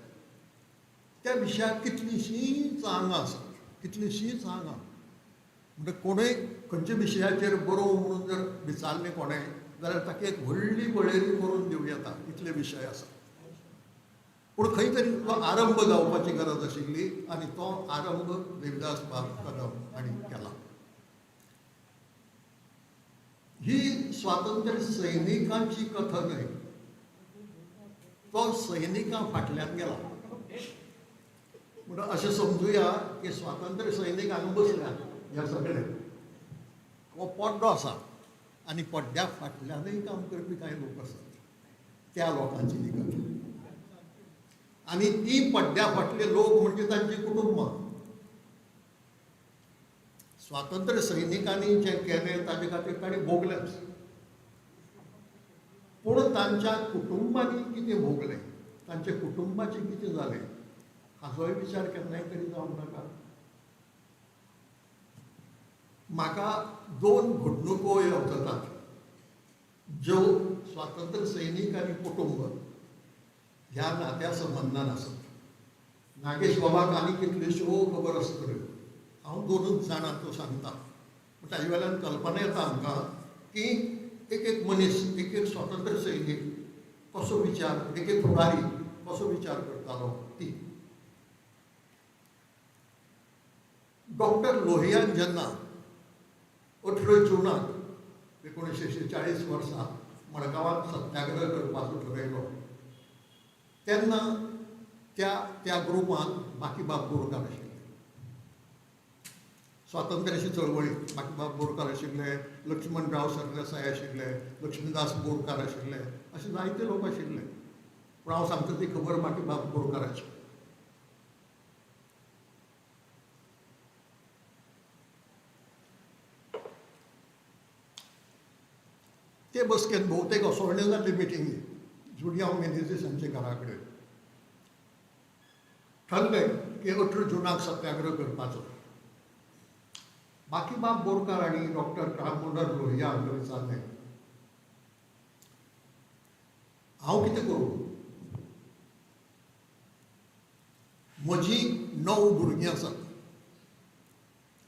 त्या विशयाक कितलींशींच आंगां आसात, कितलींशींच आंगां. म्हणजे कोणूय खंयच्या विशयाचेर बरोवं म्हणून जर विचारलें कोणें जाल्यार ताका एक व्हडली वळेरी करून दिवं येता, इतले विशय आसा. पूण खंय तरी तो आरंभ जावपाची गरज आशिल्ली आनी तो आरंभ देविदास बाब कदम हांणी केला. ही स्वातंत्र्य सैनिकांची कथा न्हय, तो सैनिकां फाटल्यान गेला. म्हणून अशें समजुया की स्वातंत्र्य सैनीक हांगा बसल्यात ह्या सगळे, हो पड्डो आसा आनी पड्ड्या फाटल्यानूय काम करपी कांय लोक आसात, त्या लोकांची ही कथा. आनी ती पड्ड्या फाटले लोक म्हणजे तांची कुटुंबां. स्वातंत्र्य सैनिकांनी जें केलें ताजे खातीर तांणी भोगलेंच, पूण तांच्या कुटुंबांनी कितें भोगलें, तांच्या कुटुंबाचें कितें जालें हाचोय विचार केन्नाय तरी जावंक नाका. म्हाका दोन घडणुको येवजतात ज्यो स्वातंत्र्य सैनीक आनी कुटुंब ह्या नात्या संबंदान आसत. नागेश बाबाक आनी कितल्योश्यो खबर आसतल्यो, हांव दोनूच जाणां त्यो सांगता. पूण ताजे वेल्यान कल्पना येता आमकां की एक एक मनीस, एक एक स्वातंत्र्य सैनीक कसो विचार, एक एक फुडारी कसो विचार करतालो ती. डॉक्टर लोहियान जेन्ना 18 जूनाक 1946 वर्सा मडगांवांत सत्याग्रह करपाचो ठरयलो तेन्ना त्या त्या ग्रुपांत बाकीबाब बोरकार आशिल्ले. स्वातंत्र्याची चळवळीत बाकीबाब बोरकार आशिल्ले, लक्ष्मणराव सरदेसाय आशिल्ले, लक्ष्मीदास बोरकार आशिल्ले, अशे जायते लोक आशिल्ले. पूण हांव सांगता ती खबर बाकीबाब बोरकाराची. ते बसकेन भोवतेक असोळणें जाल्ली मिटिंगी जुलियांव मेनेझीस हांचे घरा कडेन ठरलें की 18 जुनाक सत्याग्रह करपाचो. बाकीबाब बोरकार आनी डॉक्टर राम मनोहर लोहिया हांकां विचारलें, हांव कितें करूं, म्हजी 9 भुरगीं आसात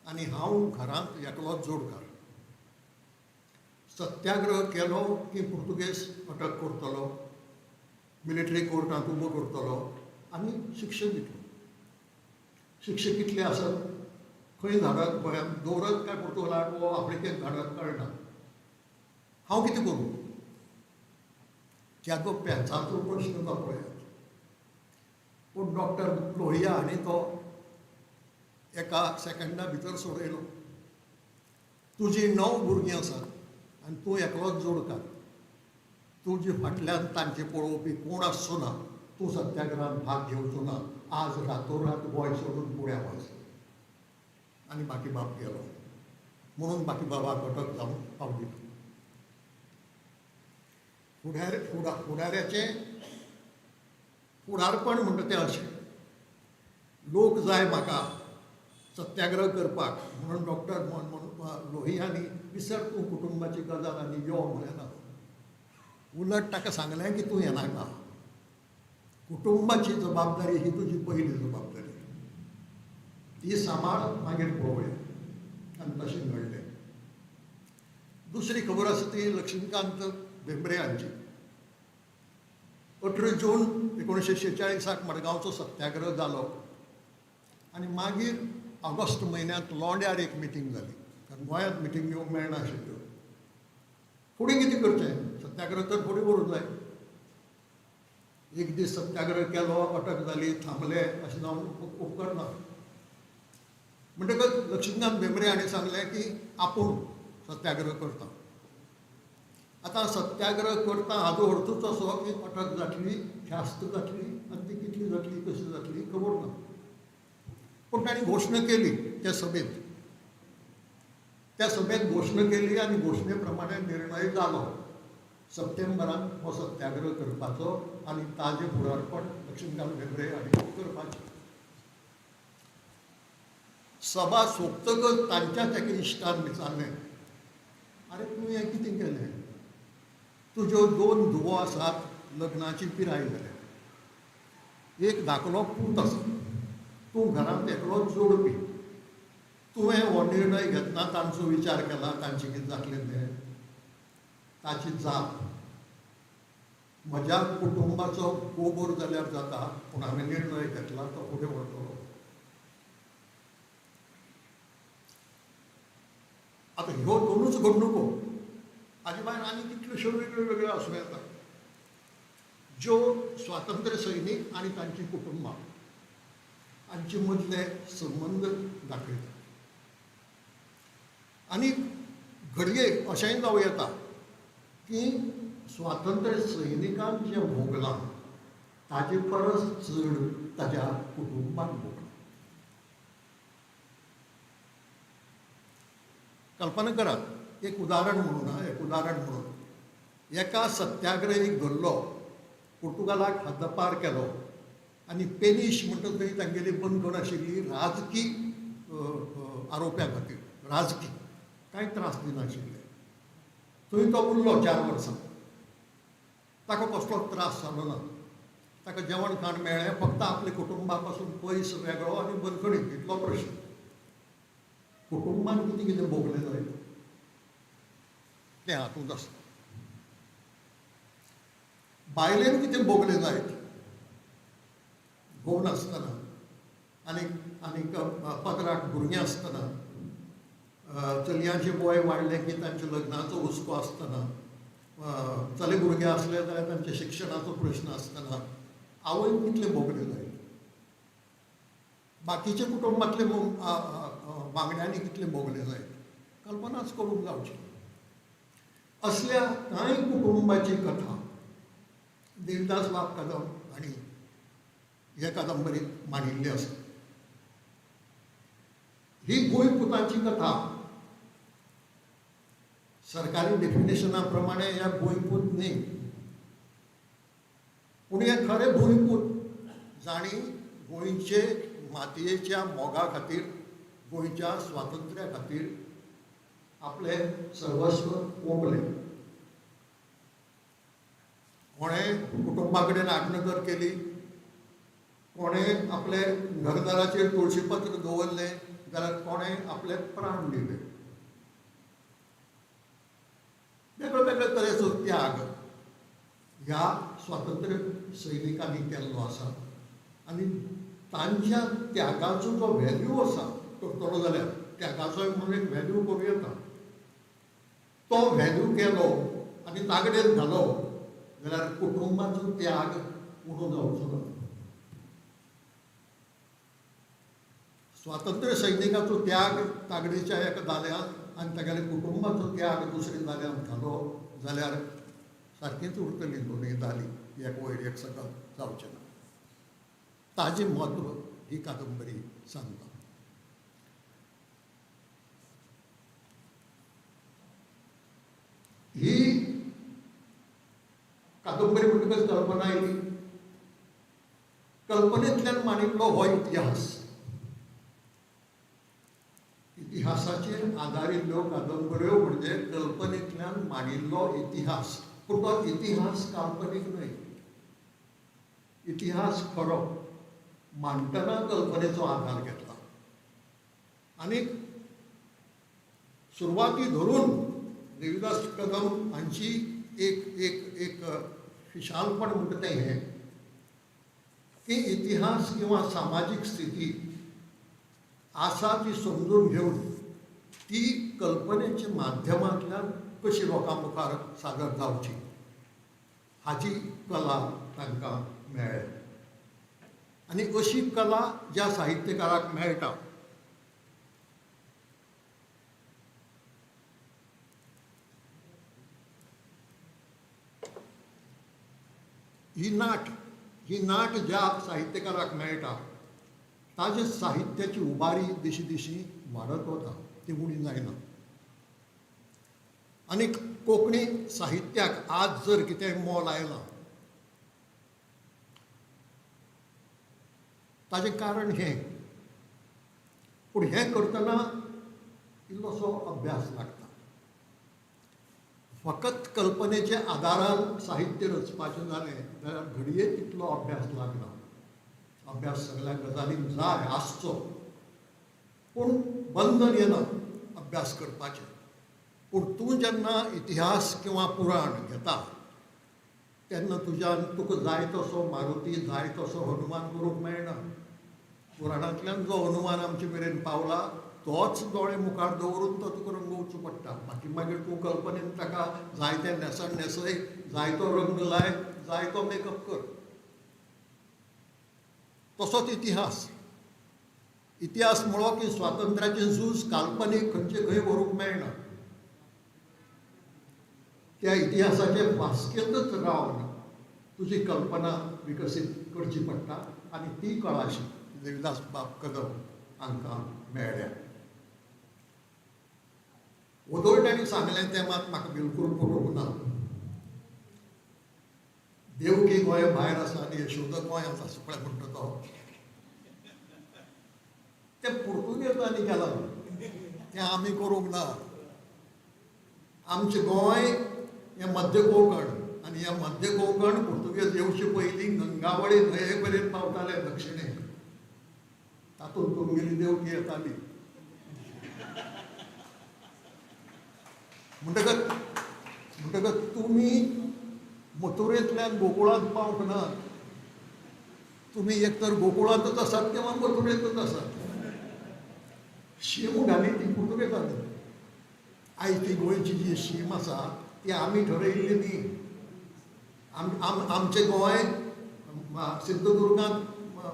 आनी हांव घरांत एकलोच जोडकार. सत्याग्रह केलो की पुर्तुगेज अटक करतलो, मिलिटरी कोर्टांत उबो करतलो आनी शिक्षा दितलो. शिक्षा कितली आसत, खंय धाडत, गोंयांत दवरत काय पुर्तुगालाक वो आफ्रिकेक धाडत कळना. हांव कितें करूं? त्या तो पेंचाचो प्रश्न तो पळयात. पूण डॉक्टर लोहिया हांणी तो एका सेकंडा भितर सोडयलो. तुजी 9 भुरगीं आसात आनी तूं एकलोच जोडकार, तुजे फाटल्यान तांचे पळोवपी कोण आसचो ना, तूं सत्याग्रहांत भाग घेवचो ना, आज रातोरात गोंय सोडून पुण्या वच. आनी बाकीबाब गेलो. म्हणून बाकीबाबाक अटक जावन पावली. फुडाऱ्याचें फुडारपण म्हणटा तें अशें, लोक जाय म्हाका सत्याग्रह करपाक म्हणून डॉक्टर लोहियांनी विसर तूं कुटुंबाची गजाल आनी यो म्हळें ना. उलट ताका सांगलें की तूं येनाका, कुटुंबाची जबाबदारी ही तुजी पयली जबाबदारी, ती सांबाळ, मागीर पळोवया. आनी तशें घडलें. दुसरी खबर आसा ती लक्ष्मीकांत भेंब्रे हांची. 18 जून 1946 मडगांवचो सत्याग्रह जालो आनी मागीर ऑगस्ट म्हयन्यांत लोंड्यार एक मिटींग जाली, कारण गोंयांत मिटींग घेवंक मेळनाशिल्ल्यो. फुडें कितें करचें, सत्याग्रह तर फुडें व्हरूंक जाय. एक दीस सत्याग्रह केलो, अटक जाली, थांबले, अशें जावन उपकरना. म्हणटकच लक्ष्मीकांत भेंब्रे हांणी सांगलें की आपूण सत्याग्रह करता. आतां सत्याग्रह करता हाजो अर्थूच असो की अटक जातली, ख्यास्त जातली आनी ती कितली जातली, कशी जातली खबर ना. पूण तांणी घोशणा केली त्या सभेंत, त्या सभेंत घोशणा केली आनी घोशणे प्रमाणे निर्णय जालो. सप्टेंबरान हो सत्याग्रह करपाचो आनी ताजें फुडारपण लक्ष्मीकांत भेंब्रे हांणी करपाचें. सभा सोंपतकच तांच्याच एका इश्टान विचारलें, आरे तूं हें कितें केलें, तुज्यो 2 धुवो आसात, लग्नाची पिराय जाल्या, एक धाकलो पूत आसा, तूं घरांत एकलोच जोडपी, तुवें हो निर्णय घेतना तांचो विचार केला, तांचें कितें जातलें तें? ताची जाप, म्हज्या कुटुंबाचो गोबोर जाल्यार जाता, पूण हांवें निर्णय घेतला तो फुडें व्हरतलो. आतां ह्यो दोनूच घडणुको हाजे भायर आनी कितल्योश्यो वेगळ्यो वेगळ्यो आसूं येता ज्यो स्वातंत्र्य सैनीक आनी तांचीं कुटुंबां हांचे मदले संबंद दाखयता. आनी घडये अशेंय जावं येता की स्वातंत्र्य सैनिकान जें भोगलां ताजे परस चड ताज्या कुटुंबान भोगलां. कल्पना करात, एक उदाहरण म्हणून, एक उदाहरण म्हणून एका सत्याग्रहीक धरलो, पुर्तुगालाक हद्दपार केलो आनी पेनिश म्हणटा थंय तांगेली बंदखण आशिल्ली राजकी आरोप्या खातीर, राजकी कांय त्रास दिनाशिल्ले. थंय तो उरलो 4 वर्सां, ताका कसलोच त्रास जालो ना, ताका जेवण खाण मेळ्ळें, फक्त आपल्या कुटुंबा पासून पयस वेगळो आनी बंदखणीत, इतलो प्रश्न. कुटुंबान कितें कितें भोगलें जायत तें हातूंत आसता. बायलेन कितें भोगलें जायत, घोव नासतना आनी आनीक 15 भुरगीं आसतना, चलयांचें वय वाडलें की तांच्या लग्नाचो हुस्को आसतना, चले भुरगे आसले जाल्यार तांच्या शिक्षणाचो प्रश्न आसतना आवयन कितलें भोगलें जायत, बाकीच्या कुटुंबांतले वांगड्यांनी कितलें भोगलें जायत, कल्पनाच करूंक जावची. असल्या कांय कुटुंबाची कथा देविदास बाब कदम हांणी हे कादंबरीत मांडिल्ली आसा. ही गोंयपुतांची कथा सरकारी डेफिनेशना प्रमाणे ह्या गोंयपूत न्ही, पूण हे खरे गोंयपूत जांणी गोंयचे मातयेच्या मोगा खातीर, गोंयच्या स्वातंत्र्या खातीर आपलें सर्वस्व ओंपलें. कोणें कुटुंबा कडेन आडनदर केली, कोणें आपले घरदाराचेर तुळशीपत्र दवरलें, जाल्यार कोणें आपले प्राण दिले. वेगळे वेगळे तरेचो त्याग ह्या स्वातंत्र्य सैनिकांनी केल्लो आसा आनी तांच्या त्यागाचो जो व्हॅल्यू आसा करतलो जाल्यार त्यागाचोय म्हणून एक व्हॅल्यू करूं येता, तो व्हॅल्यू केलो आनी तागडेर घालो जाल्यार कुटुंबाचो त्याग उणो जावचो ना. स्वातंत्र्य सैनिकाचो त्याग तागडेच्या एका दाल्यांत आनी तागेल्या कुटुंबाचो त्याग दुसऱ्या दाल्यांत घालो जाल्यार सारकीच उरतली दोनूय दाली, एक वयर एक सकल जावचें ना. ताजें म्हत्व ही कादंबरी सांगता. ही कादंबरी म्हणटकच कल्पना आयली, कल्पनेंतल्यान मांडिल्लो हो इतिहास, इतिहासाचेर आदारिल्ल्यो कादंबऱ्यो म्हणजे कल्पनेंतल्यान मांडिल्लो इतिहास. पूण तो इतिहास काल्पनीक न्हय, इतिहास खरो मांडटना कल्पनेचो आधार घेतला. आनी सुरवाती धरून देविदास कदम हांची एक एक एक फिशालपण म्हणटा तें हें की इतिहास किंवा सामाजीक स्थिती आसा ती समजून घेवन ती कल्पनेच्या माध्यमांतल्यान कशी लोकां मुखार सादर जावची हाची कला तांकां मेळ्ळी. आनी अशी कला ज्या साहित्यकाराक मेळटा ही नाट, ही नाट ज्या साहित्यकाराक मेळटा ताजे साहित्याची उबारी दिशी दिशी वाडत वता, ती उणी जायना. आनी कोंकणी साहित्याक आज जर कितें मोल आयलां ताजें कारण हें. पूण हें करतना इल्लोसो अभ्यास लागता. फकत कल्पनेच्या आदारान साहित्य रचपाचें जालें जाल्यार घडये तितलो अभ्यास लागना. अभ्यास सगळ्या गजालींक जाय आसचो, पूण बंधन येना अभ्यास करपाचें. पूण तूं जेन्ना इतिहास किंवा पुराण घेता तेन्ना तुज्यान तुका जाय तसो मारुती, जाय तसो हनुमान करूंक मेळना. पुराणांतल्यान जो हनुमान आमचे मेरेन पावला तोच दोळे मुखार दवरून तो तुका रंगोवचो पडटा. बाकी मागीर तूं कल्पनेन ताका जाय तें न्हेसण न्हेसय, जाय तो रंग लाय, जाय तो मेकअप कर. तसोच इतिहास. इतिहास म्हणो की स्वातंत्र्याचें झूज काल्पनीक खंयचे खंय व्हरूंक मेळना. त्या इतिहासाचे फास्केंतच रावन तुजी कल्पना विकसीत करची पडटा आनी ती कळाशी देविदास बाब कदम हांकां मेळ्ळ्या. वदोळ तांणी सांगलें तें मात म्हाका बिलकूल पटोवंक ना. देवकी गोंय भायर आसा आनी यशोदा गोंयांत आसा पळय म्हणटा तो, तें पुर्तुगेजांनी केलां, तें आमी करूंक ना. आमचें गोंय हें मध्य कोंकण आनी हें मध्य कोंकण पुर्तुगेज येवचे पयलीं गंगावळी न्हंये मेरेन पावताले दक्षिणेक, तातूंत तुमगेली देवकी येताली. म्हणटकच तुमी मथुरेंतल्यान गोकुळांत पावंक ना. तुमी एक तर गोकुळांतच आसात किंवा मथुरेंतच आसात. शीम घाली ती पुर्तुगेजांनी. आयज ती गोंयची जी शीम आसा ती आमी ठरयल्ली न्ही. आमचें गोंय सिंधुदुर्गांत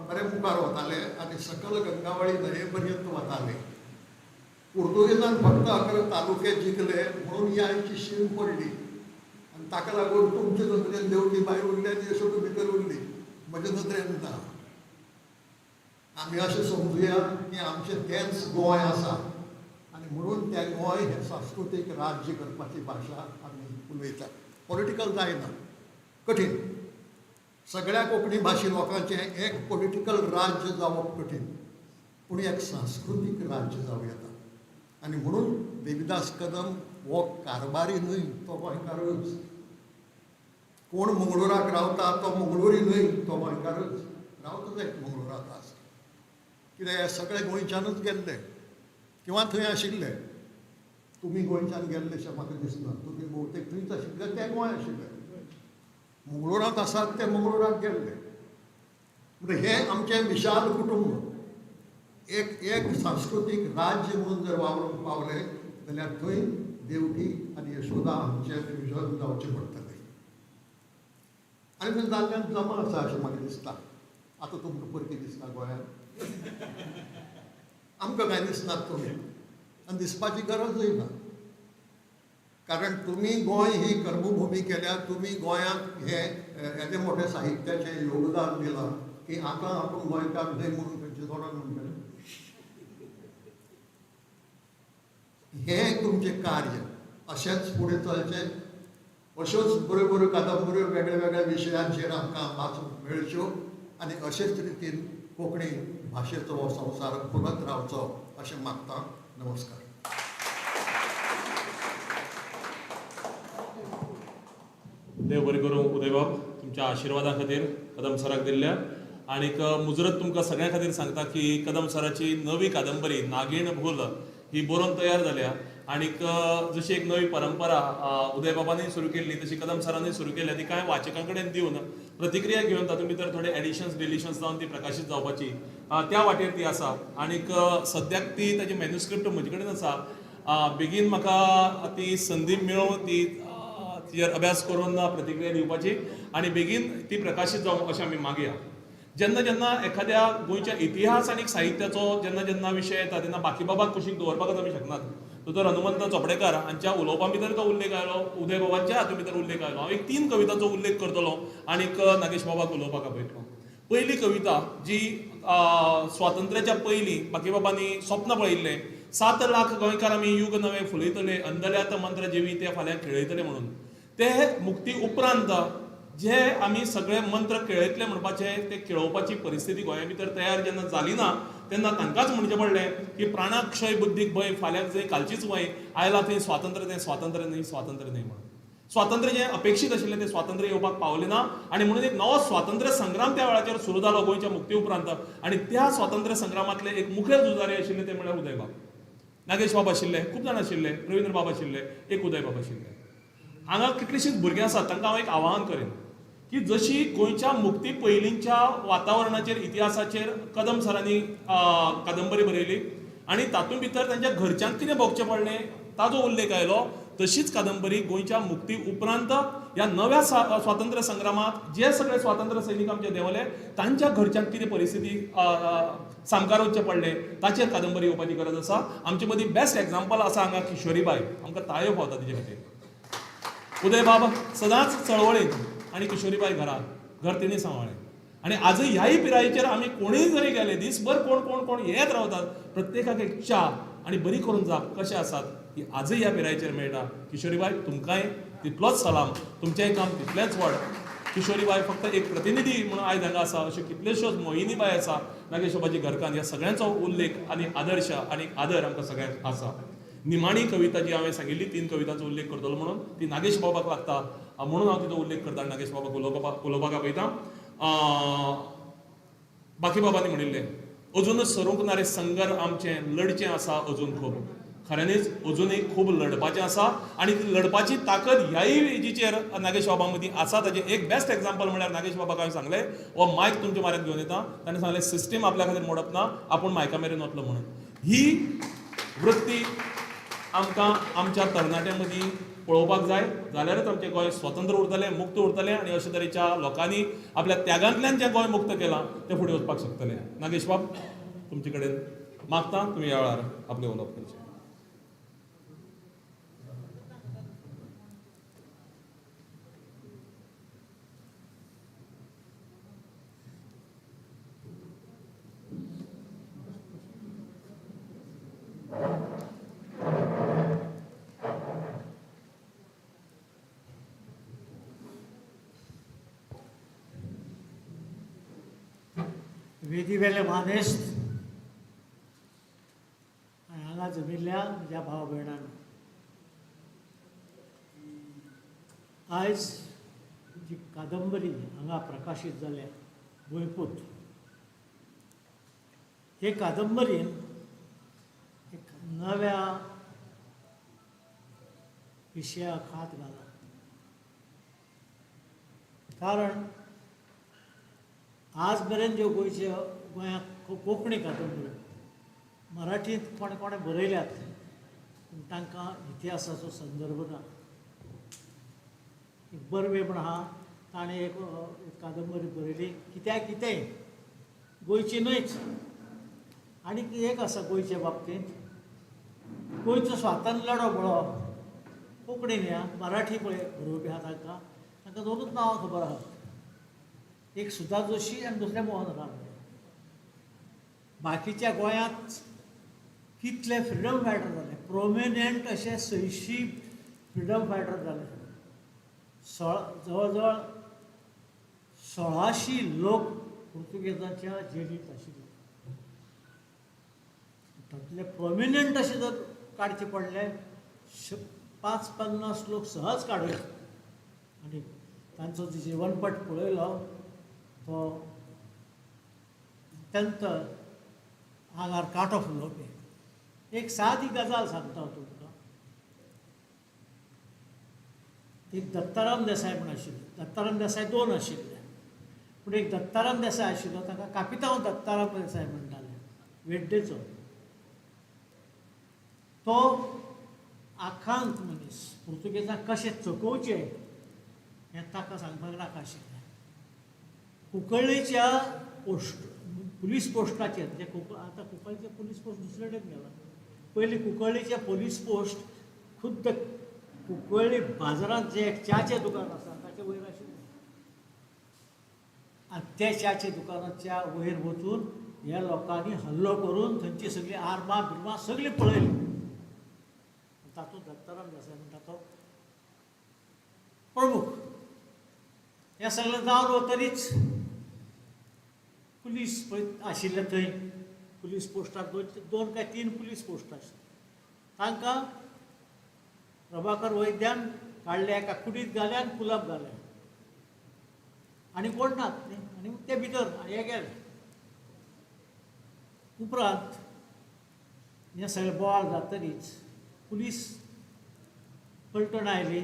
बरें मुखार वताले आनी सकल गंगावळी न्हंये पर्यंत वताले. पुर्तुगेजान फक्त 11 तालुके जिखले म्हणून ही आयची शीम पडली आनी ताका लागून तुमचे नदरेन देवकी भायर उरली आनी यशोदा भितर उरली. म्हजे नदरेन ना. आमी अशें समजुया की आमचें तेंच गोंय आसा आनी म्हणून तें गोंय हें सांस्कृतीक राज्य करपाची भाशा आमी उलयतात. पॉलिटिकल जायना, कठीण. सगळ्या कोंकणी भाशी लोकांचें एक पॉलिटिकल राज्य जावप कठीण, पूण एक सांस्कृतीक राज्य जावं येता. आनी म्हणून देविदास कदम हो कारभारी न्हय, तो गोंयकारच. कोण मंगळुराक रावता तो मंगळुरी न्हय, तो गोंयकारच. रावता जायत मंगळुराक आज, कित्याक हे सगळे गोंयच्यानूच गेल्ले किंवा थंय आशिल्ले. तुमी गोंयच्यान गेल्लेशें म्हाका दिसना, तुमी भोवतेक थंयच आशिल्ले, ते गोंय आशिल्ले. मंगळुरांत आसात ते मंगळुराक गेल्ले. म्हणजे हें आमचें विशाल कुटुंब एक एक सांस्कृतीक राज्य म्हणून जर वावरूंक पावले जाल्यार थंय देवकी आनी यशोदा हांचें फ्युजन जावचें पडटलें. आनी तें जाल्ल्यान जमा आसा अशें म्हाका दिसता. आतां तुमकां परकी दिसता गोंयांत, आमकां कांय दिसनात तुमी, आनी दिसपाची गरजूय ना. कारण तुमी गोंय ही कर्मभुमी केल्या, तुमी गोंयांत हें येदें मोठें साहित्याचें योगदान दिलां की आतां आपूण गोंयकार न्हय म्हणून खंयचे तोंडान म्हणटलें. हें तुमचें कार्य अशेंच फुडें चलचें. अश्योच बऱ्यो बऱ्यो कादंबऱ्यो वेगळ्या वेगळ्या विशयांचेर आमकां वाचूंक मेळच्यो आनी अशेच रितीन कोंकणी भाशेचो हो संवसार फुलत रावचो अशें मागता. नमस्कार. देव बरें करूं उदयबाब, तुमच्या आशिर्वादा खातीर कदम सराक दिल्ल्या. आनीक मुजरत तुमकां सगळ्यां खातीर सांगता की कदम सराची नवी कादंबरी नागीण भूल ही बरोवन तयार जाल्या. आनीक जशी एक नवी परंपरा उदयबाबांनी सुरू केल्ली तशी कदम सरांनी सुरू केल्या, ती कांय वाचकां कडेन दिवन प्रतिक्रिया घेवन तातूंत भितर थोडे एडिशन्स डिलिशन्स जावन ती प्रकाशीत जावपाची त्या वाटेर ती आसा. आनीक सद्याक ती ताजी मॅन्युस्क्रिप्ट म्हजे कडेन आसा. बेगीन म्हाका ती संदी मेळूं, ती तिचेर अभ्यास करून प्रतिक्रिया दिवपाची आनी बेगीन ती प्रकाशीत जावं अशें आमी मागया. जेन्ना जेन्ना एखाद्या गोंयच्या इतिहास आनी साहित्याचो जेन्ना जेन्ना विशय येता तेन्ना बाकीबाबाक कुशीक दवरपाकच आमी शकनात. दोतोर हनुमंत चोपडेकार हांच्या उलोवपा भितर तो उल्लेख आयलो, उदय बाबांच्या हातूंत भितर उल्लेख आयलो. हांव एक 3 कवितांचो उल्लेख करतलो आनीक नागेश बाबाक उलोवपाक आपयतलो. पयली कविता जी स्वातंत्र्याच्या पयलीं बाकीबाबांनी स्वप्न पळयिल्लें, 7 लाख गोंयकार आमी युग नवें फुलयतले, अंदल्यात मंत्र जेवी ते फाल्यां खेळयतले म्हणून. ते मुक्ती उपरांत जे आमी सगळे मंत्र खेळयतले म्हणपाचे ते खेळोवपाची परिस्थिती गोंया भितर तयार जेन्ना जाली ना तेन्ना तांकांच म्हणचें पडलें की प्राणाक्षय बुद्धीक भंय, फाल्यांक जंय कालचीच वंय, आयला थंय स्वातंत्र्य तें स्वातंत्र्य न्हय, स्वातंत्र्य न्हय म्हणून. स्वातंत्र्य जें अपेक्षीत आशिल्लें तें स्वातंत्र्य येवपाक पावलें ना आनी म्हणून एक नवो स्वातंत्र्य संग्राम त्या वेळाचेर सुरू जालो गोंयच्या मुक्ती उपरांत. आनी त्या स्वातंत्र्य संग्रामांतले एक मुखेल झुजारी आशिल्ले ते म्हळ्यार उदयबाब. नागेश बाब आशिल्ले, खूब जाण आशिल्ले, रवींद्र बाब आशिल्ले, एक उदयबाब आशिल्ले. हांगा कितलींशींच भुरगीं आसात, तांकां हांव एक आवाहन करेन की जशी गोंयच्या मुक्ती पयलींच्या वातावरणाचेर, इतिहासाचेर कदम सरांनी कादंबरी बरयली आनी तातूंत भितर तांच्या घरच्यांक कितें भोगचें पडलें ताजो उल्लेख आयलो, तशीच कादंबरी गोंयच्या मुक्ती उपरांत ह्या नव्या स्वातंत्र्य संग्रामांत जे सगळे स्वातंत्र्य सैनीक आमचे देंवले तांच्या घरच्यांक कितें परिस्थिती सामकार वचचें पडलें ताचेर कादंबरी येवपाची गरज आसा. आमचे मदीं बेस्ट एग्जाम्पल आसा हांगा किशोरीबाय, आमकां ताळयो फावता तिचे खातीर. उदयबाब सदांच चळवळींत आनी किशोरीबाय घरा, घर तिणें सांबाळ्ळें. आनी आजय ह्याय पिरायेचेर आमी कोणूय जरी गेले दीसभर कोण कोण कोण येत रावतात, प्रत्येकाक एक च्या आनी बरी करून जाप कशें आसात ही आजय ह्या पिरायेचेर मेळटा. किशोरीबाय तुमकांय तितलोच सलाम, तुमचेंय काम तितलेंच व्हड. किशोरीबाय फक्त एक प्रतिनिधी म्हणून आयज हांगा आसा, अश्यो कितल्योश्योच मोहिनीबाय आसा, नागेश बाबाची घरकान्न, ह्या सगळ्यांचो उल्लेख आनी आदर्श आनी आदर आमकां सगळ्यांक आसा. निमाणी कविता जी हांवें सांगिल्ली 3 कवितांचो उल्लेख करतलो म्हणून ती नागेश बाबाक लागता म्हणून हांव तिचो उल्लेख करता आनी नागेश बाबाक उलोवपाक आपयता. बाकीबाबांनी म्हणिल्लें, अजून सरूंक ना रे संगर आमचें, लडचें आसा अजून खूब. खऱ्यांनीच अजुनूय खूब लडपाचें आसा आनी ती लडपाची ताकद ह्याय एजीचेर नागेश बाबा मदीं आसा. ताचें एक बेस्ट एग्जाम्पल म्हळ्यार नागेश बाबाक हांवें सांगलें, हो मायक तुमच्या माऱ्यांत घेवन येता, ताणें सांगलें सिस्टीम आपल्या खातीर मोडप ना, आपूण मायका मेरेन वतलो म्हणून. ही वृत्ती आमकां आमच्या तरणाट्यां मदीं पळोवपाक जाय, जाल्यारच आमचें गोंय स्वतंत्र उरतलें, मुक्त उरतलें आनी अशे तरेच्या लोकांनी आपल्या त्यागांतल्यान जें गोंय मुक्त केलां तें फुडें वचपाक शकतलें. नागेश बाब, तुमचे कडेन मागता तुमी ह्या वेळार आपलें उलोवप करचें. वेदीवेले मानेस्त आनी हांगा जमिल्ल्या म्हज्या भाव भयणांनो, आयज जी कादंबरी हांगा प्रकाशीत जाल्या भुंयपूत, हे कादंबरीन एक नव्या विशयाक हात घाला. कारण आज मेरेन ज्यो गोंयच्या गोंयांत कोंकणी कादंबरी मराठींत कोणें कोणें बरयल्यात पूण तांकां इतिहासाचो संदर्भ ना. एक बर्वे म्हण आहा, ताणें एक कादंबरी बरयली कित्याक कितेंय गोंयची न्हयच. आनी एक आसा गोंयच्या बाबतींत, गोंयचो स्वातंत्र्य लढो पळो कोंकणी न्ही मराठी पळय बरोवपी आहा, तांकां तांकां दोनूच नांवां खबर आहात, एक सुधा जोशी आनी दुसरें मोहन रानडे. बाकीच्या गोंयांत कितले फ्रिडम फायटर जाले, प्रोमिनंट अशे 100 फ्रिडम फायटर जाले, जवळ जवळ 1600 लोक पुर्तुगेजांच्या जेलींत आशिल्ले. तातूंतले प्रोमिनंट अशे जर काडचे पडले 5-50 लोक सहज काडूं येता. आनी तांचो जो जिवनपट पळयलो तो अत्यंत आंगार कांटो फुलोवपी. एक सादी गजाल सांगता हांव तुमकां. एक दत्ताराम देसाय म्हूण आशिल्लो, दत्ताराम देसाय 2 आशिल्ले, पूण एक दत्ताराम देसाय आशिल्लो ताका कापितांव दत्ताराम देसाय म्हणटाले, वेड्डेचो. तो आखांत मनीस, पुर्तुगेजांक कशें चकोवचें हें ताका सांगपाक नाका आशिल्लें. कुंकळ्ळेच्या पोस्ट पुलीस पोस्टाचेर, म्हणजे आतां कुंकळ्ळेचें पुलीस पोस्ट दुसरे कडेन गेलां, पयलीं कुंकळ्ळीचें पोलीस पोस्ट खुद्द कुंकळ्ळी बाजारांत जें एक च्याचें दुकान आसा ताचे वयर आशिल्लें. आनी त्या च्याच्या दुकानाच्या वयर वचून ह्या लोकांनी हल्लो करून थंयची सगळीं आर्मां बिर्मां सगळीं पळयलीं. तातूंत दत्ताराम देसाय म्हणटा तो प्रमुख. हें सगळें जावन वतरीच पुलीस पळय आशिल्ले थंय पुलीस पोस्टार दोन काय तीन पुलीस पोस्ट आशिल्ले. तांकां प्रभाकर वैद्यान काडले, एका कुडीत घाले आनी कुलप घालें आनी कोण नात न्ही, आनी ते भितर आनी हे गेले. उपरांत हें सगळें बोवाळ जातरीच पुलीस पलटण आयली,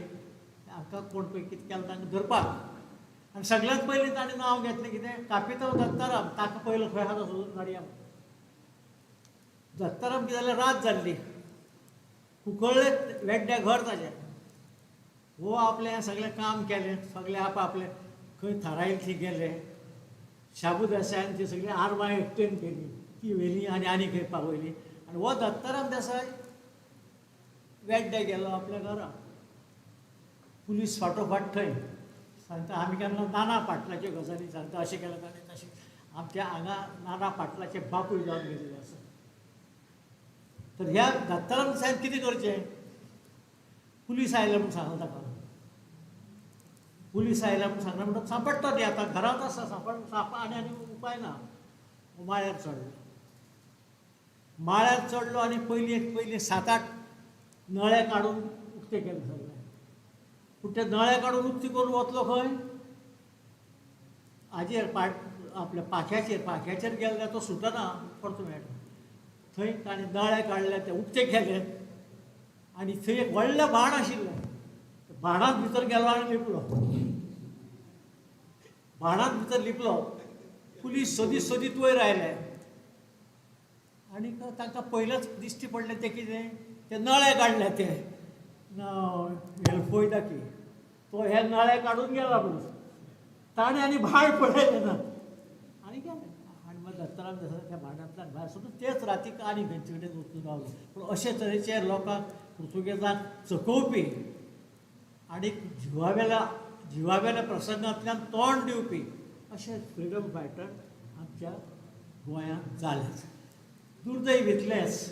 हांकां कोण पळय कितें केलें तांकां धरपाक. आनी सगळ्यांत पयलीं ताणें नांव घेतलें कितें, कापितांव दत्ताराम. ताका पयलो खंय आसा सोदून काडया. दत्ताराम कितें जालें, रात जाल्ली, कुंकळ्ळे वेड्ड्या घर ताजें. हो आपलें सगळें काम केलें, सगळें आप आपलें खंय थारायलें थंय गेले. शाबू देसायान ती सगळीं आर्मां एकटेन केली, ती व्हेली आनी आनी खंय पावयली. आनी हो दत्ताराम देसाय वेड्ड्या गेलो आपल्या घरा. पुलीस फाटोफाट थंय सांगता, आमी केन्ना नाना पाटलाच्यो गजाली सांगता, अशें केलें ताणें तशें. आमच्या हांगा नाना पाटलाचे बापूय जावन गेल्ले आसा. तर ह्या दत्ताराम देसायान कितें करचें, पुलीस आयले म्हूण सांगलें ताका. पुलीस आयले म्हूण सांगलें म्हणटकच सांपडटा ती आतां घरांत आसा, सांप आनी आनी उपाय ना. माळ्यार चडलो, माळ्यार चडलो आनी पयलीं पयलीं 7-8 नळे काडून उक्ते केले सगळे. पूण ते नळे काडून उक्ती करून वतलो खंय, हाजेर आपल्या पाख्याचेर, पाख्याचेर गेल्यार तो सुटना, परतो मेळटा. थंय ताणें नळे काडले, ते उक्ते केले आनी थंय एक व्हडलें भाण आशिल्लें. भाणांत भितर गेलो आनी लिपलो, भाणांत भितर लिपलो. पुलीस सोदीत सोदीत वयर आयले आनी तांकां पयलेच दिश्टी पडलें तें कितें, ते नळे काडले ते हेल्फोयता की तो हे नळे काडून गेला पुलीस. ताणें आनी भाण पळयलें ना आनी गेलें. आनी मागीर दत्ताराम देसाय त्या भाणांतल्यान भायर सोदून तेच रातीक आनी खंयचे कडेन वचून रावलो. पूण अशे तरेचे लोकांक पुर्तुगेजांक चकोवपी आनी जिवावेल्या प्रसंगांतल्यान तोंड दिवपी अशे फ्रिडम फायटर आमच्या गोंयांत जालेच. दुर्दैव इतलेंच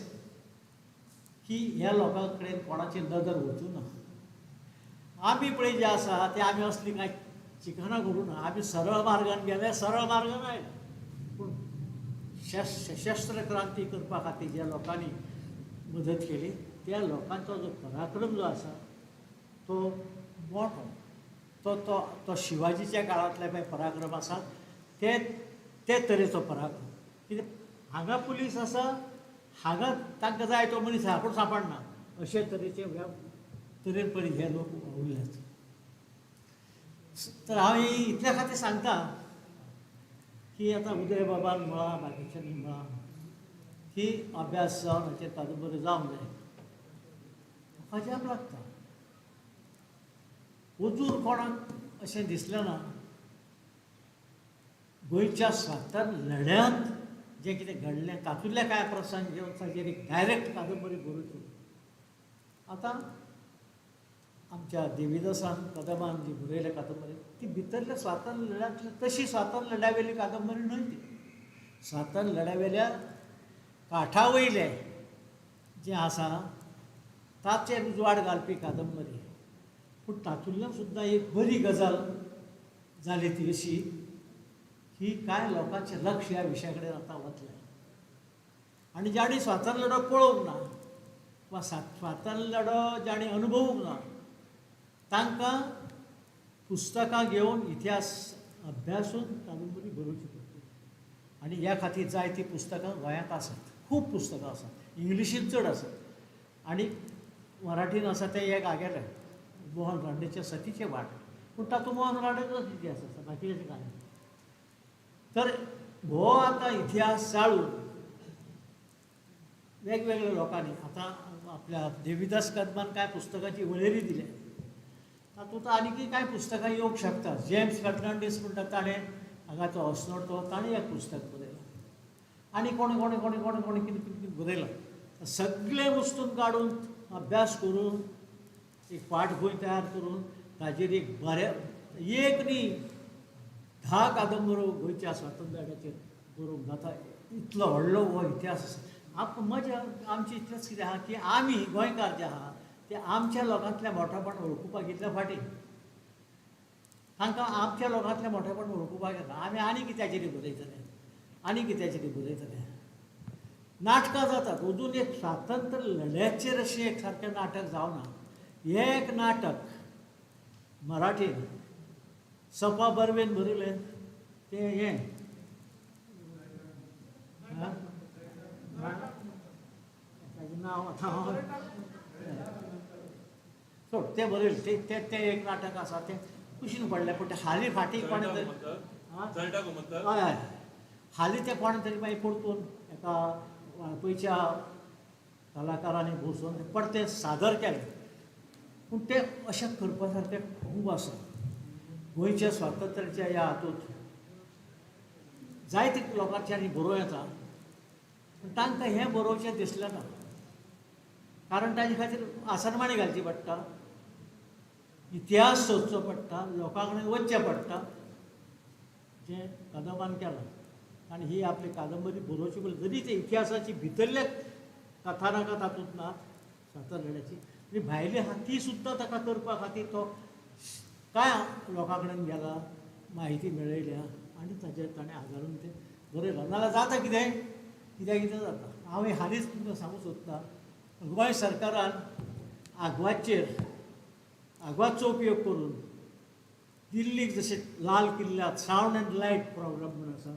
की ह्या लोकां कडेन कोणाची नदर वचूं ना. आमी पळय जे आसा ते आमी असली कांय चिकनां करूं ना, आमी सरळ मार्गान गेले, सरळ मार्गान आयले. पूण सशस्त्र क्रांती करपा खातीर ज्या लोकांनी मदत केली त्या लोकांचो जो पराक्रम जो आसा तो मोठो, तो तो तो शिवाजीच्या काळांतले पळय पराक्रम आसात ते ते तरेचो पराक्रम. कित्याक हांगा पुलीस आसा, हांगा तांकां जाय तो मनीस आपूण सांपडना, अशे तरेचे ह्या तरेन पळय हे लोक उरल्यात. तर हांव इतल्या खातीर सांगता की आतां उदय बाबान म्हळां, बाकीच्यांनी म्हळां की अभ्यास जावन हाचेर कादंबरी जावंक जाय. म्हाका अजाप लागता, अजून कोणाक अशें दिसलें ना गोंयच्या स्वातंत्र्य लढ्यांत जें कितें घडलें तातूंतल्या कांय प्रसंग घेवन ताचेर एक डायरेक्ट कादंबरी बरोवची. आतां आमच्या देवीदासान कदमान जी बरयल्या कादंबरी ती भितरल्या स्वातंत्र्य लढ्यांतली तशी स्वातंत्र्य लढ्यावेली कादंबरी न्हय. ती स्वातंत्र्य लढ्यावेल्या काठा वयलें जें आसा ताचेर उजवाड घालपी कादंबरी. पूण तातूंतल्यान सुद्दां एक बरी गजाल जाली ती अशी की कांय लोकांचें लक्ष ह्या विशया कडेन आतां वतलें आनी जांणी स्वातंत्र्य लढो पळोवंक ना वा स्वातंत्र्य लढो जांणी अनुभवूंक ना तांकां पुस्तकां घेवन इतिहास अभ्यासून कादंबरी बरोवची पडटली. आनी ह्या खातीर जायतीं पुस्तकां गोंयांत आसात, खूब पुस्तकां आसात, इंग्लिशींत चड आसात आनी मराठीन आसा तें एक आगेलें मोहन रानडेचें सतीचें वाट, पूण तातूंत मोहन रानडेचोच इतिहास आसा, बाकीचें कांय ना. तर हो आतां इतिहास चाळून वेगवेगळ्या लोकांनी आतां आपल्या देवीदास कदमान कांय पुस्तकांची वळेरी दिल्या, तातूंत आनीकय कांय पुस्तकां येवंक शकता. जेम्स फेर्नांडीस म्हणटा ताणें हांगा तो अस्नोडतो ताणें एक पुस्तक बरयलां आनी कोणें कोणें कोणें कोणें कोणें कितें कितें कितें बरयलां. सगळें वस्तून काडून अभ्यास करून एक पाठभूंय तयार करून ताजेर एक बरें एक न्ही 10 कादंबऱ्यो गोंयच्या स्वातंत्र्याचेर बरोवंक जाता इतलो व्हडलो हो इतिहास आसा. आप मजा आमची इतलेंच कितें आहा की आमी गोंयकार जे आहा ते आमच्या लोकांतलें मोठेपण वळखुपाक इतलें फाटीं, तांकां आमच्या लोकांतलें मोठेपण वळखुपाक येता. आमी आनी कित्याचेर बरयतले, आनी कित्याचेर बरयतले. नाटकां जातात अजून एक स्वातंत्र्य लढ्याचेर अशें एक सारकें नाटक जावना. एक नाटक मराठीन सपा बर्वेन बरयलें तें हें ताजें नांव आतां हांव सोड तें बरयलें तें तें तें एक नाटक आसा तें कुशीन पडलें. पूण तें हालीं फाटीं कोणें तरी हय हय हालीं तें कोणें तरी मागीर परतून एका वाळपयच्या कलाकारांनी बसोवन परतें सादर केलें. पूण तें अशें करपा सारकें खूब आसा. गोंयच्या स्वातंत्र्याच्या ह्या हातूंत जायते लोकांच्यानी बरोवं येता, पूण तांकां हें बरोवचें दिसलें ना, कारण ताजे खातीर आसनमाणी घालची पडटा, इतिहास सोदचो पडटा, लोकां कडेन वचचें पडटा, जें कदंबान केलां. आनी ही आपली कादंबरी बरोवची पयली जरी ते इतिहासाची भितरल्या कथानकां तातूंत ना स्वातंत्र्य लढ्याची, आनी भायली आहा ती सुद्दां ताका करपा खातीर तो काय लोकां कडेन गेला, म्हायती मेळयल्या आनी ताचेर ताणें आदारून तें बरयलां. नाजाल्यार जाता कितें कित्याक कितें जाता. हांव हालींच तुमकां सांगूंक सोदतां, गोंय सरकारान आगवादचेर आगवादचो उपयोग करून दिल्लीक जशें लाल किल्ल्यात सावंड एंड लायट प्रोग्राम म्हूण आसा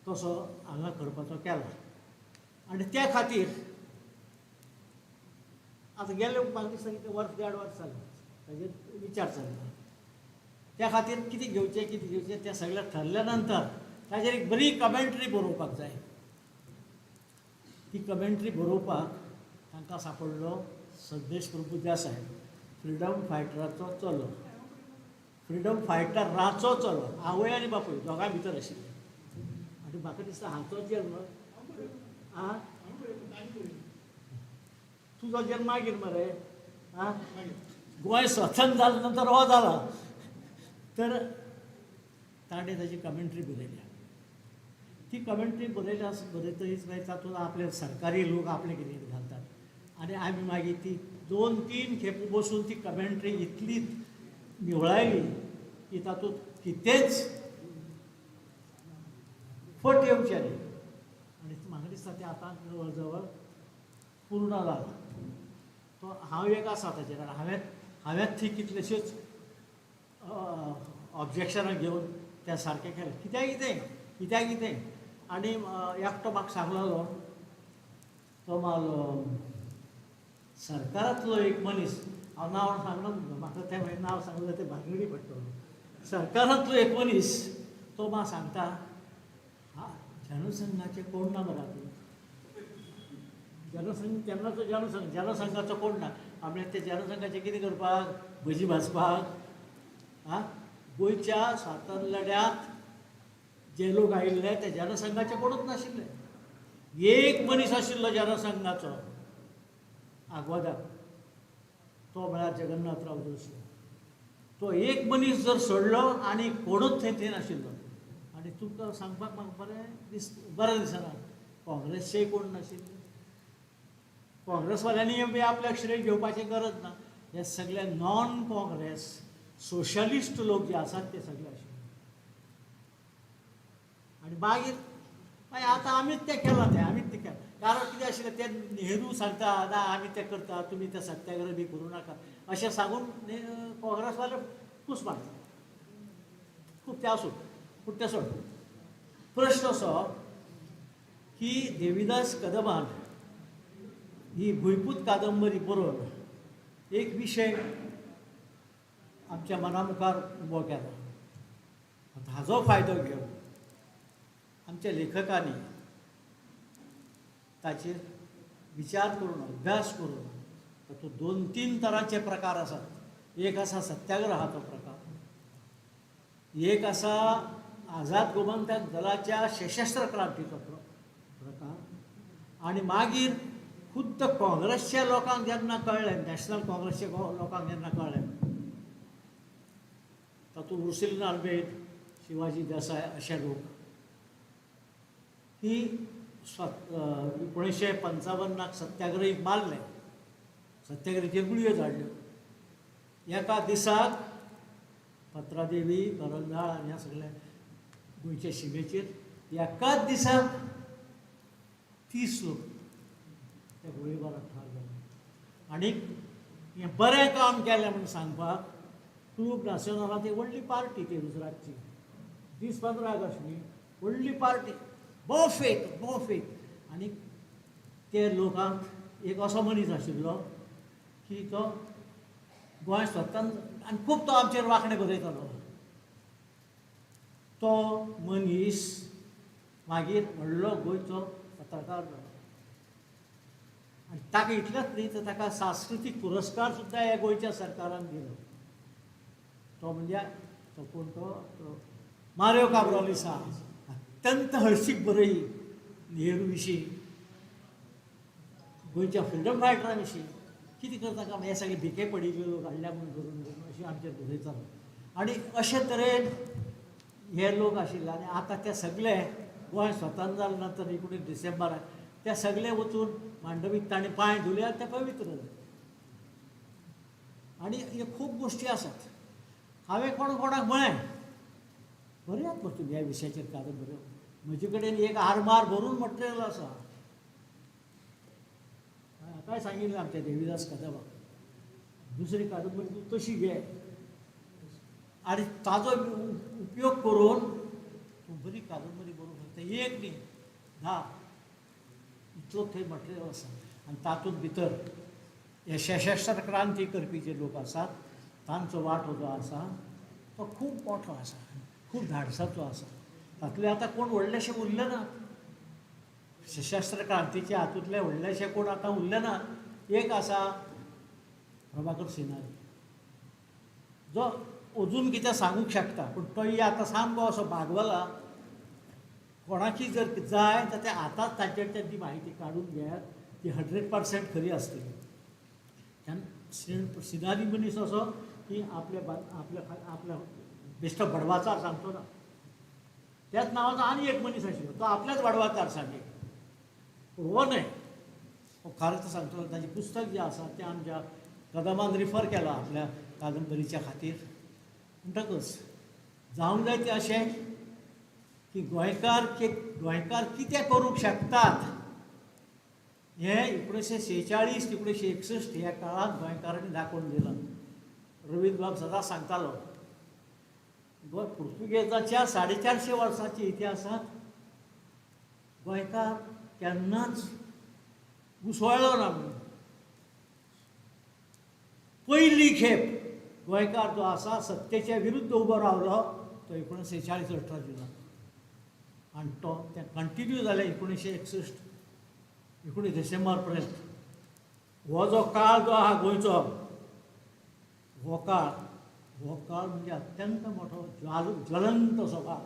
तसो हांगा करपाचो केला. आनी त्या खातीर आतां गेले म्हाका दिसता कितें वर्स देड वर्स जालें ताजेर विचार चल्ला. त्या खातीर कितें घेवचें कितें घेवचें तें सगळें ठरल्या नंतर ताजेर एक बरी कमेंट्री बरोवपाक जाय. ती कमेंट्री बरोवपाक तांकां सांपडलो संदेश प्रभुदेसाय, फ्रिडम फायटराचो चलो, फ्रिडम फायटराचो चलो, आवय आनी बापूय दोगांय भितर आशिल्ले. आनी म्हाका दिसता हाचो जल्म आं तुजो जल्म मागीर मरे आं गोंय स्वतंत्र जालें नंतर हो जाला. तर ताणें ताजी कमेंट्री बरयल्या. ती कमेंट्री बरयल्या बरयतकीच मागीर तातूंत आपले सरकारी लोक आपले कितें घालतात आनी आमी मागीर ती 2-3 खेपो बसून ती कमेंट्री इतली निवळायली की तातूंत कितेंच फट येवचें न्ही. आनी म्हाका दिसता तें आतां जवळ जवळ पूर्ण जालां. तो हांव एक आसा ताचेर हांवें थंय कितलेश्योच ऑब्जेक्शनां घेवन तें सारकें केलें. कित्याक कितें कित्याक कितें. आनी एकटो म्हाका सांगलेलो तो माल सरकारांतलो एक मनीस, हांव नांव सांगना तुमकां, म्हाका तें मागीर नांव सांगलें तें भानगडी पडटलो. सरकारांतलो एक मनीस तो म्हाका सांगता, हा जनसंघाचे कोण ना मरे हातूंत, जनसंघ तेन्नाचो जनसंघ, जनसंघाचो कोण ना. आमी ते जनसंघाचे कितें करपाक, भजी भाजपाक? आं गोंयच्या स्वातंत्र्य लढ्यांत जे लोक आयिल्ले ते जनसंघाचे कोणूच नाशिल्ले. एक मनीस आशिल्लो जनसंघाचो आग्वादाक, तो म्हळ्यार जगन्नाथराव जोशी. तो एक मनीस जर सोडलो आनी कोणूच थंय थंय नाशिल्लो. आनी तुमकां सांगपाक म्हाका बरें दीस बरें दिसना, काँग्रेसचेय कोण नाशिल्ले, काँग्रेसवाल्यांनी बी आपल्याक श्रेय घेवपाची गरज ना. हे सगळे नॉन काँग्रेस सोशलिस्ट लोक जे आसात ते सगळे आशिल्ले. आनी मागीर मागीर आतां आमीच तें केलां, तें आमीच तें केलां. कारण कितें आशिल्लें तें नेहरू सांगता ना आमी तें करता, तुमी तें सत्याग्रह बी करूं नाका अशें सांगून काँग्रेसवाले कूस मारता. खूब तें आसूं, पूण तें सोड. प्रश्न असो की देविदास कदमान ही भुंयपूत कादंबरी बरोवन एक विशय आमच्या मना मुखार उबो केला. आतां हाजो फायदो घेवन आमच्या लेखकांनी ताचेर विचार करून अभ्यास करून तातूंत 2-3 तरांचे प्रकार आसात. एक आसा सत्याग्रहाचो प्रकार, एक आसा आझाद गोमंतक दलाच्या सशस्त्र क्रांतीचो प्रकार, आनी मागीर खुद्द काँग्रेसच्या लोकांक जेन्ना कळ्ळें, नॅशनल काँग्रेसच्या लोकांक जेन्ना कळ्ळें, तातूंत उर्सिलीन आल्मेद, शिवाजी देसाय अशे लोक की 1955 सत्याग्रहीक मारले, सत्याग्रहीचेर गुळयो धाडल्यो. एका दिसाक पत्रादेवी, करंजाळ आनी ह्या सगळ्या गोंयच्या शिमेचेर एकाच दिसाक 30 लोक त्या गोळीबाराक ठार जाले. आनी हें बरें काम केलें म्हूण सांगपाक क्लूब नासियोनालांत एक व्हडली पार्टी ती गुजरातची, 10-15 ऑगस्ट न्ही, व्हडली पार्टी, भोव फेत भोव फेत. आनी ते लोकांक एक असो मनीस आशिल्लो की तो गोंय स्वतंत्र आनी खूब तो आमचेर वांकणें बरयतालो. तो मनीस मागीर व्हडलो गोंयचो पत्रकार जालो आनी ताका इतलेंच न्ही तर ताका सांस्कृतीक पुरस्कार सुद्दां ह्या गोंयच्या सरकारान दिलो. तो म्हणजे तो कोण, तो मारियो काब्राल, अत्यंत हळशीक बरयी नेहरू विशीं, गोंयच्या फ्रिडम फायटरा विशीं. कितें करता काय हे सगळे भिके पडिल्ले लोक हाडल्या म्हूण करून करून अशें आमचेर बरयतालो. आनी अशे तरेन हे लोक आशिल्ले. आनी आतां ते सगळे गोंय स्वतंत्र जाले नंतर 19 डिसेंबराक ते सगळे वचून मांडवीक ताणें पांय धुले आनी ते पवित्र जाले. आनी हे खूब गोश्टी आसात. हांवें कोण कोणाक म्हळें बरयात मरे तुमी ह्या विशयाचेर कादंबऱ्यो, म्हजे कडेन एक आरमार भरून मटेरियल आसा. हाकाय सांगिल्लें आमच्या देवीदास कदमाक, दुसरी कादंबरी तूं तशी घे आनी ताजो उपयोग करून तूं बरी कादंबरी बरोवंक शकता, एक न्ही 10, इतलो थंय मटेरियल आसा. आनी तातूंत भितर हे सशस्त्र क्रांती करपी जे लोक आसात तांचो वांटो जो आसा तो खूब मोठो आसा, खूब धाडसाचो आसा. तातूंतले आतां कोण व्हडलेशे उरले ना, सशस्त्र क्रांतीच्या हातूंतले व्हडलेशे कोण आतां उरले ना. एक आसा प्रभाकर सिनारी, जो अजून कितें सांगूंक शकता, पूण तोय आतां सामको असो बागवला. कोणाकी जर जाय तर ते आतांच तांचे कडच्यान ती म्हायती काडून घेयात, ती 100% खरी आसतली. कारण सिनारी मनीस असो की आपल्या आपल्या आपल्या बेश्टो बडवाचार सांगचो ना. त्याच नांवाचो आनी एक मनीस आशिल्लो, तो आपल्याच बडवाचार सांगे, पूण हो न्हय, हो खरें सांगतलो. ताचें पुस्तक जें आसा तें आमच्या कदमान रिफर केलां आपल्या कादंबरीच्या खातीर. म्हणटकच जावंक जाय तें अशें की गोंयकार गोंयकार कितें करूंक शकतात हें 1946 ते 1961 ह्या काळांत गोंयकारांनी दाखोवन दिलां. रवीन्द्रबाब सदांच सांगतालो, गोंय पुर्तुगेजाच्या 450 वर्सांच्या इतिहासांत गोंयकार केन्नाच उसळ्ळो ना म्हणून. पयली खेप गोंयकार जो आसा सत्तेच्या विरुद्ध उबो रावलो तो 1946 18 जुनाक, आनी तो तें कंटिन्यू जालें 1961 19 डिसेंबर पर्यंत. हो जो काळ जो आहा गोंयचो, हो काळ, हो काळ म्हणजे अत्यंत मोठो ज्वलंत असो काळ.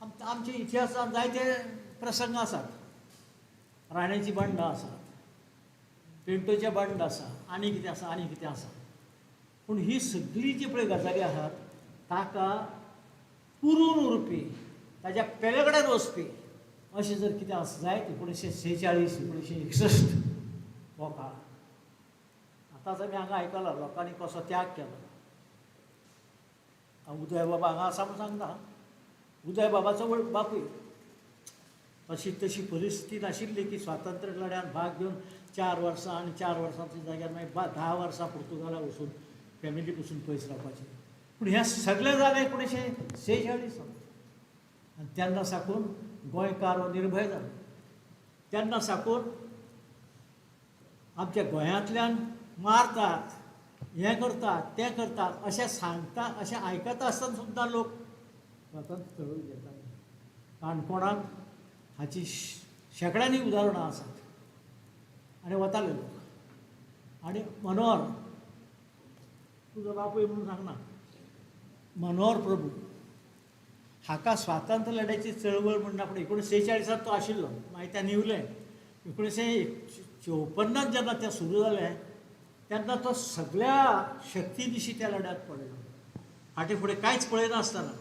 आमच्या इतिहासांत जायते प्रसंग आसात, राण्याची बंडां आसात, पेंटोचें बंड आसा, आनी कितें आसा आनी कितें आसा. पूण ही सगळी जी पळय गजाली आसात ताका पुरून उरपी, ताज्या पेले कडेन वचपी अशें जर कितें आसा जायत 1946 1961 हो काळ. आतांच आमी हांगा आयकलां लोकांनी कसो त्याग केलो. उदय बाबा हांगा आसा म्हूण सांगता, उदय बाबाचो बापूय अशी तशी परिस्थिती नाशिल्ली की स्वातंत्र्य लढ्यान भाग घेवन 4 वर्सां आनी 4 वर्सांच्या जाग्यार मागीर 10 वर्सां पुर्तुगालाक वचून फॅमिली पसून पयस रावपाचें. पूण हें सगळें जालें 1946 आनी तेन्ना साकून गोंयकार हो निर्भय जालो. तेन्ना साकून आमच्या गोंयांतल्यान मारतात, हें करतात, तें करतात अशें सांगता, अशें आयकता आसतना सुद्दां लोक स्वतंत्र चळवळी घेताले. काणकोणांत हाची शेंकड्यांनी उदाहरणां आसात आनी वताले लोक. आनी मनोहर, तुजो बापूय म्हणून सांगना, मनोहर प्रभू हाका स्वातंत्र्य लढ्याची चळवळ म्हणटा पूण 1946 तो आशिल्लो, मागीर त्या निवलें. 1954 जेन्ना तें सुरू जालें तेन्ना तो सगळ्या शक्ती दिशी त्या लढ्यात पडलो, फाटीं फुडें कांयच पळयनासतना.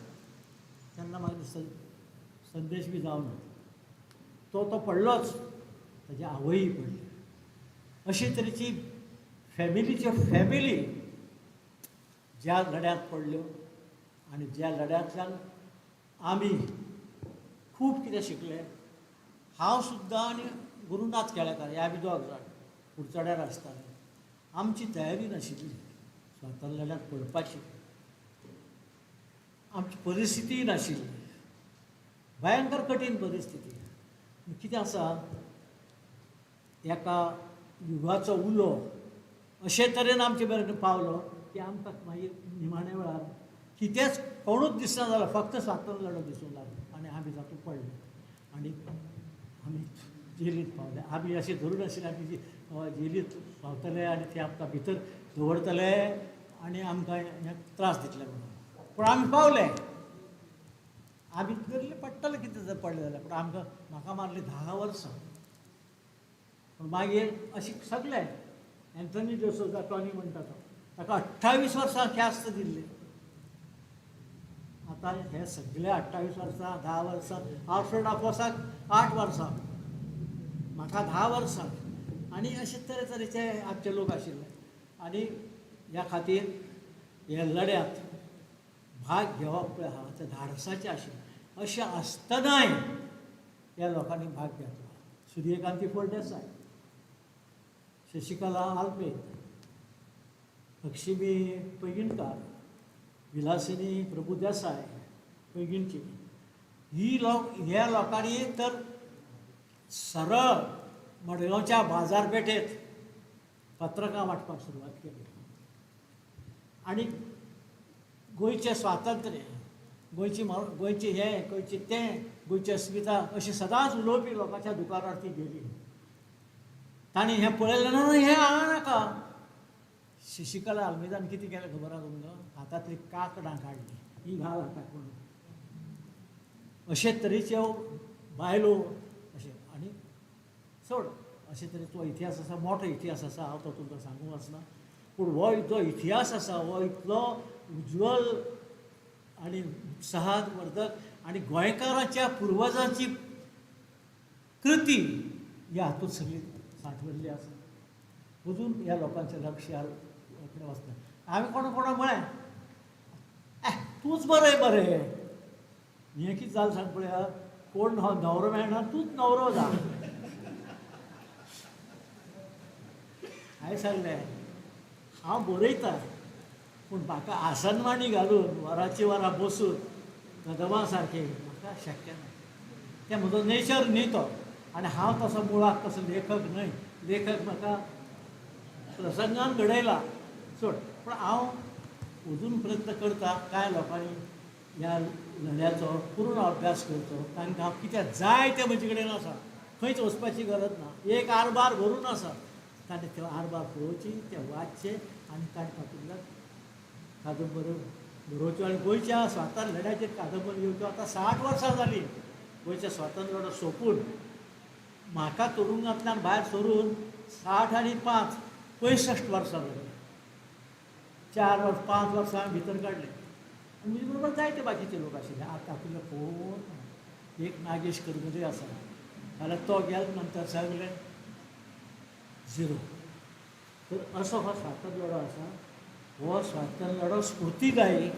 तेन्ना म्हाका दिसता संदेश बी जावना तो तो पडलोच, ताजी आवयय पडली. अशे तरेची फॅमिलीच्यो फॅमिली ज्या लढ्यांत पडल्यो आनी ज्या लढ्यांतल्यान आमी खूब कितें शिकले. हांव सुद्दां आनी गुरुनाथ केळेकार हे आमी दोग जाण कुडचड्यार आसताले. आमची तयारी नाशिल्ली स्वातंत्र्य लढ्यांत पडपाची, आमची परिस्थितीय नाशिल्ली, भयंकर कठीण परिस्थिती. कितें आसा, एका युगाचो उलो अशे तरेन आमचे मेरेन पावलो की आमकां मागीर निमाण्या वेळार कितेंच कोणूच दिसना जालो, फक्त स्वातंत्र्य लढो दिसूंक लागलो आनी आमी तातूंत पडले आनी आमी जेलींत पावले. आमी अशें धरून आशिल्ले आमी जेलींत पावतले आनी ते आमकां भितर दवरतले आनी आमकां हें त्रास दितले म्हणून, पूण आमी पावले. आमी धरले पडटले कितें जर पडलें जाल्यार, पूण आमकां म्हाका मारली 10 वर्सां. पूण मागीर अशें सगळे एन्थनी डिसोजा टॉनी म्हणटा तो, ताका 28 वर्सां ख्यास्त दिल्ली. आतां हे सगळे 28 वर्सां, 10 वर्सां, आल्फ्रेड आफोसाक 8 वर्सां, म्हाका 10 वर्सां, आनी अशे तरेतरेचे आमचे लोक आशिल्ले. आनी ह्या खातीर ह्या लढ्यांत भाग घेवप पळय आहा तें धाडसाचें आशिल्लें. अशें आसतनाय ह्या लोकांनी भाग घेतला. सूर्यकांती फळदेसाय, शशिकला आल्मेद, लक्ष्मी पैंगीणकार, विलासिनी प्रभुदेसाय पैंगीणची, ही लोक ह्या लोकांनी तर सरळ मडगांवच्या बाजारपेठेत पत्रकां वांटपाक सुरवात केली आनी गोंयचें स्वातंत्र्य, गोंयची गोंयचें हें, गोंयचें तें, गोंयची अस्मिता अशी सदांच उलोवपी लोकांच्या दुकानार ती गेली. तांणी हें पळयलें ना, हें हांगा नाका. शशिकला आल्मेदान कितें केलें खबर आसा तुमकां? हातांतली काकडां काडली, ही घाल हाताक म्हणून. अशे तरेच्यो बायलो अशें आनी चड अशे तरेचो इतिहास आसा, मोठो इतिहास आसा, हांव तो तुमकां सांगूंक वचना. पूण हो जो इतिहास आसा हो इतलो उज्ज्वल आनी उत्साहवर्धक आनी गोंयकाराच्या पुर्वजांची कृती ह्या हातूंत सगळी सांठवल्ली आसा. अजून ह्या लोकांचें लक्ष ह्या कडेन वचना. हांवें कोणा कोणा म्हळें, तूंच बरें बरें हें कितें जालें सांग पळया, कोण न्हवरो मेळना, तूंच न्हवरो जा. हांवें सांगलें हांव बरयतां, पूण म्हाका आसनवाणी घालून वरांची वरां बसून कदमा सारकें म्हाका शक्य ना. तें म्हजो नेचर न्ही तो, आनी हांव तसो मुळाक तसो लेखक न्हय. लेखक म्हाका प्रसंगान घडयला सोड, पूण हांव अजून प्रयत्न करता कांय लोकांनी ह्या लढ्याचो पूर्ण अभ्यास करचो. तांकां हांव कित्याक जाय तें म्हजे कडेन आसा, खंयच वचपाची गरज ना. एक आरबार भरून आसा, ताणें ते आरबार पळोवची, ते वाचचे आनी ताणें तातूंतल्यान कादंबऱ्यो बरोवच्यो. आनी गोंयच्या स्वातंत्र्य लढ्याचेर कादंबरी येवच्यो. आतां 60 वर्सां जालीं गोंयच्या स्वातंत्र्य लढो सोंपून, म्हाका तुरुंगांतल्यान भायर सरून 60 आनी 5 65 वर्सां जालीं. 4 वर्स 5 वर्सां हांवें भितर काडलें. म्हजे बरोबर जायते बाकीचे लोक आशिल्ले. आतां तातूंतले कोण एक नागेश करमली आसा जाल्यार तो गेले नंतर सगळे झिरो. तर असो हो स्वातंत्र्य लढो आसा. हो स्वातंत्र्य लढो स्फुर्तीदायी,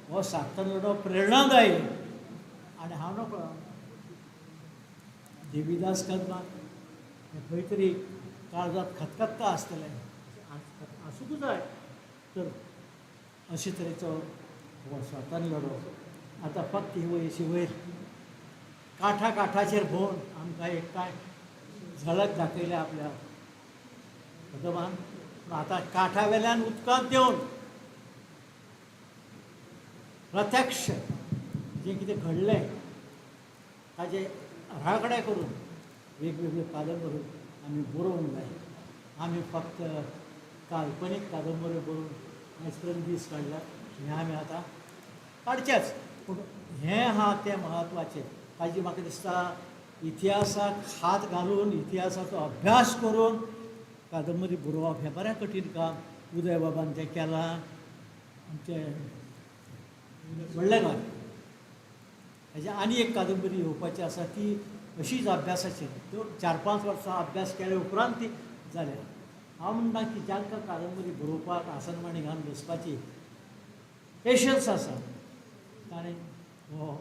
हो स्वातंत्र्य लढो प्रेरणादायी. आनी हांव नकळो देवीदास कदमाक खंय तरी काळजांत खतखत्ता आसतलें, आसूंक जाय. तर अशे तरेचो हो स्वातंत्र्य लढो आतां फक्त ही वयशी वयर कांठा कांठाचेर भोंवन आमकां एक कांय झलक दाखयल्या आपल्या कदमान. पूण आतां कांठा वेल्यान उदकांत देंवन प्रत्यक्ष जें कितें घडलें ताजे आराखडे करून वेगवेगळ्यो कादंबऱ्यो आमी बरोवंक जाय. आमी फक्त काल्पनीक कादंबऱ्यो बरोवन आयज पर्यंत दीस काडल्यात, हें आमी आतां काडचेंच. पूण हें आहा तें म्हत्वाचें. ताजी म्हाका दिसता इतिहासाक हात घालून इतिहासाचो अभ्यास करून कादंबरी बरोवप हें बरें कठीण काम. उदय बाबान तें केलां, आमचे व्हडले घर हेजे आनी एक कादंबरी येवपाची आसा ती अशीच अभ्यासाचेर, त्यो 4-5 वर्सां अभ्यास केल्या उपरांत ती जाल्या. हांव म्हणटा की जांकां कादंबरी बरोवपाक आसनमाणी घालून बसपाची पेशन्स आसा ताणें हो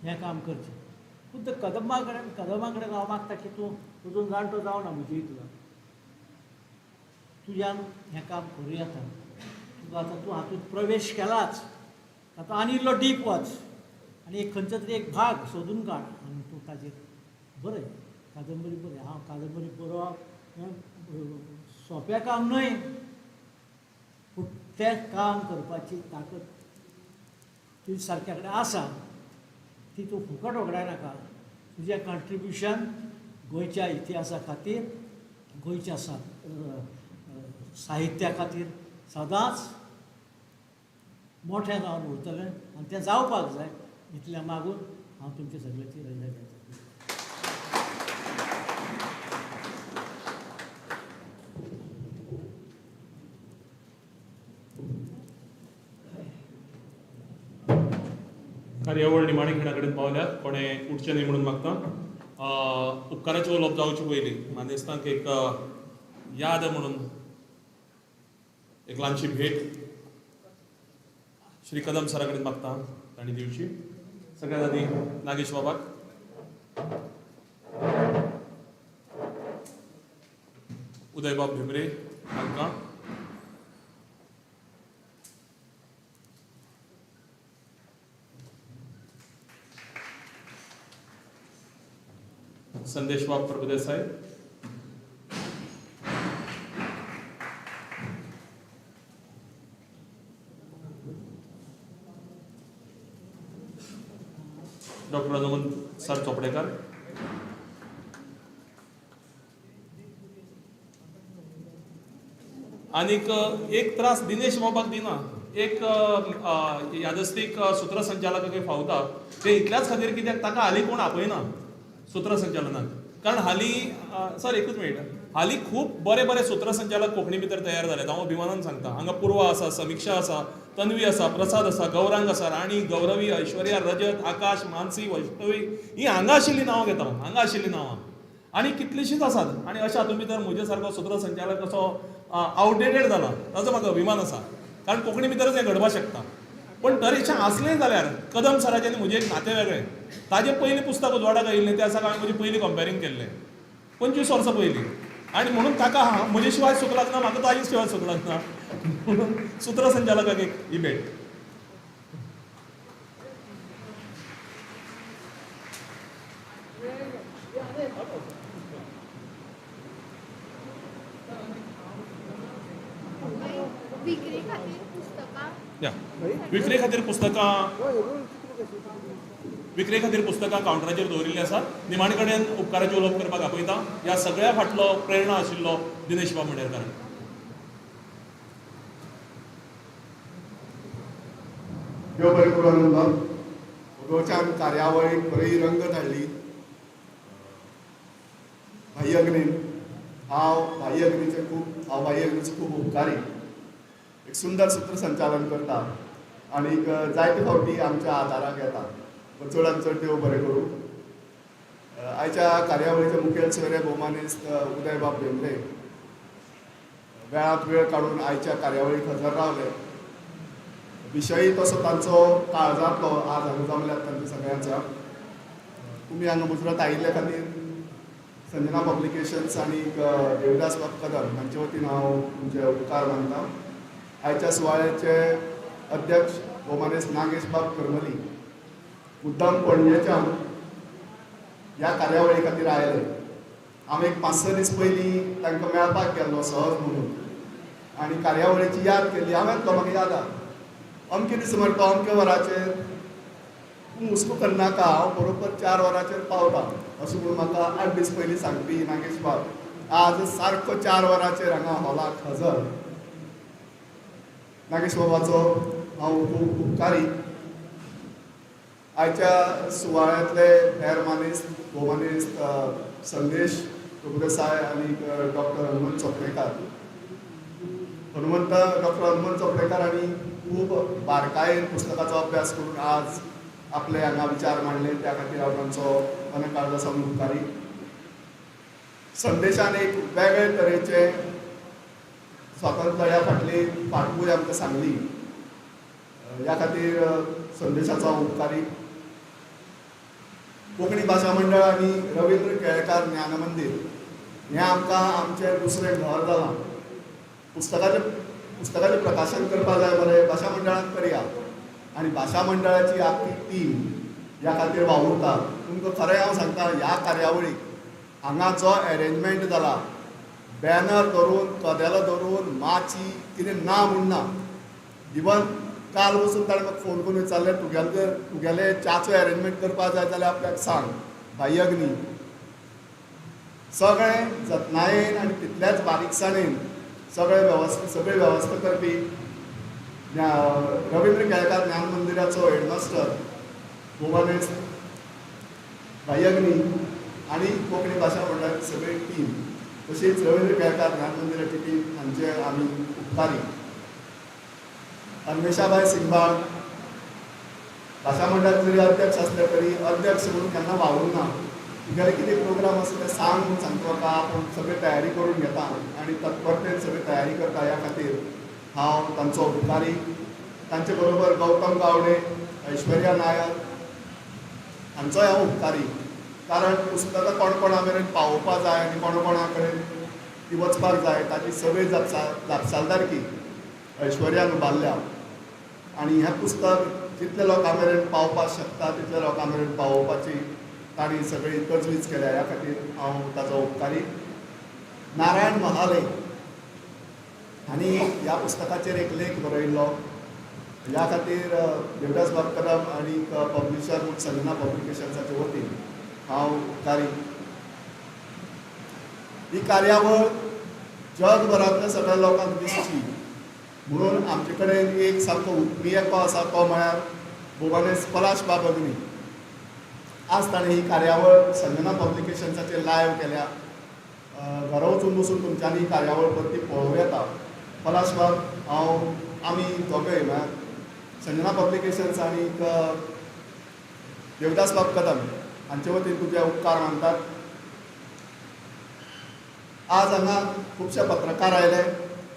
हें काम करचें. खुद्द कदंबा कडेन हांव मागता की तूं अजून जाणटो जावना म्हजे इतलो, तुज्यान हें काम करूं येता. तुका आतां तूं हातूंत प्रवेश केलाच, आतां आनी इल्लो डीप वच आनी एक खंयचो तरी एक भाग सोदून काड आनी तूं ताजेर बरय, कादंबरी बरय. हांव कादंबरी बरोवप हें सोंपें काम न्हय, पूण तें काम करपाची ताकद तुज्या सारक्या कडेन आसा, ती तूं फुकट वगडायनाका. तुजें कॉन्ट्रिब्युशन गोंयच्या इतिहासा खातीर, गोंयच्या साहित्या खातीर सदांच मोठें जावन उरतलें आनी तें जावपाक जाय. इतलें मागून हांव तुमचे सगळ्यांची रजा घेतां. कार्यावळ निमाणे खिणा कडेन पावल्या, कोणें उठचें न्हय म्हणून मागता. उपकाराचें उलोवप जावचें पयलीं मानेस्तांक एक याद म्हणून एक ल्हानशी भेट श्री कदम सरा कडेन मागता तांणी दिवची. सगळ्यात आदी नागेश बाबाक. उदयबाब भेंब्रे हांकां, संदेशबाब प्रभुदेसाय, डॉक्टर हनुमंत सर चोपडेकर, आनीक एक त्रास दिनेश बाबाक दिना, एक यादस्तीक सूत्रसंचालकाक फावता ते इतल्याच खातीर कित्याक ताका हालीं कोण आपयना सूत्रसंचालनाक. कारण हालीं सर एकूच मिनिट, हालीं खूब बरे बरे सूत्रसंचालक कोंकणी भितर तयार जाल्यात, हांव अभिमानान सांगता. हांगा पूर्वा आसा, समिक्षा आसा, तन्वी आसा, प्रसाद आसा, गौरांग आसा, राणी, गौरवी, ऐश्वर्या, रजत, आकाश, मानसी, वैष्णवी, ही हांगा आशिल्लीं नांवां घेता हांव, हांगा आशिल्लीं नांवां आनी कितलींशींच आसात. आनी अशा हातूंत भितर म्हजे सारको सूत्रसंचालक असो आवटडेटेड जाला ताचो म्हाका अभिमान आसा, कारण कोंकणी भितरच हें घडपाक शकता. पण तरीचें आसलें जाल्यार कदम सराचें आनी म्हजें एक नातें वेगळें. ताजें पयलीं पुस्तक उजवाडाक आयिल्लें त्या दिसा हांवें म्हजें पयलीं कंपेरींग केल्लें 25 वर्सां पयलीं, आनी म्हणून ताका म्हजे शिवाय सूख लागना, म्हाका ताजे शिवाय सूख लागना, म्हणून सूत्रसंचालकाक एक ही भेट. विक्रे खातीर पुस्तकां, विक्रे खातीर पुस्तकां कावंटराचेर दवरिल्लीं आसात. निमाणे कडेन उपकाराचें उलोवप करपाक आपयता. ह्या सगळ्या फाटलो प्रेरणा आशिल्लो दिनेश बाब मणेरकार. देव बरें करूं आनंद. रोचान कार्यावळीक बरी रंग धाडली भाई अग्नीन. हांव भाई अग्नीचे खूब उपकारी. एक सुंदर सूत्रसंचालन करता आनीक जायते फावटी आमच्या आदाराक येता. चडान चड देव बरें करूं. आयच्या कार्यावळीचे मुखेल सोयरे भोवमानेस्त उदयबाब भेंब्रे वेळांत वेळ काडून आयच्या कार्यावळीक हजर रावले. विशयी तसो तांचो काळजांतलो आज हांगा जमल्यात तांच्या सगळ्यांच्या. तुमी हांगा मुजरत आयिल्ले खातीर संजना पब्लिकेशन्स आनी देवदास बाब कदम हांचे वतीन हांव तुमचे उपकार मानता. आयच्या सुवाळ्याचे अध्यक्ष भोवमानेस्त नागेश बाब करमली मुद्दाम पणजेच्यान ह्या कार्यावळी खातीर आयले. हांव एक 5-6 दीस पयलीं तांकां मेळपाक गेल्लो सहज म्हणून आनी कार्यावळीची याद केली. हांवें तो म्हाका याद आहा अमके दीस मरे तो अमके वराचेर तूं हुस्को करनाका, हांव बरोबर 4 वरांचेर पावता अशें म्हणून म्हाका 8 दीस पयलीं सांगपी नागेश बाब आज सारको 4 वरांचेर हांगा हॉलाक हजर. नागेश बाबाचो हांव खूब उपकारी. आयच्या सुवाळ्यांतले हेर मानेस्त, भोवमानेस्त संदेश प्रभुदेसाय आनी डॉक्टर हनुमंत चोपडेकार. हनुमंत डॉक्टर हनुमंत चोपडेकार हांणी खूब बारकायेन पुस्तकाचो अभ्यास करून आज आपले हांगा विचार मांडले, त्या खातीर हांव तांचो मनकाळजा सावन उपकारी. संदेशान एक वेगळे तरेचे स्वातंत्र्य लढ्या फाटली फाटभूंय आमकां सांगली, ह्या खातीर संदेशाचो हांव उपकारी. कोंकणी भाशा मंडळ आनी रवींद्र केळेकार ज्ञान मंदीर हें आमकां आमचें दुसरें घर जालां. पुस्तकाचें प्रकाशन करपाक जाय मरे, भाशा मंडळान करया आनी भाशा मंडळाची आख्खी टीम ह्या खातीर वावुरता. तुमकां खरें हांव सांगता, ह्या कार्यावळीक हांगा जो एरेंजमेंट जाला, बॅनर धरून, कदेलां धरून, माची कितें ना म्हूण ना. इवन काल वचून ताणें म्हाका फोन करून विचारलें, तुगेले च्याचो एरेंजमेंट करपाक जाय जाल्यार आपल्याक सांग भाई अग्नी. सगळें जतनायेन आनी तितल्याच बारीकसाणेन सगळे वेवस्था करपी रवींद्र केळेकार ज्ञान मंदिराचो हेडमास्टर भोवमानेस्त भाई अग्नी आनी कोंकणी भाशा मंडळाची सगळी टीम, तशीच रवींद्र केळेकार ज्ञान मंदिराची टीम हांचे आमी उपकारी. अन्वेषाबाय सिंगबाळ भाशा मंडळाचे जरी अध्यक्ष आसले तरी अध्यक्ष म्हणून केन्ना वावरूंक ना. तुगेले कितें प्रोग्राम आसा ते सांग म्हूण सांगता म्हाका, आपूण सगळी तयारी करून घेता आनी तत्परतेन सगळी तयारी करता, ह्या खातीर हांव तांचो उपकारी. तांचे बरोबर गौतम गावडे, ऐश्वर्या नायक हांचोय हांव उपकारी, कारण पुस्तकां कोण कोणा मेरेन पावोवपाक जाय आनी कोण कोणा कडेन ती वचपाक जाय ताची सगळी जापसालदारकी ऐश्वर्यान उबारल्या आनी हें पुस्तक जितले लोकां मेरेन पावपाक शकता तितल्या लोकां मेरेन पावोवपाची तांणी सगळी तजवीज केल्या, ह्या खातीर हांव ताचो उपकारी. नारायण महाले हांणी ह्या पुस्तकाचेर एक लेख बरयल्लो, ह्या खातीर देवदास बाब कदम आनी पब्लिशर म्हूण संजना पब्लिकेशन्साचे वतीन हांव उपकारी. ही कार्यावळ जगभरांतल्या सगळ्या लोकांक दिसची म्हणून आमचे कडेन एक सामको उत्मीयको आसा, तो म्हळ्यार भोवमानेस्त पलाश बाब अग्नी. आज ताणें ही कार्यावळ संजना पब्लिकेशन्साचेर लायव्ह केल्या. घरा वचून बसून तुमच्यांनी ही कार्यावळ परती पळोवं येता. पलाश बाब, हांव आमी दोगय म्हळ्यार संजना पब्लिकेशन्स आनी देवदास बाब कदम हांचे वतीन तुजे उपकार मानतात. आज हांगा खुबशे पत्रकार आयले,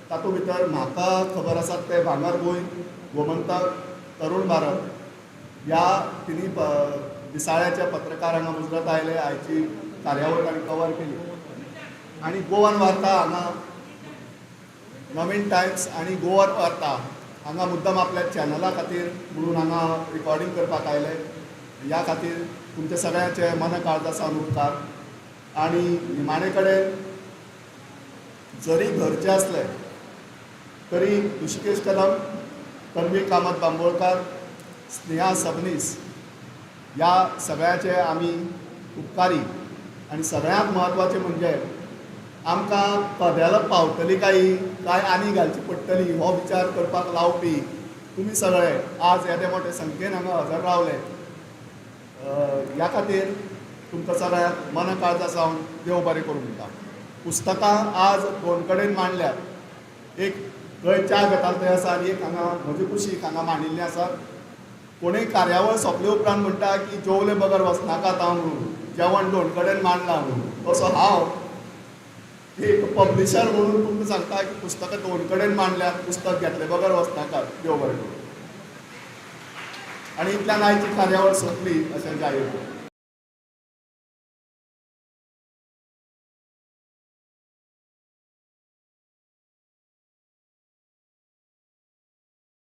तातूंत भितर म्हाका खबर आसात ते भांगरभूंय, गोमंतक, तरुण भारत ह्या तिनूय दिसाळ्याचे पत्रकार हांगा मुजरत आयले. आयची कार्यावळ तांणी कवर केली. आनी गोवन वार्ता हांगा नवीन टायम्स आनी गोवन वार्ता हांगा मुद्दम आपल्या चॅनला खातीर म्हणून हांगा रिकॉर्डिंग करपाक आयले. ह्या खातीर तुमचे सगळ्यांचे मन काळजा सावन उपकार. आनी निमाणे कडेन जरी घरचे आसले तरी ऋषिकेश कदम, तन्वी कामत बांबोळकार, स्नेहा सबनीस ह्या सगळ्याचे आमी उपकारी. आनी सगळ्यांत म्हत्वाचें म्हणजे आमकां कदेलां पावतली काय काय आनी घालची पडटली हो विचार करपाक लावपी तुमी सगळे आज येदे मोठे संख्येन हांगा हजर रावले. ह्या खातीर तुमकां सगळ्यांक मन काळजा सावन देव बरें करूं म्हणटा. पुस्तकां आज दोन कडेन मांडल्यात, एक थंय च्या घेतालो थंय आसा आनी एक हांगा म्हजे कुशीक हांगा मांडिल्लें आसा. कोणूय कार्यावळ सोंपले उपरांत म्हणटा की जेवले बगर वचनाकात हांव म्हणून, जेवण दोन कडेन मांडलां म्हणून, तसो हांव एक पब्लिशर म्हणून तुमकां सांगता की पुस्तकां दोन कडेन मांडल्यात, पुस्तक घेतले बगर वचनाकात. देव बरें करूं. आनी इतल्यान आयची कार्यावळ सोंपली अशें जाहीर.